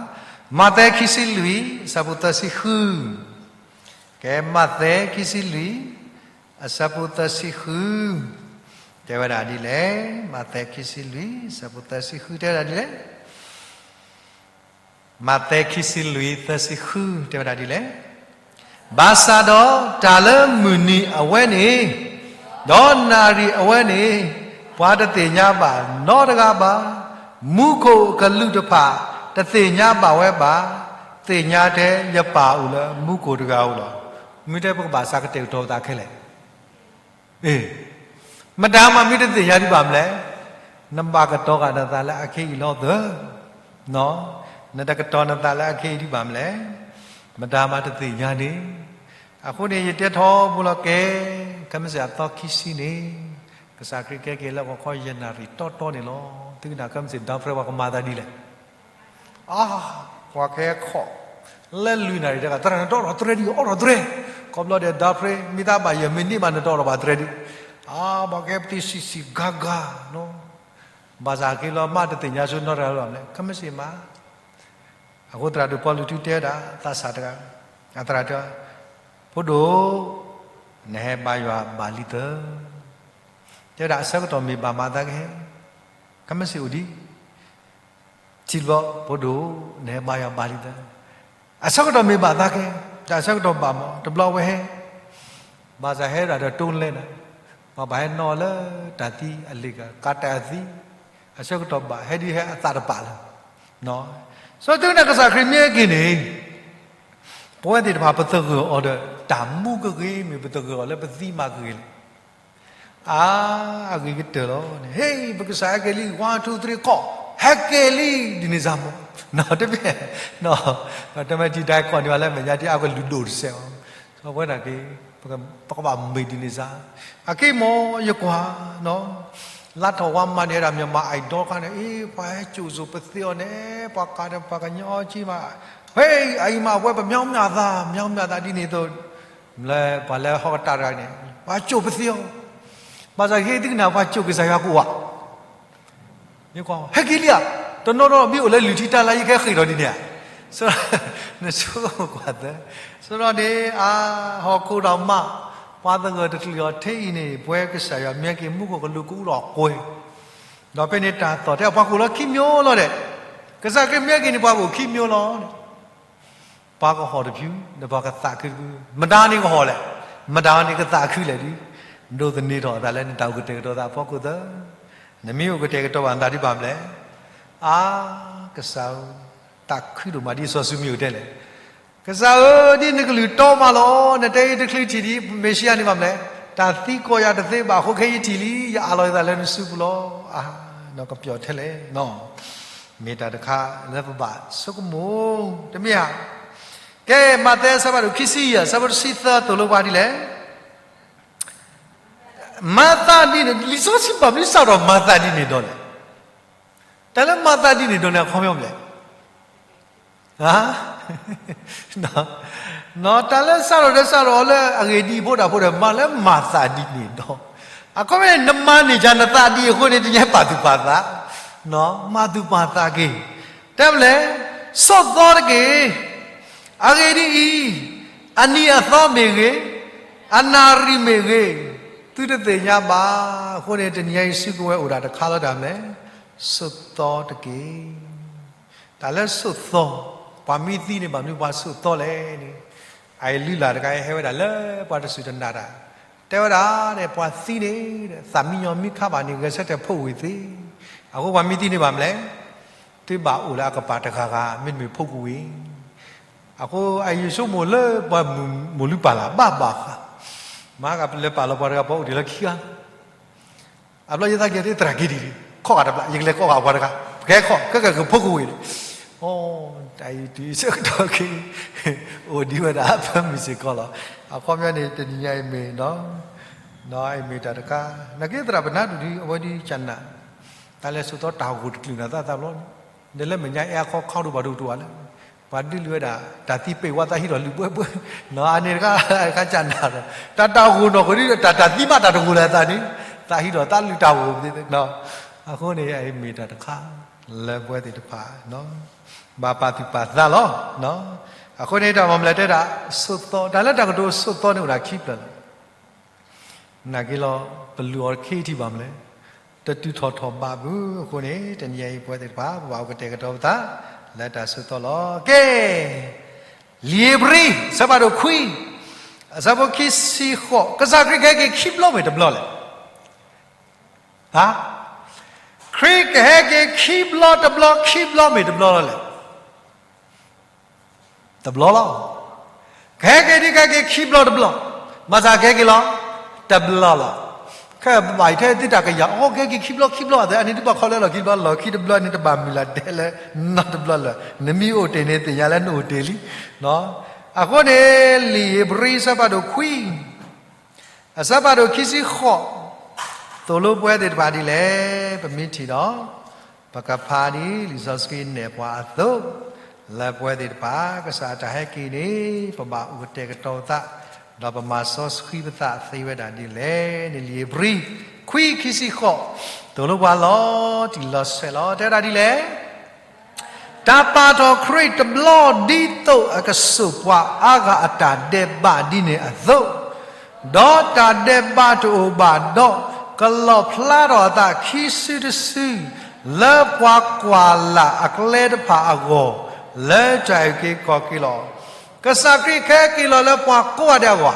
မးသဲခံဆံလွံၢ် အဆၢဖိသၢဆံဃု, ကဲ မးသဲခံဆံလွံၢ် အဆၢဖိသၢဆံဃု တဲဝဲဒၣ်ဒ်လဲၣ်, မးသဲခံဆံလွံၢ် အဆၢဖိသၢဆံဃု တဲဝဲဒၣ်ဒ်လဲၣ်. မးသဲခံဆံလွံၢ် သၢဆံဃု တဲဝဲဒၣ်ဒ်လဲၣ်. ဘၣ်ဆၣ်ဒီးတၢ်လၢမုၢ်နံၤအဝဲန့ၣ်, ဒီးနၣ်ရံၣ်အဝဲန့ၣ်, ပှၤတသ့ၣ်ညါဘၣ်နီတဂၤဘၣ်. မူခိၣ်ကလူးတဖၣ် တသ့ၣ်ညါဘၣ်ဝဲဘၣ်, သ့ၣ်ညါထဲယပၢ်အိၣ်လၢမူခိၣ်တဂၤဧိၤလီၤ. မ့ၢ်တဲပကဘၣ်စးကတဲာ်ကတီၤပသးခဲလၢာ်. မတၤမးမ့ၢ်တသ့ၣ်ညါဒံးဘၣ်မလဲၣ်. နဘၣ်ကတီၤဃာ်နသးလၢအခဲအံၤလီၤသၢ, နတကတီၤနသးလၢအခဲအံၤဒံးဘၣ်မလဲၣ်. မတၤမးတသ့ၣ်ညါန့ၣ်. အဃိန့ၣ် ယတဲထီဘိလီၤကဲ, ခဲမုၢ်ဆ့ၣ်အသီခံဆံန့ၣ် ကစၢ်ခရံာ်ကဲက့ၤလၢဂီၤခီယဲၢ်နၣ်ရံၣ်တီတီန့ၣ်လီၤ. သုကနၣ်ခဲမုၢ်ဆ့ၣ် ဒီဖရဲ ပှၤကမၤသးဒ်လဲၣ်. အါ, ပှၤကဲခီၣ်, လၢလွံၢ်နၣ်ရံၣ်တဂၤ သရၣ်နတအိၣ်ထီၣ်သရဲဒံး အိၣ်ထီၣ်သရဲ, ခီဖျိဒီး ဒီဖရဲ မ့ၢ်သးဘၣ်ယဲၢ်မံးနံးဘၣ် နတအိၣ်ထီၣ်ဘၣ်သရဲဒံး. အါ, ပှၤကဲပသံစံးစံးဂၤဂၤ, ဘၣ်ဆၣ်က့ၤလီၤမးတသ့ၣ်ညါဆိနီတဂၤလၢၤဘၣ်မလဲၣ်, ခဲမုၢ်ဆ့ၣ်မး. အဃိသရၣ်ဒိၣ်ပီလူးထုတဲဝဲဒၣ် သးစၢ်တဂၤ, အသရၣ်တဲ, ဖိဒိၣ်, နဟဲဘါယွၤဘၣ်လံသၢ တဲဝဲဒၣ် အဆၢကတီၢ်မ့ၢ်ဘၣ်မးသးကဟဲ, ခဲမုၢ်ဆ့ၣ်အိၣ်ဒံး, ထံၣ်တဘျီ ဖိဒိၣ်, နဟဲဘါယွၤဘၣ်လံသၢ, အဆၢကတီၢ်မ့ၢ်ဘၣ်သးကဟဲ, တၢ်အဆၢကတီၢ်ဘၣ်မး တဘျီဝဲဟဲ, ဘၣ်ဆၣ်ဟဲဒၣ်ဒီးတိလဲနၤ, ပှၤဘၣ်ဟဲနီၣ်လၢတၢ်သံအလ့ၣ်ကၤ ကးတၢ်အသံ, အဆၢကတီၢ်ဘၣ် ဟဲဒ်ဟဲအသးတပာ်လၢၤ. စီၤတုၤန့ၣ်ကစၢ်ခရံာ်မ့ၢ်ဟဲက့ၤန့ၣ် ပဝဲသ့ၣ်တဖၣ်ပသဂၢၢ်အီၤဒီး တၢ်မူကဂ့ၤ မ့ၢ်ပသဂၢၢ်အီၤလၢပသံမးကဂ့ၤလဲၣ်. အါ, အဂ့ၤကတၢၢ်လီၤန့ၣ် ဟ့ၣ် ပကစၢ်ဟဲက့ၤလံ one two three call ဟဲက့ၤလံ ဒ်န့ၣ်စ့ၢ်မး, တမ့ၢ်, တမ့ၢ်ထံၣ်တၢ်ကီၢ်န့ၣ်ဘၣ်လၢမဲာ်ညါဒ်အကလုၢ်ဒိၣ်တစဲးအီၤ, စီၤပဝဲဒၣ်က့ၤ ပကဘၣ်မ့ၢ်ဒ်န့ၣ်စ့ၢ်, အက့ၤမ့ၢ်ယကွၢ် လါထီၣ်ဝါမၤန့ၢ်ဒၣ် မြန်မာ့ Idol ခါန့ၣ် အ့ ပှၤဟဲစိာ်စိာ်ပသ့အီၤန့ၣ် ပှၤကးဒီးပှၤကညီအီက့မး, ဟ့ၣ် အအံၤမးအဝဲပမၢမၢသး မၢမၢသးဒ်န့ၣ်အသိး, လၢပှၤလၢဟီၣ်ကတၢၢ်တဂၤန့ၣ် ပှၤစိာ်ပသ့အီၤ, ဘၣ်ဆၣ်ဟ့ၣ်သုကနၣ် ပှၤစိာ်ကစၢ်ယွၤကအိၣ်ဧါ ဟဲက့ၤလံဧါ, တနီၤနီၤမ့ၢ်အိၣ်လၢလုၢ်ထံတၢ်လါ ယကဟဲဃ့ၢ်ထီၣ်ဒ်န့ၣ်ဧါ, နဆိကမိၣ်ကွၢ်သၢ, ဆိဒီးန့ၣ် အါ ဟီၣ်ခိၣ်ဒီးမး ပှၤသဂၢၢ်တချုးအီၤထဲအံၤန့ၣ် ပဝဲကစၢ်ယွၤမ့ၢ်ဟဲက့ၤ မူခိၣ်ကလူးကအိၣ်ဒီးကွဲၤ, ဒီးဖဲန့ၣ်တၢ်သီၣ်ထဲအပှၤကအိၣ်လၢခံမျိုးလီၤဒီး, ကစၢ်ခရံာ်မ့ၢ်ဟဲက့ၤန့ၣ် ပှၤကအိၣ်ခံမျိုးလီၤန့ၣ် ပှၤကဟီၣ်တဖု ဒီးပှၤကသးခုတဖု, မတၤန့ၣ်ကဟီၣ်လဲၣ်, မတၤန့ၣ်ကသးခုလဲၣ်ဒုး, ဒိးသန့ၤထီၣ်အသးလၢနတၢ်အိၣ်ကတဲာ်ကတီၤသးအဖီခိၣ်သၢ, နမ့ၢ်အိၣ်ကတဲာ်ကတီၤဘၣ်နသးဒ်ဘၣ်မလဲၣ်, အါ, ကစၢ်ဧၢ, သးခုဒိၣ်မးဒ်စီၤၡူမံအိၣ်တဲလဲၣ်, ကစၢ်ဧၢ, ဒ်နကလုၢ်တီမးလီၤ, နတဲအံၤတချုးထံၣ်ဒံး မ့ၣ်ၡံအၤန့ၣ်ဘၣ်မလဲၣ်, တၢ်သံကွၢ်ယၤတသ့ဘၣ်အဃိ ခဲအံၤယထံၣ်လံ, ယအးလီၤယသးလၢနစုပူၤလီၤ, အါ, နီၢ်ကပျီၣ်ထဲလဲၣ်နီၤ မ့ၢ်တၢ်တခါလၢပဘၣ်ဆိကမိၣ် တမ့ၢ်ဧါ. ကဲ, မးသဲအဆၢဖးဒိၣ်ခံဆံယဲၢ် အဆၢဖိတဆံသၢသိၣ်လိပှၤဒ်လဲၣ်. မၤသးဒ်န့ၣ်, လံာ်စီဆှံဘၣ်မနုၤစးထီၣ်မၤသးဒ်န့ၣ်ဒီးလဲၣ်. တၢ်လၢမၤသးဒ်န့ၣ်ဒီးန့ၣ် အခီပညီမနုၤလဲၣ်. တၢ်လၢစးထီၣ်ဒီးစးထီၣ်အီၤလၢအဂ့ၢ်ဒ်အံၤ ဖိတၢ်ဖိဒီး မၤလၢမၤသးဒ်န့ၣ်ဒီး, အခီပညီန့ၣ် နမၤန့ၢ်ယၤနသးဒ်အံၤအဃိန့ၣ် တညါပာ်သူၣ်ပာ်သး, မၤသူၣ်ပာ်သးက့ၤ, တဲမလဲၣ်, ဆိးသီတက့ၢ်. အဂ့ၢ်ဒ်အံၤ, အနံၤအသီမ့ၢ်ဂ့ၤ, အနၣ်ရံၣ်မ့ၢ်ဂ့ၤ, သုတသ့ၣ်ညါဘၣ်. အဃိန့ၣ် တနံၤညါအံၤ စုကဝဲၤအိၣ်ဒၣ်တခါလီၤ တၢ်မလဲၣ်, ဆိးသီတက့ၢ်. တၢ်လၢဆိးသီ, ပှၤမ့ၢ်သံန့ၣ် ဘၣ်မနုၤပှၤဆိးသီလဲၣ်န့ၣ်, အအံၤလုၢ်လၢ်တခါအံၤ ဟဲဝဲဒၣ်လၢပှၤတစူၢ်တနာ်တၢ်, တဲဝဲဒၣ်န့ၣ် ပှၤသံန့ၣ် သးမံညီမံခါဘၣ်န့ၣ် ဂဲၤဆၢထၢၣ်ဖိးဝံၤသ့, အဃိပှၤမ့ၢ်သံန့ၣ်ဘၣ်မလဲၣ်, သုဘၣ်အိၣ်လၢအကပၤတဂၤဂၤ မ့တမ့ၢ်ဖိးကဝံၤ အဃိအယဆိကမိၣ်လၢပှၤမိၢ်လုၢ်ပၢ်လၢ်ဘၣ်ဘၣ်ဃး, မၤကလဲၤပာ်လီၤပှၤတဂၤ ပှၤအိၣ်တ့ၢ်လၢခံဂၤ, အဘျီယသးက့ၤသရၣ်က့ၤဒ်န့ၣ် ခီဂာ်တဘျီ ယကလဲၤခီဂာ်ပှၤတဂၤ, ပကဟဲခီ ကဲကဲကဖိးကဝံၤန့ၣ်, အိ တၢ်အံၤတုၤဆၢကတီၢ်က့ၤ အိၣ်ဒံးဝဲဒၣ်အဖၢမုၢ်စ့ၢ်ကီးလီၤ. အခီပညီန့ၣ် တနံၤညါအံၤမ့ၢ် အံၤမ့ၢ်တၢ်တခါ, နာ်က့သရၣ်ပနၢ်ဒုးဒုး အဝဲဒုးကနၣ်, တၢ်လဲၤဆိးသီတၢ်ဂိၢ်တကလုာ်နၤသၣ်သးဘျီန့ၣ်, ဒီးလၢမဲာ်ညါအဲအခီခီဒိၣ်ဘၣ်ဒိၣ်တအိၣ်ဘၣ်လၢ, ပှၤဒုးလုၢ်ဝဲဒၣ်တၢ်သံပ့ၤဝဲသးဟံးထီၣ်လုၢ်ဘှဲဘှဲ, အန့ၣ်တခါ တခါကနၣ်ဒီး တၢ်တၢ်ဂိၢ်နီၢ်ကီၢ်ဒ် တၢ်တၢ်သံမးတၢ်တဂိၢ်လၢအသးန့ၣ်, သးဟံးထီၣ်သးလုၢ်တၢ်ဂိၢ်သ့, အဃိန့ၣ် အံၤမ့ၢ်တၢ်တခါ လၢပဝဲသ့ၣ်တဖၣ် ဘၣ်ပာ်သူၣ်ပာ်သးလီၤ. အဃိန့ၣ် တၢ်မၤမလဲၣ်တဲဒၣ် ဆိးသီ, တၢ်လၢတၢ်ကတိၤဆိးသီန့ၣ်အိၣ်ဒၣ်ခံဖျၢၣ်လီၤ. နာ်က့လီၤ ပလူၤအီၤတခ့ထံဘၣ်မလဲၣ်, တတုၤထီၣ်ထီၣ်ဘးဘုအဃိန့ၣ် တနံၤအံၤပဝဲသ့ၣ်တဖၣ် ပဘၣ်အိၣ်ကတဲာ်ကတီၤပသး လၢတၢ်ဆိးသီလီၤ. ကဲ, လံာ်ဧ့ၤဘြံၤ အဆၢဖးဒိၣ်ခွံ အဆၢဖိခံဆံဃိး, ကစၢ်ခရံာ်ကဟဲက့ၤခံဘျီမ့ၢ်တဘျီလဲၣ်. ဟါ ခရံာ်ကဟဲက့ၤခံဘျီတဘျီ, ခံဘျီမ့ၢ်တဘျီလီၤလဲၣ်. တဘျီလီၤ. ကဟဲက့ၤဒ်ကဟဲက့ၤခံဘျီတဘျီ, ဘၣ်ဆၣ်ကဟဲက့ၤလီၤ တဘျီလီၤ. ခဲဘၣ်အံၤထဲသုတၢ်ကယၤ အီ ကဟဲက့ၤခံဘျီခံဘျီ အသးအန့ၣ်ဒုးဘၣ်ခီလၢလီၢ်ခံတဘျီ လီၢ်ခံတဘျီန့ၣ် တဘၣ်မုၢ်လၢ်ဒဲးလၢနီတဘျီလၢၤ. နမ့ၢ်အိၣ်တ့ၢ်န့ၣ်သ့ၣ်ညါလၢနအိၣ်တ့ၢ်လံ. အဃိန့ၣ် လံာ်ဧ့ၤဘြံၤအဆၢဖးဒိၣ်ခွံ အဆၢဖးဒိၣ်ခံဆံဃိး, သိၣ်လိပှဲၤသ့ၣ်တဖၣ်ဒ်လဲၣ်. ပမ့ၢ်ထံၣ်ဒီး ပကဖးဒ်လံာ်စီဆှံနဲၣ်ပှၤအသိး, လၢပဝဲသ့ၣ်တဖၣ် ကစၢ်တၢ်ဟဲက့ၤန့ၣ် ပဘၣ်အိၣ်ကတဲာ်ကတီၤပသး, ဒီးပမၤစီဆှံပသးသ့ဝဲဒၣ်ဒ်လဲၣ်န့ၣ် လံာ်ဧ့ၤဘြံၤ ခွံခံဆံဃိး, သိၣ်လိပှၤလီၤတံၢ်လီၤဆဲးလီၤ. တဲဝဲဒၣ်ဒ်လဲၣ်. တၢ်ပာ်ထီၣ်ခရံာ်တဘျီဒ်သိးအကစိာ်ပှၤအါဂၤအတၢ်ဒဲးဘးဒ်န့ၣ်အသိး, ဒီးတၢ်ဒဲးဘးတအိၣ်ဘၣ်ဒီး ကလီၣ်ဖျါထီၣ်အသးခံစုတစု လၢပှၤကွၢ်လၢ်အကျဲတဖၣ်အဂီၢ်, လၢတၢ်အုၣ်က့ၤခီၣ်က့ၤလီၤ. ကစၢ်ခရံာ်ကဟဲက့ၤလီၤလၢပှၤကိးဂၤဒဲးအဂီၢ်ဧါ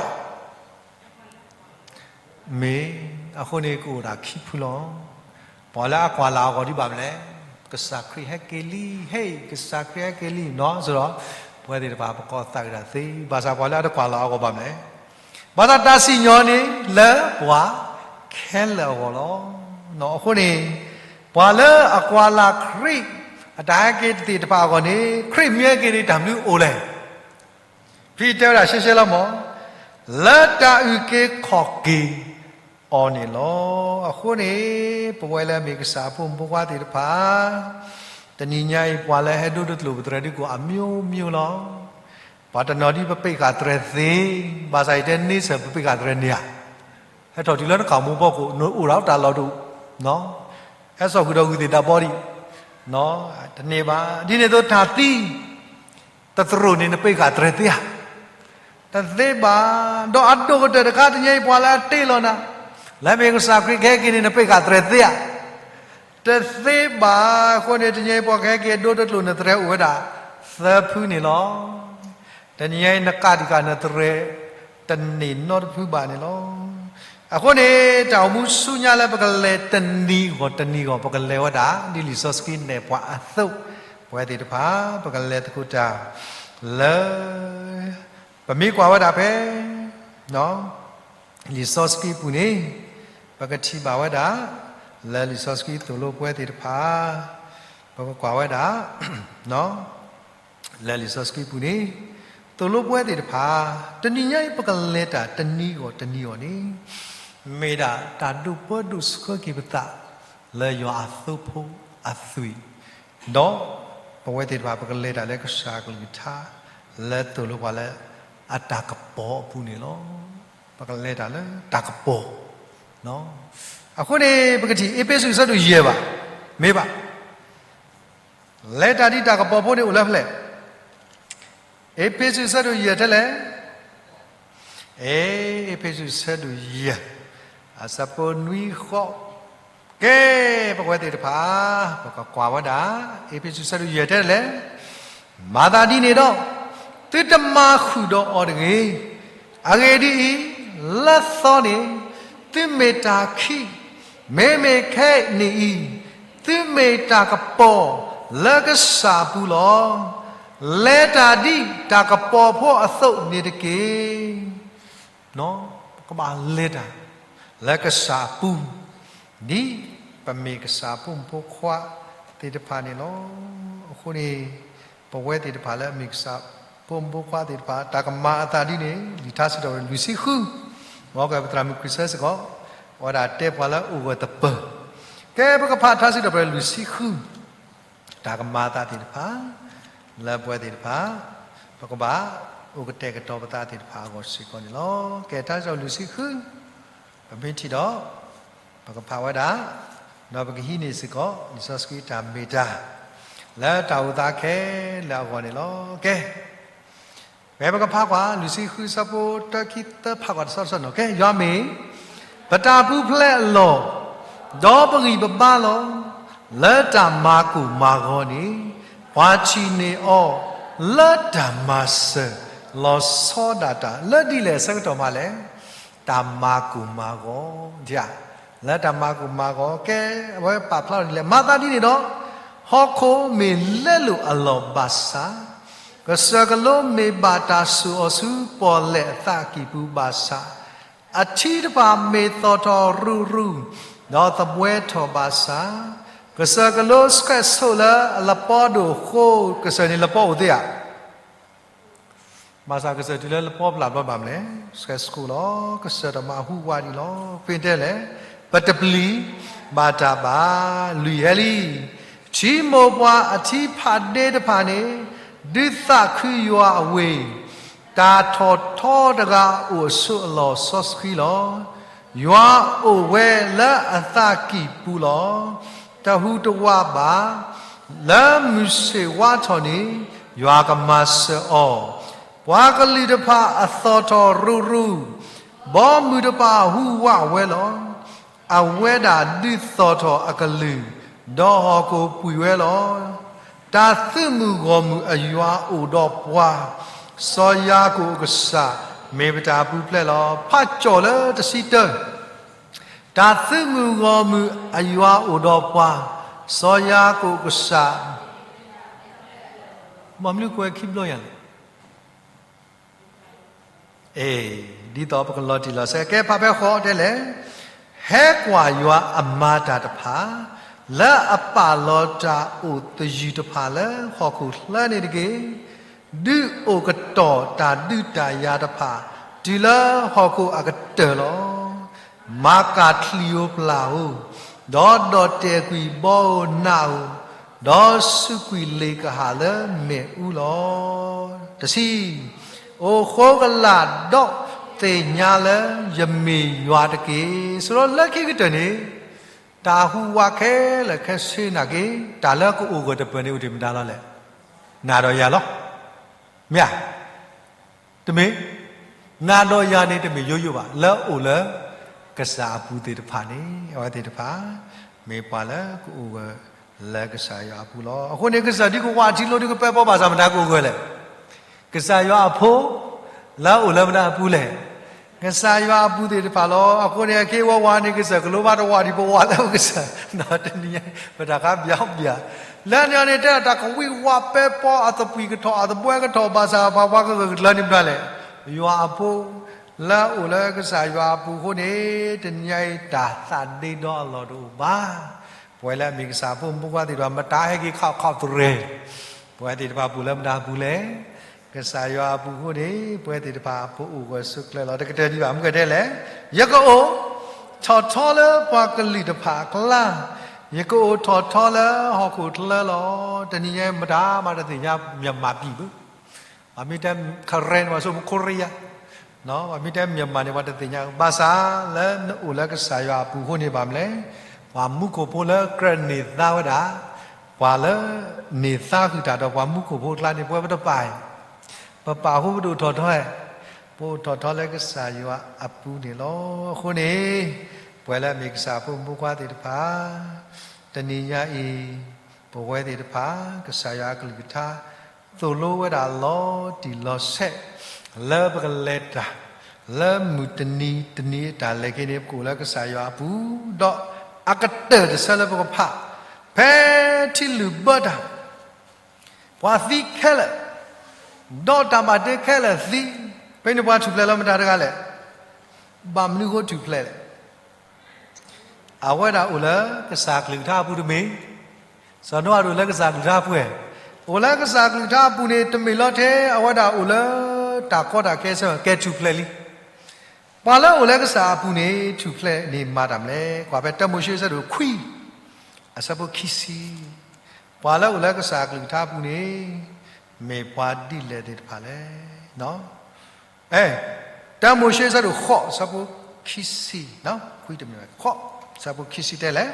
မ့ၢ်, အဃိန့ၣ်ကအိၣ်ဒၣ်ခံဖုလီၤ. ပှၤလၢအကွၢ်လၢ်အဂီၢ်ဒ်ဘၣ်မနုၤလဲၣ်. ကစၢ်ခရံာ်ဟဲက့ၤလံ, ဟဲ, ကစၢ်ခရံာ်ဟဲက့ၤလံနီၢ်, ဆိဒီး ပဝဲသ့ၣ်တဖၣ်ပကီၢ်သးကဒၣ်သ့, ဘၣ်ဆၣ်ပှၤလၢအတကွၢ်လၢ်အဂီၢ်ဘၣ်မနုၤလဲၣ်. ဘၣ်ဆၣ်တၢ်စံၣ်ညီၣ်န့ၣ်လၢပှၤခဲလၢာ်အဂီၢ်လီၤ. အဃိန့ၣ် ပှၤလၢအကွၢ်လၢ်ခရံာ် အတၢ်ဟဲက့ၤသ့ၣ်တဖၣ်အဂီၢ်န့ၣ် ခရံာ်မ့ၢ်ဟဲက့ၤန့ၣ် တၢ်မနုၤအိၣ်လဲၣ်. ဖဲတဲဝဲဒၣ်ရှဲရှဲလီၤမး, လၢတၢ်အုၣ်က့ၤခီၣ်က့ၤအီၤန့ၣ်လီၤ. အဃိန့ၣ် ပဝဲလၢအမ့ၢ်ကစၢ်အဖိမုၣ်ဖိခွါသ့ၣ်တဖၣ်, တနံၤညါအံၤ ပှၤလၢဟဲဒိတကျိာ်ပသရၢဒုးကိး အမျိုးမျိုးလီၤ. ပှၤတနီၤဒ်ပပ့းဃာ်သရၢသ့, ဘၣ်ဆၣ်ယတဲန့ဆၢၣ် ပပ့းဃာ်သရၢန့ၣ်ဧါ. ဟဲထီၣ်တုၤလၢနကမူၤဖီခိၣ် နအိၣ်ဒၣ်တၢ်လီၢ်တအိၣ်, ဟဲစိာ်ဃုာ်ဒီးဂုၢ်သ့ၣ်တၢ်ဘီဒံး, တန့ၢ်ဘၣ်. ဒ်န့ၣ်အသိးတၢ်သံ တသရိာ်န့ၣ် နပ့းဃာ်သရၢသ့ဧါ. တသ့ဘၣ်. ဒီးအဒိၣ်ကတၢၢ်တခါ တနံၤအံၤပှၤလၢအတ့လီၤနၤ, လၢမ့ၢ်ကစၢ်ခရံာ်ကဟဲက့ၤန့ၣ် နပ့းဃာ်သရၢသ့ဧါ. တသ့ဘၣ်. အဃိန့ၣ် တနံၤအံၤပှၤကဟဲက့ၤဒိတကျိာ်နသရၢအိၣ်ဝဲဒၣ် သၢဖုန့ၣ်လီၤ. တနံၤအံၤနကးဒံးဃာ်နသရၢ တန့ၢ်နီတဖုဘၣ်န့ၣ်လီၤ. အဃိန့ၣ် တၢ်အိၣ်မူဆူညါလၢပကလဲၤတနံၤဂီၢ်တနံၤဂီၢ် ပကလဲၤဝဲဒၣ် ဒ်လံာ်စီဆှံနဲၣ်ပှၤအသိး, ပဝဲသ့ၣ်တဖၣ် ပကလဲၤသကိးတၢ်လၢ ပမ့ၢ်ကွၢ်ဝဲဒၣ်ဖဲ လံာ်စီဆှံပူၤန့ၣ် ပကထံၣ်ဘၣ်ဝဲဒၣ် လၢလံာ်စီဆှံသိၣ်လိပှဲၤသ့ၣ်တဖၣ် ပကကွၢ်ဝဲဒၣ် လၢလံာ်စီဆှံပူၤန့ၣ် သိၣ်လိပှဲၤသ့ၣ်တဖၣ် တနံၤညါအံၤ ပကလဲၤတၢ်တနံၤဂီၢ်တနံၤဂီၢ်န့ၣ် မ့ၢ်ဒၣ်တၢ်ဒိၣ်ပၢဒိၣ်ဆှၢက့ၤပသး လၢယွၤအသိဖိအသွံၣ်, ဒီးပဝဲသ့ၣ်တဖၣ် ပကလဲၤတၢ်လၢကစၢ်ကလုၢ်ကထါ လၢသိၣ်လိပှၤလၢအတၢ်ကပီၤအပူၤန့ၣ်လီၤ. ပကလဲၤတၢ်လၢတၢ်ကပီၤ အဃိန့ၣ် ပကထံၣ်အ့းဖ့းစူးအဆၢဒိၣ်ယဲၢ်ဘၣ်, မ့ၢ်ဘၣ်. လဲၤတၢ်ဒ်တၢ်ကပီၤဖိန့ၣ်အိၣ်လၢဖဲလဲၣ်. အ့းဖ့းစူးအဆၢဒိၣ်ယဲၢ်ထဲလဲၣ်. အ့းဖ့းစူးအဆၢဒိၣ်ယဲၢ် အဆၢဖိနွံဃိး, ကဲ ပဝဲသ့ၣ်တဖၣ် ပကကွၢ်ဝဲဒၣ် အ့းဖ့းစူးအဆၢဒိၣ်ယဲၢ်ထဲလဲၣ်. မၤသးဒ်န့ၣ်ဒီး သုတမၤဃုာ်ဒီးအီၤတဂ့ၤ. အဂ့ၢ်ဒ်အံၤ, လၢသီန့ၣ် သုမ့ၢ်တၢ်ခံး, မ့မ့ၢ်ခဲအံၤန့ၣ်အံၤ သုမ့ၢ်တၢ်ကပီၤလၢကစၢ်အပူၤလီၤ. လဲၤတၢ်ဒ်တၢ်ကပီၤဖိအသိးန့ၣ်တက့ၢ်. ပကဘၣ်လဲၤတၢ်လၢကစၢ်အပူၤ ဒ်ပမ့ၢ်ကစၢ်ဖိမုၣ်ဖိခွါသ့ၣ်တဖၣ်န့ၣ်လီၤ. အဃိန့ၣ် ပဝဲသ့ၣ်တဖၣ်လၢအမ့ၢ်ကစၢ်ဖိမုၣ်ဖိခွါသ့ၣ်တဖၣ် တၢ်ကမၤအသးဒ်န့ၣ် လံာ်ထါစံးထီၣ်ပတြၢၤလွံၢ်ဆံဃု, မ်ကပသရၣ်မုၣ်ခရံာ်စၢ်စ့ၢ်ကီး အဝဲဒၣ်တဲပှၤလၢအိၣ်ဂၢၢ်သပၢၤ, ကဲ ပကဖးထါစံးထီၣ်ပတြၢၤလွံၢ်ဆံဃု, တၢ်ကမၤအသးသ့ၣ်တဖၣ် လၢပဝဲသ့ၣ်တဖၣ် ပကဘၣ်အိၣ်ကတဲာ်ကတီၤပသးသ့ၣ်တဖၣ်အဂီၢ်စ့ၢ်ကီးန့ၣ်လီၤ. ကဲ ထါစံးထီၣ်ပတြၢၤလွံၢ်ဆံဃု, ပမ့ၢ်ထံၣ်ဒီး ပကဖးဝဲဒၣ်, ဒီးပကဟံးန့ၢ်စ့ၢ်ကီး လံာ်စီဆှံတၢ်မ့ၢ်တၢ် လၢတၢ်အိၣ်သးခဲလၢာ်အဂီၢ်န့ၣ်လီၤ. ကဲ ဖဲပကဖးကွၢ် လွံၢ်ဆံဃု ဆၢဖိတၢခံသၢ ဖးကွၢ်တဆီတဆီန့ၣ်လီၤ. ကဲ ယွၤမ့ၢ် ပတၢ်ပူၤဖျဲးအလီၢ်, ဒီးပဂံၢ်ပဘါလီၤ. လၢတၢ်မၤကိၢ်မၤဂီၤန့ၣ် ပှၤထံၣ်န့ၢ်အီၤ လၢတၢ်မၤစၢၤလီၤဆီဒၣ်တၢ် လၢဒ်လဲၣ်အဆၢကတီၢ်မးလဲၣ်. တၢ်မၤကိၢ်မၤဂီၤ ဒ်ဧါ. လၢတၢ်မၤကိၢ်မၤဂီၤ ကဲ အဝဲပာ်ဖျါထီၣ်ဒ်လဲၣ်. မၤသးဒ်န့ၣ်ဒီး, ဟီၣ်ခိၣ်မ့ၢ်လဲလိာ်အလီၢ်ဘၣ်ဆၣ်, ကစၢၢ်ကလိမ့ၢ်ဘၣ်တၢ်စိာ်အီၤဆူပီၣ်လဲၣ်အသးအကံၢ်ပူၤဘၣ်ဆၣ်, အထံတဖၣ်မ့ၢ်သီၣ်ထီၣ်ရူၤရူၤ, ဒီးသဘှဲထီၣ်ဘၣ်ဆၣ်, ကစၢၢ်ကလိဆှဲးဆိးလၢအလပီဒိၣ်အဃိ, ကစၢၢ်န့ၣ်လပီအိၣ်သ့ဧါ. ဘၣ်ဆၣ်ကစၢၢ်တုၤလၢလပီဖျါဘျီဘၣ်မနုၤလဲၣ်, ဆှဲးဆိးလီၤ. ကစၢၢ်တမၤဟူးဝးဒံးလီၤ. ဖဲတဲလဲၣ်, ပတပျံၤဘၣ်တၢ်ဘၣ်. လွံၢ်ဟဲလံ, ထံမိၢ်ပှၢ်အထံဖးဒ့တဖၣ်န့ၣ်, ဒုးသးခုယွၤအဝ့ၢ်, တၢ်ထီၣ်ထီတဂၤအိၣ်အဆိးအလီၢ်စီဆှံလီၤ. ယွၤအိၣ်ဝဲလၢအသးကံၢ်ပူၤလီၤ. တဟူးတဝးဘၣ်. လၢမုၢ်ဆ့ၣ်ဝါထီၣ်န့ၣ်, ယွၤကမၤစၢၤအီၤ. ပှၤကလုာ်တဖၣ်အသီၣ်ထီၣ်ရူၤရူၤ, ဘီမုၢ်တဖၣ်ဟူးဝးဝဲလီၤ. အဝဲဒၣ်ဒုးသီၣ်ထီၣ်အကလုၢ်, ဒီးဟီၣ်ခိၣ်ပှံာ်ဝဲလီၤ. တၢ်သုးမုၢ်ဂီၢ်မုၢ်အယွၤအိၣ်ဒီးပှၤ, စီၤယၤကိာ်အကစၢ်, မ့ၢ်ပတၢ်ပူၤဖျဲးလီၤ. ဖးကၠီၣ်လၢတဆံတၢ, တၢ်သုးမုၢ်ဂီၢ်မုၢ်အယွၤအိၣ်ဒီးပှၤ, စီၤယၤကိာ်အကစၢ်, မ့ၢ်မနုၤကွဲးခံဘျီယၤလဲၣ်. အ့, ဒ်သိးပကလီၤတံၢ်လီၤဆဲး ကဲဖးဖဲဃီတဲလဲၣ်, ဟဲကွၢ်ယွၤအမၤတၢ်တဖၣ်, လၢအပာ်လီၤတၢ်အိၣ်သယုၢ်တဖၣ်လၢဟီၣ်ခိၣ်ချၢန့ၣ်တက့ၢ်. ဒုးအိၣ်ကတီၢ်တၢ်ဒုးတၢ်ယၤတဖၣ်, တုၤလၢဟီၣ်ခိၣ်အကတၢၢ်လီၤ. မၤကၢ်ချံၣ်ဧိၤပျၢ်ဧိၤ, ဒီးဒီၣ်တဲာ်ကွံာ်ဘီဧိၤနးဧိၤ, ဒီးစူးကွံာ်လ့ၣ်ကဟၣ်လၢမ့ၣ်အူလီၤ. တဆံ, အိၣ်ဃိကလာ်ဒီးသ့ၣ်ညါလၢယမ့ၢ်ယွၤတက့ၢ်. ဆိလၢခံကတၢၢ်န့ၣ်, တၢ်ဟူးဝးခဲလၢာ်ခဲဆ့နာ်က့, တၢ်လၢကအိၣ်ဂၢၢ်တပၢၢ်န့ၣ်အိၣ်တ့ၢ်မတၤလီၤလဲၣ်. နၤဒီးယၤလီၤ. မ့ၢ်ဧါ. တမ့ၢ်, နၤဒီးယၤန့ၣ်တမ့ၢ်ယိယိဘၣ်. လၢအအိၣ်လၢကစၢ်အပူၤသ့ၣ်တဖၣ်န့ၣ်, အဝဲသ့ၣ်တဖၣ် မ့ၢ်ပှၤလၢကအိၣ်ဂၢၢ်လၢကစၢ်ယွၤအပူၤလီၤ. အဃိန့ၣ် ကစၢ်ဒ်ကဝးထံလိၤဒ်ကပၢပီဘၣ်ဆၣ် မတၤကအိၣ်ဂၢၢ်လဲၣ်. ကစၢ်ယွၤအဖိ, လၢအအိၣ်လၢမတၤအပူၤလဲၣ်. ကစၢ်ယွၤအပူၤသ့ၣ်တဖၣ်လီၤ. အဃိန့ၣ် အခ့ဝဲဝၤန့ၣ် ကစၢ်ကလိဘၣ်တဝးဒံးပဝးလၢပကစၢ်, တနံၤညါ ပတၢ်ဃါဘျၣ်ဘျၣ်. လၢန့ၣ်န့ၣ် တဲတၢ်ကဝံၣ်ဝးပၢပီ အသပှၢ်ကထီၣ် အသဘှဲကထီၣ်ဘၣ်ဆၣ် ပှၤပှၤကဂၢၢ်ကကျၢၤန့ၣ်မတၤလဲၣ်. ယွၤအဖိ, လၢအအိၣ်လၢကစၢ်ယွၤအပူၤအဃိန့ၣ် တနံၤညါအံၤ တၢ်သးဒ့ဒီအလီၢ်တအိၣ်ဘၣ်. ပဝဲလၢအမ့ၢ်ကစၢ်ဖိမုၣ်ဖိခွါသ့ၣ်တဖၣ် မတၤဟဲက့ၤခီၣ်ခီၣ်သရဲၣ်, ပဝဲသ့ၣ်တဖၣ်ပူၤလၢမတၤအပူၤလဲၣ်. ကစၢ်ယွၤအပူၤအဃိန့ၣ် ပဝဲသ့ၣ်တဖၣ်ပအိၣ်ဂၢၢ်ဆိးကျၢၤလီၤ. တကတၢၢ်ဒံးဘၣ် မုၢ်ကတဲလဲၣ်, ယကအိၣ်ထီၣ်ထီလၢပှၤကလုာ်တဖၣ်အကျါ, ယကအိၣ်ထီၣ်ထီလၢဟီၣ်ခိၣ်ချၢလီၤ. တနံၤညါမတၤမးတသ့ၣ်ညါ မြန်မာပြည် ဘၣ်. ပှၤမ့ၢ်တဲ Karen န့ၣ် ပှၤဆိကမိၣ် ခိရံယါ, ပှၤမ့ၢ်တဲ မြန်မာ န့ၣ် ပှၤတသ့ၣ်ညါ. ဘၣ်ဆၣ်လၢနအိၣ်လၢကစၢ်ယွၤအပူၤအဃိန့ၣ် ဘၣ်မနုၤလဲၣ်, ပှၤမူခိၣ်ဖိလၢကြၢးန့ၢ်သါဝဲဒၣ်, ပှၤလၢန့ၢ်သါဃုာ်တၢ်ဒီးပှၤမူခိၣ်ဖိအကျါန့ၣ် ပဝဲပတပာ်, ပပာ်အဃိပတအိၣ်ထီၣ်ထီ, ပအိၣ်ထီၣ်ထီလၢကစၢ်ယွၤအပူၤန့ၣ်လီၤ. အဃိန့ၣ် ပဝဲလၢအမ့ၢ်ကစၢ်ဖိမုၣ်ဖိခွါသ့ၣ်တဖၣ်, တနံၤညါအံၤ ပဝဲသ့ၣ်တဖၣ် ကစၢ်ယွၤအကလုၢ်ကထါ သိၣ်လိဝဲဒၣ်လီၤတံၢ်လီၤဆဲး လၢပကလဲၤတၢ် လၢမုၢ်တနံၤတနံၤအတၢ်လဲၤက့ၤန့ၣ် ပကအိၣ်လၢကစၢ်ယွၤအပူၤ, ဒီးအကတၢၢ်တဆၢလၢပကဖး ဖဲထံလုၣ်ဘၢတၢ် ပှၤသံခဲလၢာ်, ဒီးတၢ်ဘၣ်တ့ခဲလၢာ်သံ, ဖဲန့ၣ်ပှၤထူၣ်ဖျဲးလီၤမတၤတဂၤလဲၣ်. ဘၣ်မနုၤအဃိထူၣ်ဖျဲးလဲၣ်. အဝဲဒၣ်အိၣ်လၢကစၢ်ကလုၢ်ကထါအပူၤတမ့ၢ်, စီၤနိအၤအိၣ်လၢကစၢ်ကလုၢ်ကထါအပူၤဧါ. အိၣ်လၢကစၢ်ကလုၢ်ကထါအပူၤန့ၣ် တမ့ၢ်လီၤထဲ အဝဲဒၣ်အိၣ်လၢတၢ်ကီတၢ်ခဲအဆၢကဲထူၣ်ဖျဲးလံ. ပှၤလၢအိၣ်လၢကစၢ်အပူၤန့ၣ် ထူၣ်ဖျဲးန့ၣ်မၤတၢ်မနုၤလဲၣ်. ကွၢ်ဖဲတၢမိၤၡ့အဆၢဒိၣ်ခွံ အဆၢဖိခံဆံ, ပှၤလၢအိၣ်လၢကစၢ်ကလုၢ်ကထါအပူၤန့ၣ် မ့ၢ်ပှၤဒ်လဲၣ်သ့ၣ်တဖၣ်လဲၣ်. အဲ, တၢမိၤၡ့အဆၢဒိၣ်ဃိး အဆၢဖိခံဆံ, ခွံတမ့ၢ်ဘၣ် ဃိး, အဆၢဖိခံဆံတဲလဲၣ်,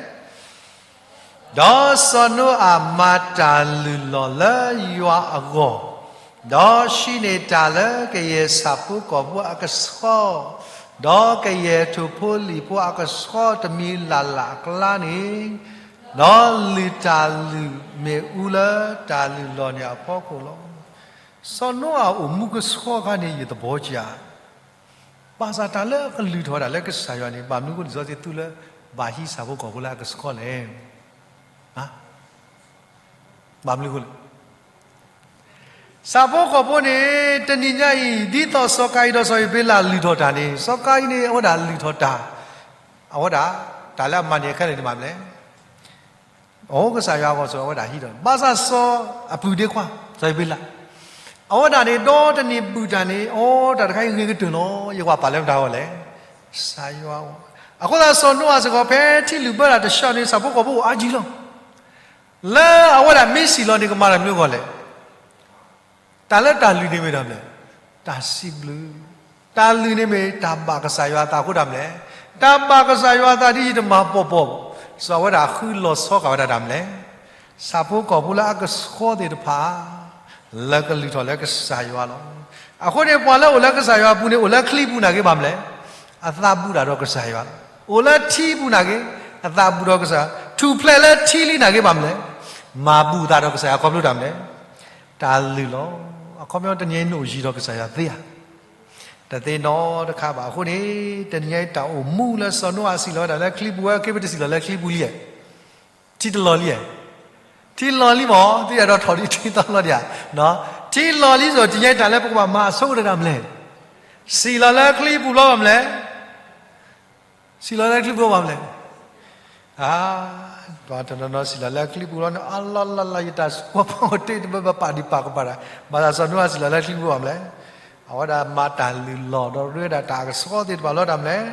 ဒီးစီၤနိအၤမၤတၢ်လုၢ်လီၢ်လၢယွၤအဂီၢ်, ဒီးဟံးန့ၢ်တၢ်လၢကယဲၢ်ဆၣ်ဖိကီၢ်ဖိအကဆှီ, ဒီးကယဲၢ်ထိၣ်ဖိလံၣ်ဖိအကဆှီတမံၤလၢ်လၢ်အကျါန့ၣ်, ဒီးလုၢ်တၢ်လုၢ်မ့ၣ်အူလၢတၢ်လုၢ်လီၢ်န့ၣ်အဖီခိၣ်လီၤ. စီၤနိအၤအိၣ်မူကဆှီအခါန့ၣ် ယသဘောကျ, ဘၣ်ဆၣ်တၢ်လၢအကလုၢ်ထီၣ်ဝဲဒၣ်လၢကစၢ်ယွၤန့ၣ် ဘၣ်မနုၤအဃိလံာ်စီဆှံသူလၢ ဘၣ်ဟံးဆၣ်ဖိကီၢ်ဖိလၢအကဆှီလဲၣ်. ဘၣ်မနုၤအဃိလဲၣ်. ဆၣ်ဖိကီၢ်ဖိန့ၣ် တနံၤညါအံၤ ဒ်သိးစီၤကၤယံၣ်ဒီးစီၤအ့ၤဘ့လးလုၢ်ထီၣ်တၢ်န့ၣ် စီၤကၤယံၣ်န့ၣ် အဝဲဒၣ်လုၢ်ထီၣ်တၢ်, အဝဲဒၣ် တၢ်လၢအမၤန့ၢ်ခဲလၢာ်န့ၣ်မးမလဲၣ်. အိၣ်ကစၢ်ယွၤအဂီၢ်ဆိးအဝဲဒၣ်ဟံးဒီး ဘၣ်ဆၣ်စီၤအပုၢ်ဒ့ခွါ စီၤအ့ၤဘ့လး အဝဲဒၣ်န့ၣ် ဒီတနံၤဘုၣ်တၢ်န့ၣ် အိၣ်တၢ်တခါအံၤဂ့ၤကတၢၢ်လီၤ. ယကွၢ်ပာ်လၢမတၤအဂီၢ်လဲၣ်. ကစၢ်ယွၤအဂီၢ်. အဃိသတးစီၤနိအၤစ့ၢ်ကီး ဖဲထံလုၣ်ဘၢတၢ်တဆှီန့ၣ် ဆၣ်ဖိကီၢ်ဖိအိၣ်အါကံလီၤ. လၢအဝဲဒၣ်မ့ၢ်စံၣ်လီၤန့ၣ် ကမၤတၢ်မနုၤအဂီၢ်လဲၣ်. တၢ်လၢတၢ်လုၢ်န့ၣ်မ့ၢ်ဒၣ်မလဲၣ်. တၢ်စံးဘျုး. တၢ်လုၢ်န့ၣ်မ့ၢ်တၢ်ဘၣ်ကစၢ်ယွၤအသးအဃိဒၣ်မလဲၣ်. တၢ်ဘၣ်ကစၢ်ယွၤအသးဒ်ယတမၤပီၢ်ပီၢ်, စီၤအဝဲဒၣ်ဃုလီၤဆီဃာ်ဝဲဒၣ်တၢ်မလဲၣ်. ဆၣ်ဖိကီၢ်ဖိလၢအကဆှီသ့ၣ်တဖၣ် လၢကလုၢ်ထီၣ်လၢကစၢ်ယွၤလီၤ. အဃိန့ၣ် ပှၤလၢအိၣ်လၢကစၢ်ယွၤအပူၤန့ၣ် အိၣ်လၢချံပူၤနာ်က့ဘၣ်မလဲၣ်. အသးဘူၣ်တၢ်ဒီးကစၢ်ယွၤလီၤ. အိၣ်လၢထံပူၤနာ်က့ အသးဘူၣ်ဒီးကစၢ်ယွၤ, ထူၣ်ဖျဲးလၢထံလံနာ်က့ဘၣ်မလဲၣ်. မၤဘူၣ်အသးဒီးကစၢ်ယွၤခီဖျိတၢ်မလဲၣ်. တၢ်လုၢ်လီၤ. အခီပညီတနံၤအံၤနအိၣ်ယံၤဒီးကစၢ်ယွၤသ့ဧါ. တသ့နီတခါဘၣ်. အဃိန့ၣ် တနံၤအံၤတၢ်အိၣ်မူလၢစီၤနိအၤစံၣ်လီၤဝဲဒၣ်လၢချံပူၤဝဲ က့ၤပတစံၣ်လီၤလၢချံပူၤလံဧါ. ထံတလီၤလံဧါ. ထံလီၤလံမ့ၢ် သုအဲၣ်ဒိးထီၣ်ဒံးထံသီလီၤဒံးဧါ. ထံလီၤလံစိၤ တနံၤအံၤတၢ်လၢပကဘၣ်မၤအဆိကတၢၢ်တၢ်မလဲၣ်. စံၣ်လီၤလၢချံပူၤလီၤဘၣ်မလဲၣ်. စံၣ်လီၤလၢချံပူၤဘၣ်မလဲၣ်. ပှၤတနီၤနီၤစံၣ်လီၤလၢချံပူၤလီၤန့ၣ် အလီၢ်လၢ်လၢ် ယတၢ်ကွၢ်ဖီတ့ၢ်တဘၣ်ဘၣ်ပာ်ဒံးပာ်ကပၤတၢ်, ဘၣ်ဆၣ်စီၤနိအၤစံၣ်လီၤလၢချံပူၤဘၣ်မလဲၣ်. အဝဲဒၣ်မၤတၢ်လုၢ်လီၢ် ဒီးရ့ဒၣ်တၢ်ကဆှီသ့ၣ်တဖၣ်လီၤတၢ်မလဲၣ်.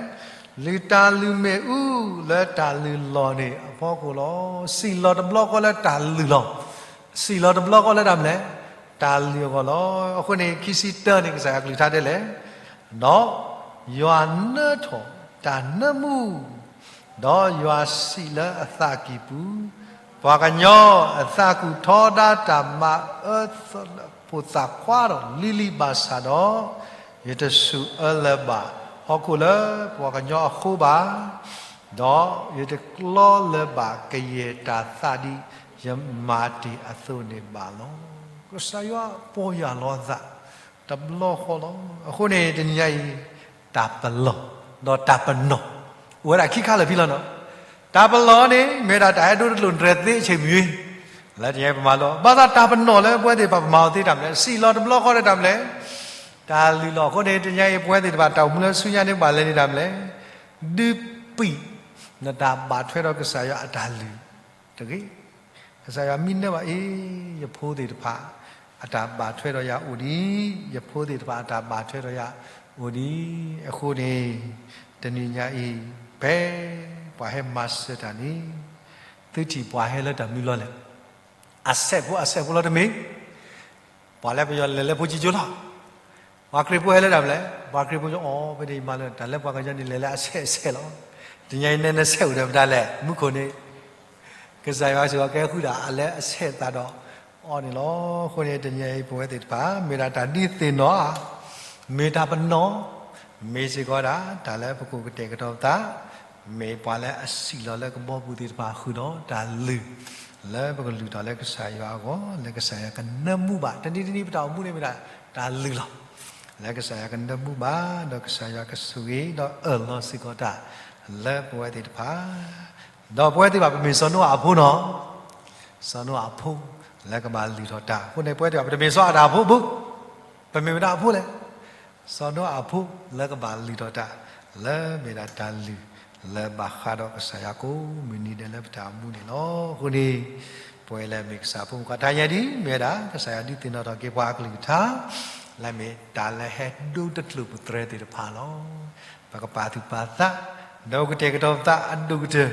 လုၢ်တၢ်လုၢ်မ့ၣ်အူလၢတၢ်လုၢ်လီၢ်န့ၣ်အဖီခိၣ်လီၤ. စံၣ်လီၤတဘျီဃီလၢတၢ်လုၢ်လီၢ်, စံၣ်လီၤတဘျီဃီလၢတၢ်မလဲၣ်, တၢ်လုၢ်အဂီၢ်လီၤ. အဃိန့ၣ် ခံဆံတၢန့ၣ် ကစၢ်ယွၤကလုၢ်ကထါတဲလဲၣ် ဒီးယွၤနၢထီၣ်တၢ်နၢမူ, ဒီးယွၤစံးလၢအသးကံၢ်ပူၤ, ပှၤကညီအသးကူၣ်ထီဒါတၢ်မၤအၢသးလၢဖိသၣ်ခွါဒီးလံၤလံၤဘၣ်ဆၣ်ဒီး, ယတဆူၣ်အၢလၢၤဘၣ်ဟီၣ်ခိၣ်လၢပှၤကညီအဃိဘၣ်, ဒီးယတကျီလၢၤဘၣ်ကယဲၢ်တၢ်သးဒ်ယမၤတ့ၢ်အသိးန့ၣ်ဘၣ်လီၤ. ကစၢ်ယွၤပီၢ်ယၢ်လီၤအသး တဘျီဃီလီၤ. အဃိန့ၣ် တနံၤညါအံၤ တၢ်ပလီၢ် ဒီးတၢ်ပနီၣ် အိၣ်ဝဲဒၣ်ခံခါလၢာ်ဖဲလီၤနီၤ. တၢ်ပလီၢ်န့ၣ် မ့ၢ်ဒၣ်တၢ်အဲၣ်ဒိးတလိၣ်တရဲသ့ဆ့ၣ်မံၤ လၢတနံၤညါအံၤပမၤလိ, ဘၣ်ဆၣ်တၢ်ပနီၣ်လၢပဝဲသ့ၣ်တဖၣ်ပမၤအီၤသ့တၢ်မလဲၣ်, စံၣ်လီၤတဘျီဃီဒီးတၢ်မလဲၣ်, တၢ်လုၢ်လီၤ. အဃိန့ၣ် တနံၤညါအံၤ ပဝဲသ့ၣ်တဖၣ် တၢ်အိၣ်မူလၢဆူညါန့ၣ် ပဘၣ်လဲၤန့ၣ်တၢ်မလဲၣ်, ဒုးပံာ် နတၢ်ဘၣ်ထွဲဒီးကစၢ်ယွၤအတၢ်လုၢ်တဂ့ၤ. ကစၢ်ယွၤမ့ၢ်နၢဘၣ်အံၤ ယဖိသ့ၣ်တဖၣ် အတၢ်ဘၣ်ထွဲဒီးယၤအိၣ်ဒံး, ယဖိသ့ၣ်တဖၣ်အတၢ်ဘၣ်ထွဲဒီးယၤအိၣ်ဒံး. အဃိန့ၣ် တနံၤညါအံၤ ဖဲပှၤဟဲမၤစၢၤတၢ်န့ၣ် သုထံၣ်ပှၤဟဲလၢတၢ်မနုၤလီၤလဲၣ်. အဆဲးဖိအဆဲးဖိလီၤတမ့ၢ် ပှၤလၢပယီၤလဲၤလၢဖိကၠိကၠိလီၤ. ပှၤခရံာ်ဖိဟဲလၢတၢ်မလဲၣ်, ပှၤခရံာ်ဖိကၠိအီၤ ဖဲန့ၣ်ယမၤလၢတၢ်လၢပှၤကညီန့ၣ် လဲၤလၢအဆဲးအဆဲးလီၤ. တနံၤညါအံၤ နနဆဲးအိၣ်ဒီးပတၢ်လဲၣ်, မူခိၣ်န့ၣ် ကစၢ်ယွၤစ့ၢ်ကီးကဲဃုာ်ဒၣ် အလဲအဆဲးသးဒီးအီၤန့ၣ်လီၤ. အဃိန့ၣ် တနံၤညါအံၤ ပဝဲသ့ၣ်တဖၣ် မ့ၢ်ဒၣ်တၢ်ဒုးသ့ၣ်နီၣ်ဧါ, မ့ၢ်တၢ်ပနီၣ်, မ့ၢ်စ့ၢ်ကီးဒၣ် တၢ်လၢပကအိၣ်ကတဲာ်ကတီၤပသး, မ့ၢ်ပှၤလၢအစံၣ်လီၤလၢကဘီပူၤသ့ၣ်တဖၣ်ဃုာ်ဒီးတၢ်လုၢ် လၢပကလုၢ်ထီၣ်လၢကစၢ်ယွၤအဂီၢ် လၢကစၢ်ယွၤကနၢမူဘၣ်. တနံၤတနံၤပတၢ်အိၣ်မူန့ၣ်မ့ၢ်ဒၣ်တၢ်လုၢ်လီၤ လၢကစၢ်ယွၤကနၢမူဘၣ်, ဒီးကစၢ်ယွၤကဆိၣ်ဂ့ၤ ဒီးအၢၣ်လီၤစ့ၢ်ကီးတၢ်လၢပဝဲသ့ၣ်တဖၣ်, ဒီးပဝဲသ့ၣ်တဖၣ် ပမ့ၢ်စီၤနိအၤအဖိနီၤ, စီၤနိအၤအဖိ လၢကဘၣ်လုၢ်ထီၣ်တၢ်. အဃိန့ၣ် ပဝဲသ့ၣ်တဖၣ် ပတမ့ၢ်စီၤအၤဒၣ်အဖိဘၣ်, ပမ့ၢ်ဝဲဒၣ်အဖိလဲၣ်, စီၤနိအၤအဖိ လၢကဘၣ်လုၢ်ထီၣ်တၢ် လၢမ့ၢ်ဒၣ်တၢ်လုၢ် လၢဘၣ်ဃးဒီးကစၢ်ယွၤကိးမုၢ်နံၤဒဲးလၢပတၢ်အိၣ်မူန့ၣ်လီၤ. အဃိန့ၣ် ပဝဲလၢမ့ၢ်ကစၢ်ဖိမုၣ်ခွါ တနံၤညါအံၤ မ့ၢ်ဝဲဒၣ် ကစၢ်ယွၤဒုးသ့ၣ်နီၣ်ထီၣ်က့ၤပှၤအကလုၢ်ကထါ လၢမ့ၢ်တၢ်လၢဟဲဒိတကျိာ်ပသရၢသ့ၣ်တဖၣ်လီၤ. ပကပာ်သူၣ်ပာ်သး ဒီးကတဲာ်ကတီၤပသးအဒိၣ်ကတၢၢ်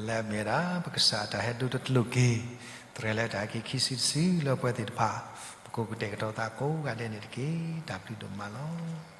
လၢမ့ၢ်ဝဲဒၣ် ပကစၢ်အတၢ်ဟဲဒိတကျိာ်က့ၤ သရၢလၢတၢ်ဟဲက့ၤခံစုတစုလၢပဝဲသ့ၣ်တဖၣ် ပကအိၣ်ကတဲာ်ကတီၤသးကိးဂၤဒဲးန့ၣ်တက့ၢ်. တၢ်ဘျုးဒိၣ်မးလီၤ.